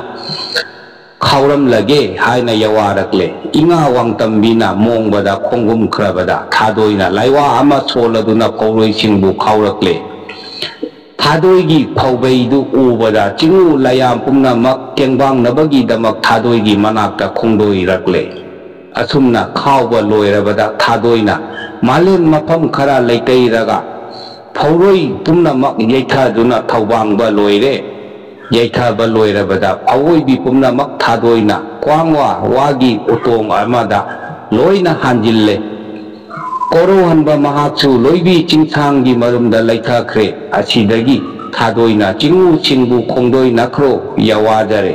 ꯈꯥꯎꯔꯝꯂꯒꯦ ꯍꯥꯏꯅ ꯌꯋꯥꯔꯛꯂꯦ꯫ ꯏꯉꯥ ꯋꯥꯡꯇꯝꯕꯤꯅ ꯃꯣꯡꯕꯗ ꯈꯣꯡꯒꯨꯝꯈ꯭ꯔꯕꯗ ꯊꯥꯗꯣꯏꯅ ꯂꯥꯏꯋꯥ ꯑꯃ ꯁꯣꯜꯂꯗꯨꯅ ꯐꯧꯔꯣꯏꯁꯤꯡꯕꯨ ꯈꯥꯎꯔꯛꯂꯦ꯫ ꯊꯥꯗꯣꯏꯒꯤ ꯐꯧꯕꯩꯗꯨ ꯎꯕꯗ ꯆꯤꯡꯎ ꯂꯥꯏꯌꯥꯝ ꯄꯨꯝꯅꯃꯛ ꯇꯦꯡꯕꯥꯡꯅꯕꯒꯤꯗꯃꯛ ꯊꯥꯗꯣꯏꯒꯤ ꯃꯅꯥꯛꯇ ꯈꯣꯡꯗꯣꯏꯔꯛꯂꯦ꯫ ꯑꯁꯨꯝꯅ ꯈꯥꯎꯕ ꯂꯣꯏꯔꯕꯗ ꯊꯥꯗꯣꯏꯅ ꯃꯥꯂꯦꯝ ꯃꯐꯝ ꯈꯔ ꯂꯩꯇꯩꯔꯒ ꯐꯧꯔꯣꯏ ꯄꯨꯝꯅꯃꯛ ꯌꯩꯊꯗꯨꯅ ꯊꯧꯕꯥꯡꯕ ꯂꯣꯏꯔꯦ꯫ ꯌꯩꯊꯕ ꯂꯣꯏꯔꯕꯗ ꯐꯧꯑꯣꯏꯕꯤ ꯄꯨꯝꯅꯃꯛ ꯊꯥꯗꯣꯏꯅ ꯀ꯭ꯋꯥꯡꯋꯥ ꯋꯥꯒꯤ ꯎꯇꯣꯡ ꯑꯃꯗ ꯂꯣꯏꯅ ꯍꯥꯟꯖꯤꯜꯂꯦ꯫ ꯀꯣꯔꯧꯍꯟꯕ ꯃꯍꯥꯛꯁꯨ ꯂꯣꯏꯕꯤ ꯆꯤꯡꯁꯥꯡꯒꯤ ꯃꯔꯨꯝꯗ ꯂꯩꯊꯈ꯭ꯔꯦ꯫ ꯑꯁꯤꯗꯒꯤ ꯊꯥꯗꯣꯏꯅ ꯆꯤꯡꯎꯁꯤꯡꯕꯨ ꯈꯣꯡꯗꯣꯏꯅꯈ꯭ꯔꯣ ꯌꯥꯋꯥꯖꯔꯦ꯫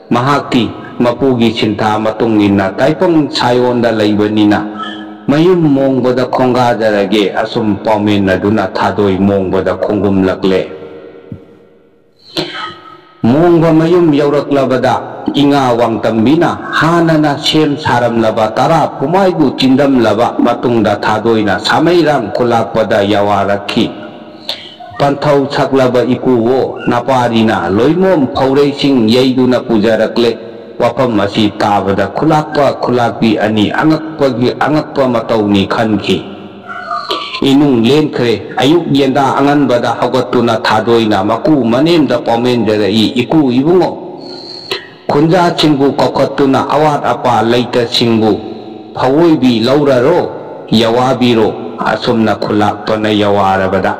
ꯃꯍꯥꯛꯇꯤ ꯃꯄꯨꯒꯤ ꯁꯤꯟꯊꯥ ꯃꯇꯨꯡ ꯏꯟꯅ ꯇꯥꯏꯄꯪ ꯁꯥꯌꯣꯟꯗ ꯂꯩꯕꯅꯤꯅ ꯃꯌꯨꯝ ꯃꯣꯡꯕꯗ ꯈꯣꯡꯒꯥꯖꯔꯒꯦ꯫ ꯑꯁꯨꯝ ꯄꯥꯎꯃꯤꯟꯅꯗꯨꯅ ꯊꯥꯗꯣꯏ ꯃꯣꯡꯕꯗ ꯈꯣꯡꯒꯨꯝꯂꯛꯂꯦ꯫ ꯃꯣꯡꯕ ꯃꯌꯨꯝ ꯌꯧꯔꯛꯂꯕꯗ ꯏꯉꯥ ꯋꯥꯡꯇꯝꯕꯤꯅ ꯍꯥꯟꯅꯅ ꯁꯦꯝ ꯁꯥꯔꯝꯂꯕ ꯇꯔꯥ ꯐꯨꯃꯥꯏꯕꯨ ꯆꯤꯟꯗꯝꯂꯕ ꯃꯇꯨꯡꯗ ꯊꯥꯗꯣꯏꯅ ꯁꯥꯃꯩꯔꯥꯡ ꯈꯨꯂꯥꯛꯄꯗ ꯌꯥꯋꯥꯔꯛꯈꯤ꯫ ꯄꯟꯊꯧ ꯁꯛꯂꯕ ꯏꯀꯨꯋꯣ, ꯅꯄꯥꯔꯤꯅ ꯂꯣꯏꯃꯣꯝ ꯐꯧꯔꯩꯁꯤꯡ ꯌꯩꯗꯨꯅ ꯄꯨꯖꯔꯛꯂꯦ꯫ ꯋꯥꯐꯝ ꯑꯁꯤ ꯇꯥꯕꯗ ꯈꯨꯂꯥꯛꯄ ꯈꯨꯂꯥꯛꯄꯤ ꯑꯅꯤ ꯑꯉꯛꯄꯒꯤ, ꯑꯉꯛꯄ ꯃꯇꯧꯅꯤ ꯈꯟꯈꯤ꯫ ꯏꯅꯨꯡ ꯂꯦꯟꯈ꯭ꯔꯦ꯫ ꯑꯌꯨꯛ ꯌꯦꯟꯗꯥ ꯑꯉꯟꯕꯗ ꯍꯧꯒꯠꯇꯨꯅ ꯊꯥꯗꯣꯏꯅ ꯃꯀꯨ ꯃꯅꯦꯝꯗ ꯄꯥꯎꯃꯦꯟꯖꯔꯛꯏ, "ꯏꯀꯨ ꯏꯕꯨꯡꯉꯣ, ꯈꯨꯟꯖꯥꯁꯤꯡꯕꯨ ꯀꯧꯈꯠꯇꯨꯅ ꯑꯋꯥꯠ ꯑꯄꯥ ꯂꯩꯇꯁꯤꯡꯕꯨ ꯐꯋꯣꯏꯕꯤ ꯂꯧꯔꯔꯣ, ꯌꯋꯥꯕꯤꯔꯣ?" ꯑꯁꯨꯝꯅ ꯈꯨꯜꯂꯥꯛꯄꯅ ꯌꯋꯥꯔꯕꯗ,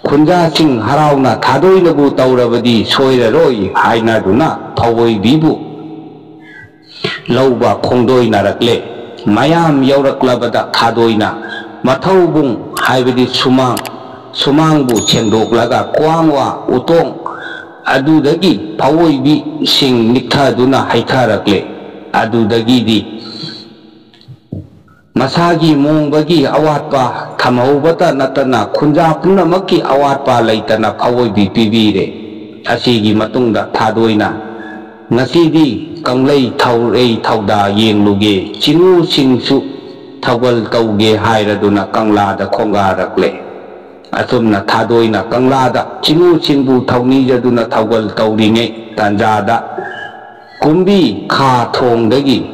ꯈꯨꯟꯖꯥꯁꯤꯡ ꯍꯔꯥꯎꯅ ꯊꯥꯗꯣꯏꯅꯕꯨ ꯇꯧꯔꯕꯗꯤ ꯁꯣꯏꯔꯔꯣꯏ ꯍꯥꯏꯅꯗꯨꯅ ꯐꯋꯣꯏꯕꯤꯕꯨ ꯂꯧꯕ ꯈꯣꯡꯗꯣꯏꯅꯔꯛꯂꯦ꯫ ꯃꯌꯥꯝ ꯌꯧꯔꯛꯂꯕꯗ ꯊꯥꯗꯣꯏꯅ ꯃꯊꯧꯕꯨꯡ, ꯍꯥꯏꯕꯗꯤ ꯁꯨꯃꯥꯡ, ꯁꯨꯃꯥꯡꯕꯨ ꯁꯦꯡꯗꯣꯛꯂꯒ ꯀ꯭ꯋꯥꯡ ꯋꯥ ꯎꯇꯣꯡ ꯑꯗꯨꯗꯒꯤ ꯐꯋꯣꯏꯕꯤꯁꯤꯡ ꯅꯤꯛꯊꯗꯨꯅ ꯍꯩꯊꯔꯛꯂꯦ꯫ ꯑꯗꯨꯗꯒꯤꯗꯤ ꯃꯁꯥꯒꯤ ꯃꯣꯡꯕꯒꯤ ꯑꯋꯥꯠꯄ ꯊꯝꯍꯧꯕꯇ ꯅꯠꯇꯅ ꯈꯨꯟꯖꯥ ꯄꯨꯝꯅꯃꯛꯀꯤ ꯑꯋꯥꯠꯄ ꯂꯩꯇꯅ ꯐꯋꯣꯏꯕꯤ ꯄꯤꯕꯤꯔꯦ꯫ ꯑꯁꯤꯒꯤ ꯃꯇꯨꯡꯗ ꯊꯥꯗꯣꯏꯅ, "ꯉꯁꯤꯗꯤ ꯀꯪꯂꯩ ꯊꯧꯔꯩ ꯊꯧꯗꯥ ꯌꯦꯡꯂꯨꯒꯦ, ꯆꯤꯡꯉꯨꯁꯤꯡꯁꯨ ꯊꯧꯒꯜ ꯇꯧꯒꯦ" ꯍꯥꯏꯔꯗꯨꯅ ꯀꯪꯂꯥꯗ ꯈꯣꯡꯒꯥꯔꯛꯂꯦ꯫ ꯑꯁꯨꯝꯅ ꯊꯥꯗꯣꯏꯅ ꯀꯪꯂꯥꯗ ꯆꯤꯡꯉꯨꯁꯤꯡꯕꯨ ꯊꯧꯅꯤꯖꯗꯨꯅ ꯊꯧꯒꯜ ꯇꯧꯔꯤꯉꯩ ꯇꯥꯟꯖꯥꯗ, ꯀꯨꯝꯕꯤ ꯈꯥ ꯊꯣꯡꯗꯒꯤ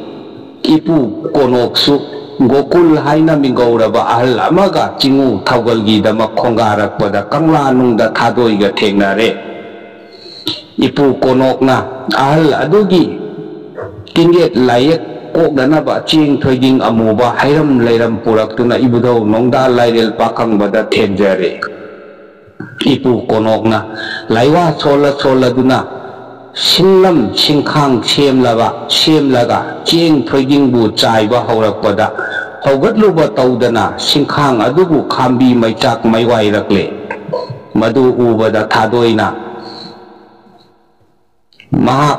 ꯏꯄꯨ ꯀꯣꯅꯣꯛꯁꯨ ꯒꯣꯀꯨꯜ ꯍꯥꯏꯅ ꯃꯤꯡꯒꯧꯔꯕ ꯑꯍꯜ ꯑꯃꯒ ꯆꯤꯡꯉꯨ ꯊꯧꯒꯜꯒꯤꯗꯃꯛ ꯈꯣꯡꯒꯥꯔꯛꯄꯗ ꯀꯪꯂꯥꯅꯨꯡꯗ ꯊꯥꯗꯣꯏꯒ ꯊꯦꯡꯅꯔꯦ꯫ ꯏꯄꯨ ꯀꯣꯅꯣꯛꯅ ꯑꯍꯜ ꯑꯗꯨꯒꯤ ꯇꯤꯡꯒꯦꯠ ꯂꯥꯏꯌꯦꯛ ꯀꯣꯛꯅꯅꯕ ꯆꯦꯡ ꯊꯣꯏꯗꯤꯡ ꯑꯃꯨꯕ ꯍꯩꯔꯝ ꯂꯩꯔꯝ ꯄꯨꯔꯛꯇꯨꯅ ꯏꯕꯨꯙꯧ ꯅꯣꯡꯗꯥ ꯂꯥꯏꯔꯦꯜ ꯄꯥꯈꯪꯕꯗ ꯊꯦꯡꯖꯔꯦ꯫ ꯏꯄꯨ ꯀꯣꯅꯣꯛꯅ ꯂꯥꯏꯋꯥ ꯁꯣꯜꯂ ꯁꯣꯜꯂꯗꯨꯅ ꯁꯤꯡꯂꯝ ꯁꯤꯡꯈꯥꯡ ꯁꯦꯝꯂꯕ, ꯁꯦꯝꯂꯒ ꯆꯦꯡ ꯊꯣꯏꯗꯤꯡꯕꯨ ꯆꯥꯏꯕ ꯍꯧꯔꯛꯄꯗ ꯍꯧꯒꯠꯂꯨꯕ ꯇꯧꯗꯅ ꯁꯤꯡꯈꯥꯡ ꯑꯗꯨꯕꯨ ꯈꯥꯝꯕꯤ ꯃꯩꯆꯥꯛ ꯃꯩꯋꯥꯏꯔꯛꯂꯦ꯫ ꯃꯗꯨ ꯎꯕꯗ ꯊꯥꯗꯣꯏꯅ ꯃꯍꯥꯛ,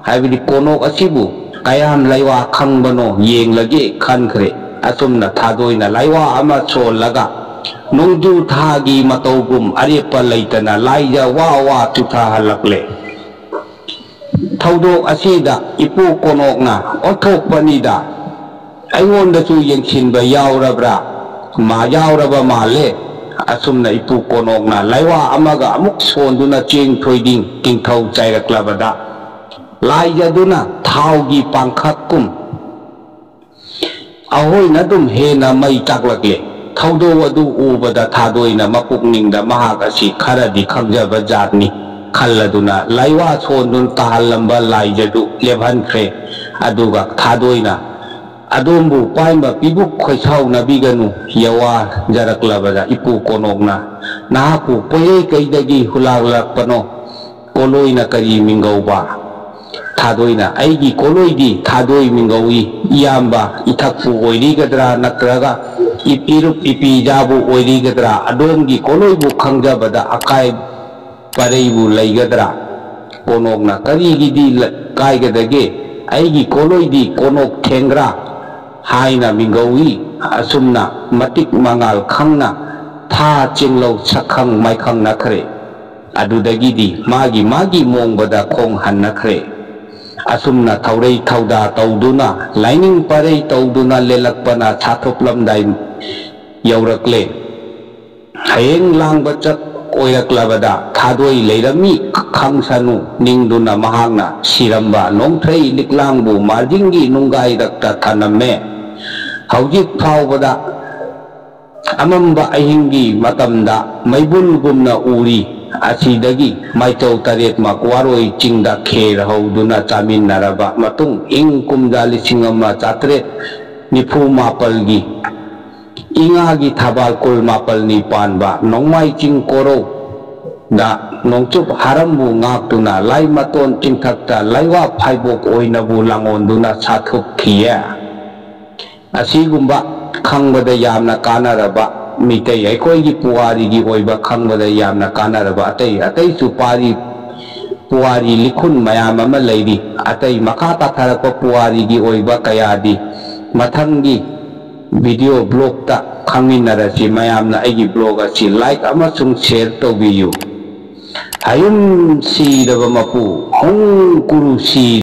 ꯍꯥꯏꯕꯗꯤ ꯀꯣꯅꯣꯛ ꯑꯁꯤꯕꯨ ꯀꯌꯥꯝ ꯂꯥꯏꯋꯥ ꯈꯪꯕꯅꯣ ꯌꯦꯡꯂꯒꯦ ꯈꯟꯈ꯭ꯔꯦ꯫ ꯑꯁꯨꯝꯅ ꯊꯥꯗꯣꯏꯅ ꯂꯥꯏꯋꯥ ꯑꯃ ꯁꯣꯜꯂꯒ ꯅꯣꯡꯖꯨ ꯊꯥꯒꯤ ꯃꯇꯧꯒꯨꯝ ꯑꯔꯦꯞꯄ ꯂꯩꯇꯅ ꯂꯥꯏꯖ ꯋꯥ ꯋꯥ ꯆꯨꯊꯍꯜꯂꯛꯂꯦ꯫ ꯊꯧꯗꯣꯛ ꯑꯁꯤꯗ ꯏꯄꯨ ꯀꯣꯅꯣꯛꯅ ꯑꯣꯟꯊꯣꯛꯄꯅꯤꯗ, ꯑꯩꯉꯣꯟꯗꯁꯨ ꯌꯦꯡꯁꯤꯟꯕ ꯌꯥꯎꯔꯕ꯭ꯔꯥ? ꯃꯥ ꯌꯥꯎꯔꯕ ꯃꯥꯜꯂꯦ꯫ ꯑꯁꯨꯝꯅ ꯏꯄꯨ ꯀꯣꯅꯣꯛꯅ ꯂꯥꯏꯋꯥ ꯑꯃꯒ ꯑꯃꯨꯛ ꯁꯣꯟꯗꯨꯅ ꯆꯦꯡ ꯊꯣꯏꯗꯤꯡ ꯇꯤꯡꯊꯧ ꯆꯥꯏꯔꯛꯂꯕꯗ, ꯂꯥꯏꯖꯗꯨꯅ ꯊꯥꯎꯒꯤ ꯄꯥꯡꯈꯛꯀꯨꯝ ꯑꯍꯣꯏꯅ ꯑꯗꯨꯝ ꯍꯦꯟꯅ ꯃꯩ ꯇꯥꯛꯂꯛꯂꯦ꯫ ꯊꯧꯗꯣꯛ ꯑꯗꯨ ꯎꯕꯗ ꯊꯥꯗꯣꯏꯅ ꯃꯄꯨꯛꯅꯤꯡꯗ ꯃꯍꯥꯛ ꯑꯁꯤ ꯈꯔꯗꯤ ꯈꯪꯖꯕ ꯖꯥꯠꯅꯤ ꯈꯜꯂꯗꯨꯅ ꯂꯥꯏꯋꯥ ꯁꯣꯟꯗꯨꯅ ꯇꯥꯍꯜꯂꯝꯕ ꯂꯥꯏꯖꯗꯨ ꯂꯦꯞꯍꯟꯈ꯭ꯔꯦ꯫ ꯑꯗꯨꯒ ꯊꯥꯗꯣꯏꯅ, "ꯑꯗꯣꯝꯕꯨ ꯄꯥꯏꯃ ꯄꯤꯕꯨꯛ ꯈꯣꯏꯁꯥꯎꯅꯕꯤꯒꯅꯨ, ꯌꯋꯥꯖꯔꯛꯂꯕꯗ ꯏꯄꯨ ꯀꯣꯅꯣꯛꯅ ꯅꯍꯥꯛꯄꯨ ꯄꯣꯏꯔꯩ ꯀꯩꯗꯒꯤ ꯍꯨꯂꯥꯛꯂꯛꯄꯅꯣ? ꯀꯣꯂꯣꯏꯅ ꯀꯔꯤ ꯃꯤꯡꯒꯧꯕ?" ꯊꯥꯗꯣꯏꯅ, "ꯑꯩꯒꯤ ꯀꯣꯂꯣꯏꯗꯤ ꯊꯥꯗꯣꯏ ꯃꯤꯡꯒꯧꯏ꯫ ꯏꯌꯥꯝꯕ ꯏꯊꯛꯄꯨ ꯑꯣꯏꯔꯤꯒꯗ꯭ꯔꯥ ꯅꯠꯇ꯭ꯔꯒ ꯏꯞ-, ꯏꯔꯨꯞ ꯏꯄꯤꯖꯥꯕꯨ ꯑꯣꯏꯔꯤꯒꯗ꯭ꯔꯥ? ꯑꯗꯣꯝꯒꯤ ꯀꯣꯂꯣꯏꯕꯨ ꯈꯪꯖꯕꯗ ꯑꯀꯥꯏ ꯄꯔꯩꯕꯨ ꯂꯩꯒꯗ꯭ꯔꯥ?" ꯀꯣꯅꯣꯛꯅ, "ꯀꯔꯤꯒꯤꯗꯤ ꯂ-, ꯀꯥꯏꯒꯗꯒꯦ? ꯑꯩꯒꯤ ꯀꯣꯂꯣꯏꯗꯤ ꯀꯣꯅꯣꯛ ꯊꯦꯡꯒ꯭ꯔꯥ ꯍꯥꯏꯅ ꯃꯤꯡꯒꯧꯏ꯫" ꯑꯁꯨꯝꯅ ꯃꯇꯤꯛ ꯃꯉꯥꯜ ꯈꯪꯅ ꯊꯥ ꯆꯤꯡꯂꯧ ꯁꯛꯈꯪ ꯃꯥꯏꯈꯪꯅꯈ꯭ꯔꯦ꯫ ꯑꯗꯨꯗꯒꯤꯗꯤ ꯃꯥꯒꯤ ꯃꯥꯒꯤ ꯃꯣꯡꯕꯗ ꯈꯣꯡ ꯍꯟꯅꯈ꯭ꯔꯦ꯫ ꯑꯁꯨꯝꯅ ꯊꯧꯔꯩ ꯊꯧꯗꯥ ꯇꯧꯗꯨꯅ, ꯂꯥꯏꯅꯤꯡ ꯄꯔꯩ ꯇꯧꯗꯨꯅ ꯂꯦꯜꯂꯛꯄꯅ ꯁꯥꯊꯣꯛꯂꯝꯗꯥꯏ ꯌꯧꯔꯛꯂꯦ꯫ ꯍꯌꯦꯡ ꯂꯥꯡꯕ ꯆꯠ ꯑꯣꯏꯔꯛꯂꯕꯗ ꯊꯥꯗꯣꯏ ꯂꯩꯔꯝꯃꯤ ꯈꯪꯁꯅꯨ ꯅꯤꯡꯗꯨꯅ ꯃꯍꯥꯛꯅ ꯁꯤꯔꯝꯕ ꯅꯣꯡꯊ꯭ꯔꯩ ꯂꯤꯛꯂꯥꯡꯕꯨ ꯃꯥꯔꯖꯤꯡꯒꯤ ꯅꯨꯡꯒꯥꯏꯔꯛꯇ ꯊꯅꯝꯃꯦ꯫ ꯍꯧꯖꯤꯛ ꯐꯥꯎꯕꯗ ꯑꯃꯝꯕ ꯑꯍꯤꯡꯒꯤ ꯃꯇꯝꯗ ꯃꯩꯕꯨꯜꯒꯨꯝꯅ ꯎꯔꯤ꯫ ꯑꯁꯤꯗꯒꯤ ꯃꯥꯏꯆꯧ ꯇꯔꯦꯠꯃꯛ ꯋꯥꯔꯣꯏ ꯆꯤꯡꯗ ꯈꯦꯔ ꯍꯧꯗꯨꯅ ꯆꯥꯃꯤꯟꯅꯔꯕ ꯃꯇꯨꯡ, ꯏꯪ ꯀꯨꯝꯖꯥ ꯂꯤꯁꯤꯡ ꯑꯃ ꯆꯥꯇ꯭ꯔꯦꯠ ꯅꯤꯐꯨ ꯃꯥꯄꯜꯒꯤ ꯏꯉꯥꯒꯤ ꯊꯕꯥꯜ ꯀꯨꯜ ꯃꯥꯄꯜꯅꯤ ꯄꯥꯟꯕ ꯅꯣꯡꯃꯥꯏ ꯆꯤꯡ ꯀꯣꯔꯧꯗ ꯅꯣꯡꯆꯨꯞ ꯍꯥꯔꯝꯕꯨ ꯉꯥꯛꯇꯨꯅ ꯂꯥꯏ ꯃꯇꯣꯟ ꯆꯤꯡꯊꯛꯇ ꯂꯩꯕꯥꯛ ꯐꯥꯏꯕꯣꯛ ꯑꯣꯏꯅꯕꯨ ꯂꯥꯡꯑꯣꯟꯗꯨꯅ ꯁꯥꯊꯨꯞꯈꯤꯌꯦ꯫ ꯑꯁꯤꯒꯨꯝꯕ ꯈꯪꯕꯗ ꯌꯥꯝꯅ ꯀꯥꯟꯅꯔꯕ, ꯃꯤꯇꯩ ꯑꯩꯈꯣꯏꯒꯤ ꯄꯨꯋꯥꯔꯤꯒꯤ ꯑꯣꯏꯕ ꯈꯪꯕꯗ ꯌꯥꯝꯅ ꯀꯥꯟꯅꯔꯕ ꯑꯇꯩ ꯑꯇꯩꯁꯨ ꯄꯥꯔꯤ, ꯄꯨꯋꯥꯔꯤ ꯂꯤꯈꯨꯟ ꯃꯌꯥꯝ ꯑꯃ ꯂꯩꯔꯤ꯫ ꯑꯇꯩ ꯃꯈꯥ ꯇꯥꯊꯔꯛꯄ ꯄꯨꯋꯥꯔꯤꯒꯤ ꯑꯣꯏꯕ ꯀꯌꯥꯗꯤ ꯃꯊꯪꯒꯤ video blogꯇ ꯈꯪꯃꯤꯟꯅꯔꯁꯤ꯫ ꯃꯌꯥꯝꯅ ꯑꯩꯒꯤ blog ꯑꯁꯤ like ꯑꯃꯁꯨꯡ share ꯇꯧꯕꯤꯌꯨ꯫ ꯍꯌꯨꯝ ꯁꯤꯔꯕ ꯃꯄꯨ, ꯍꯣꯡ ꯀꯨꯔꯨ ꯁꯤ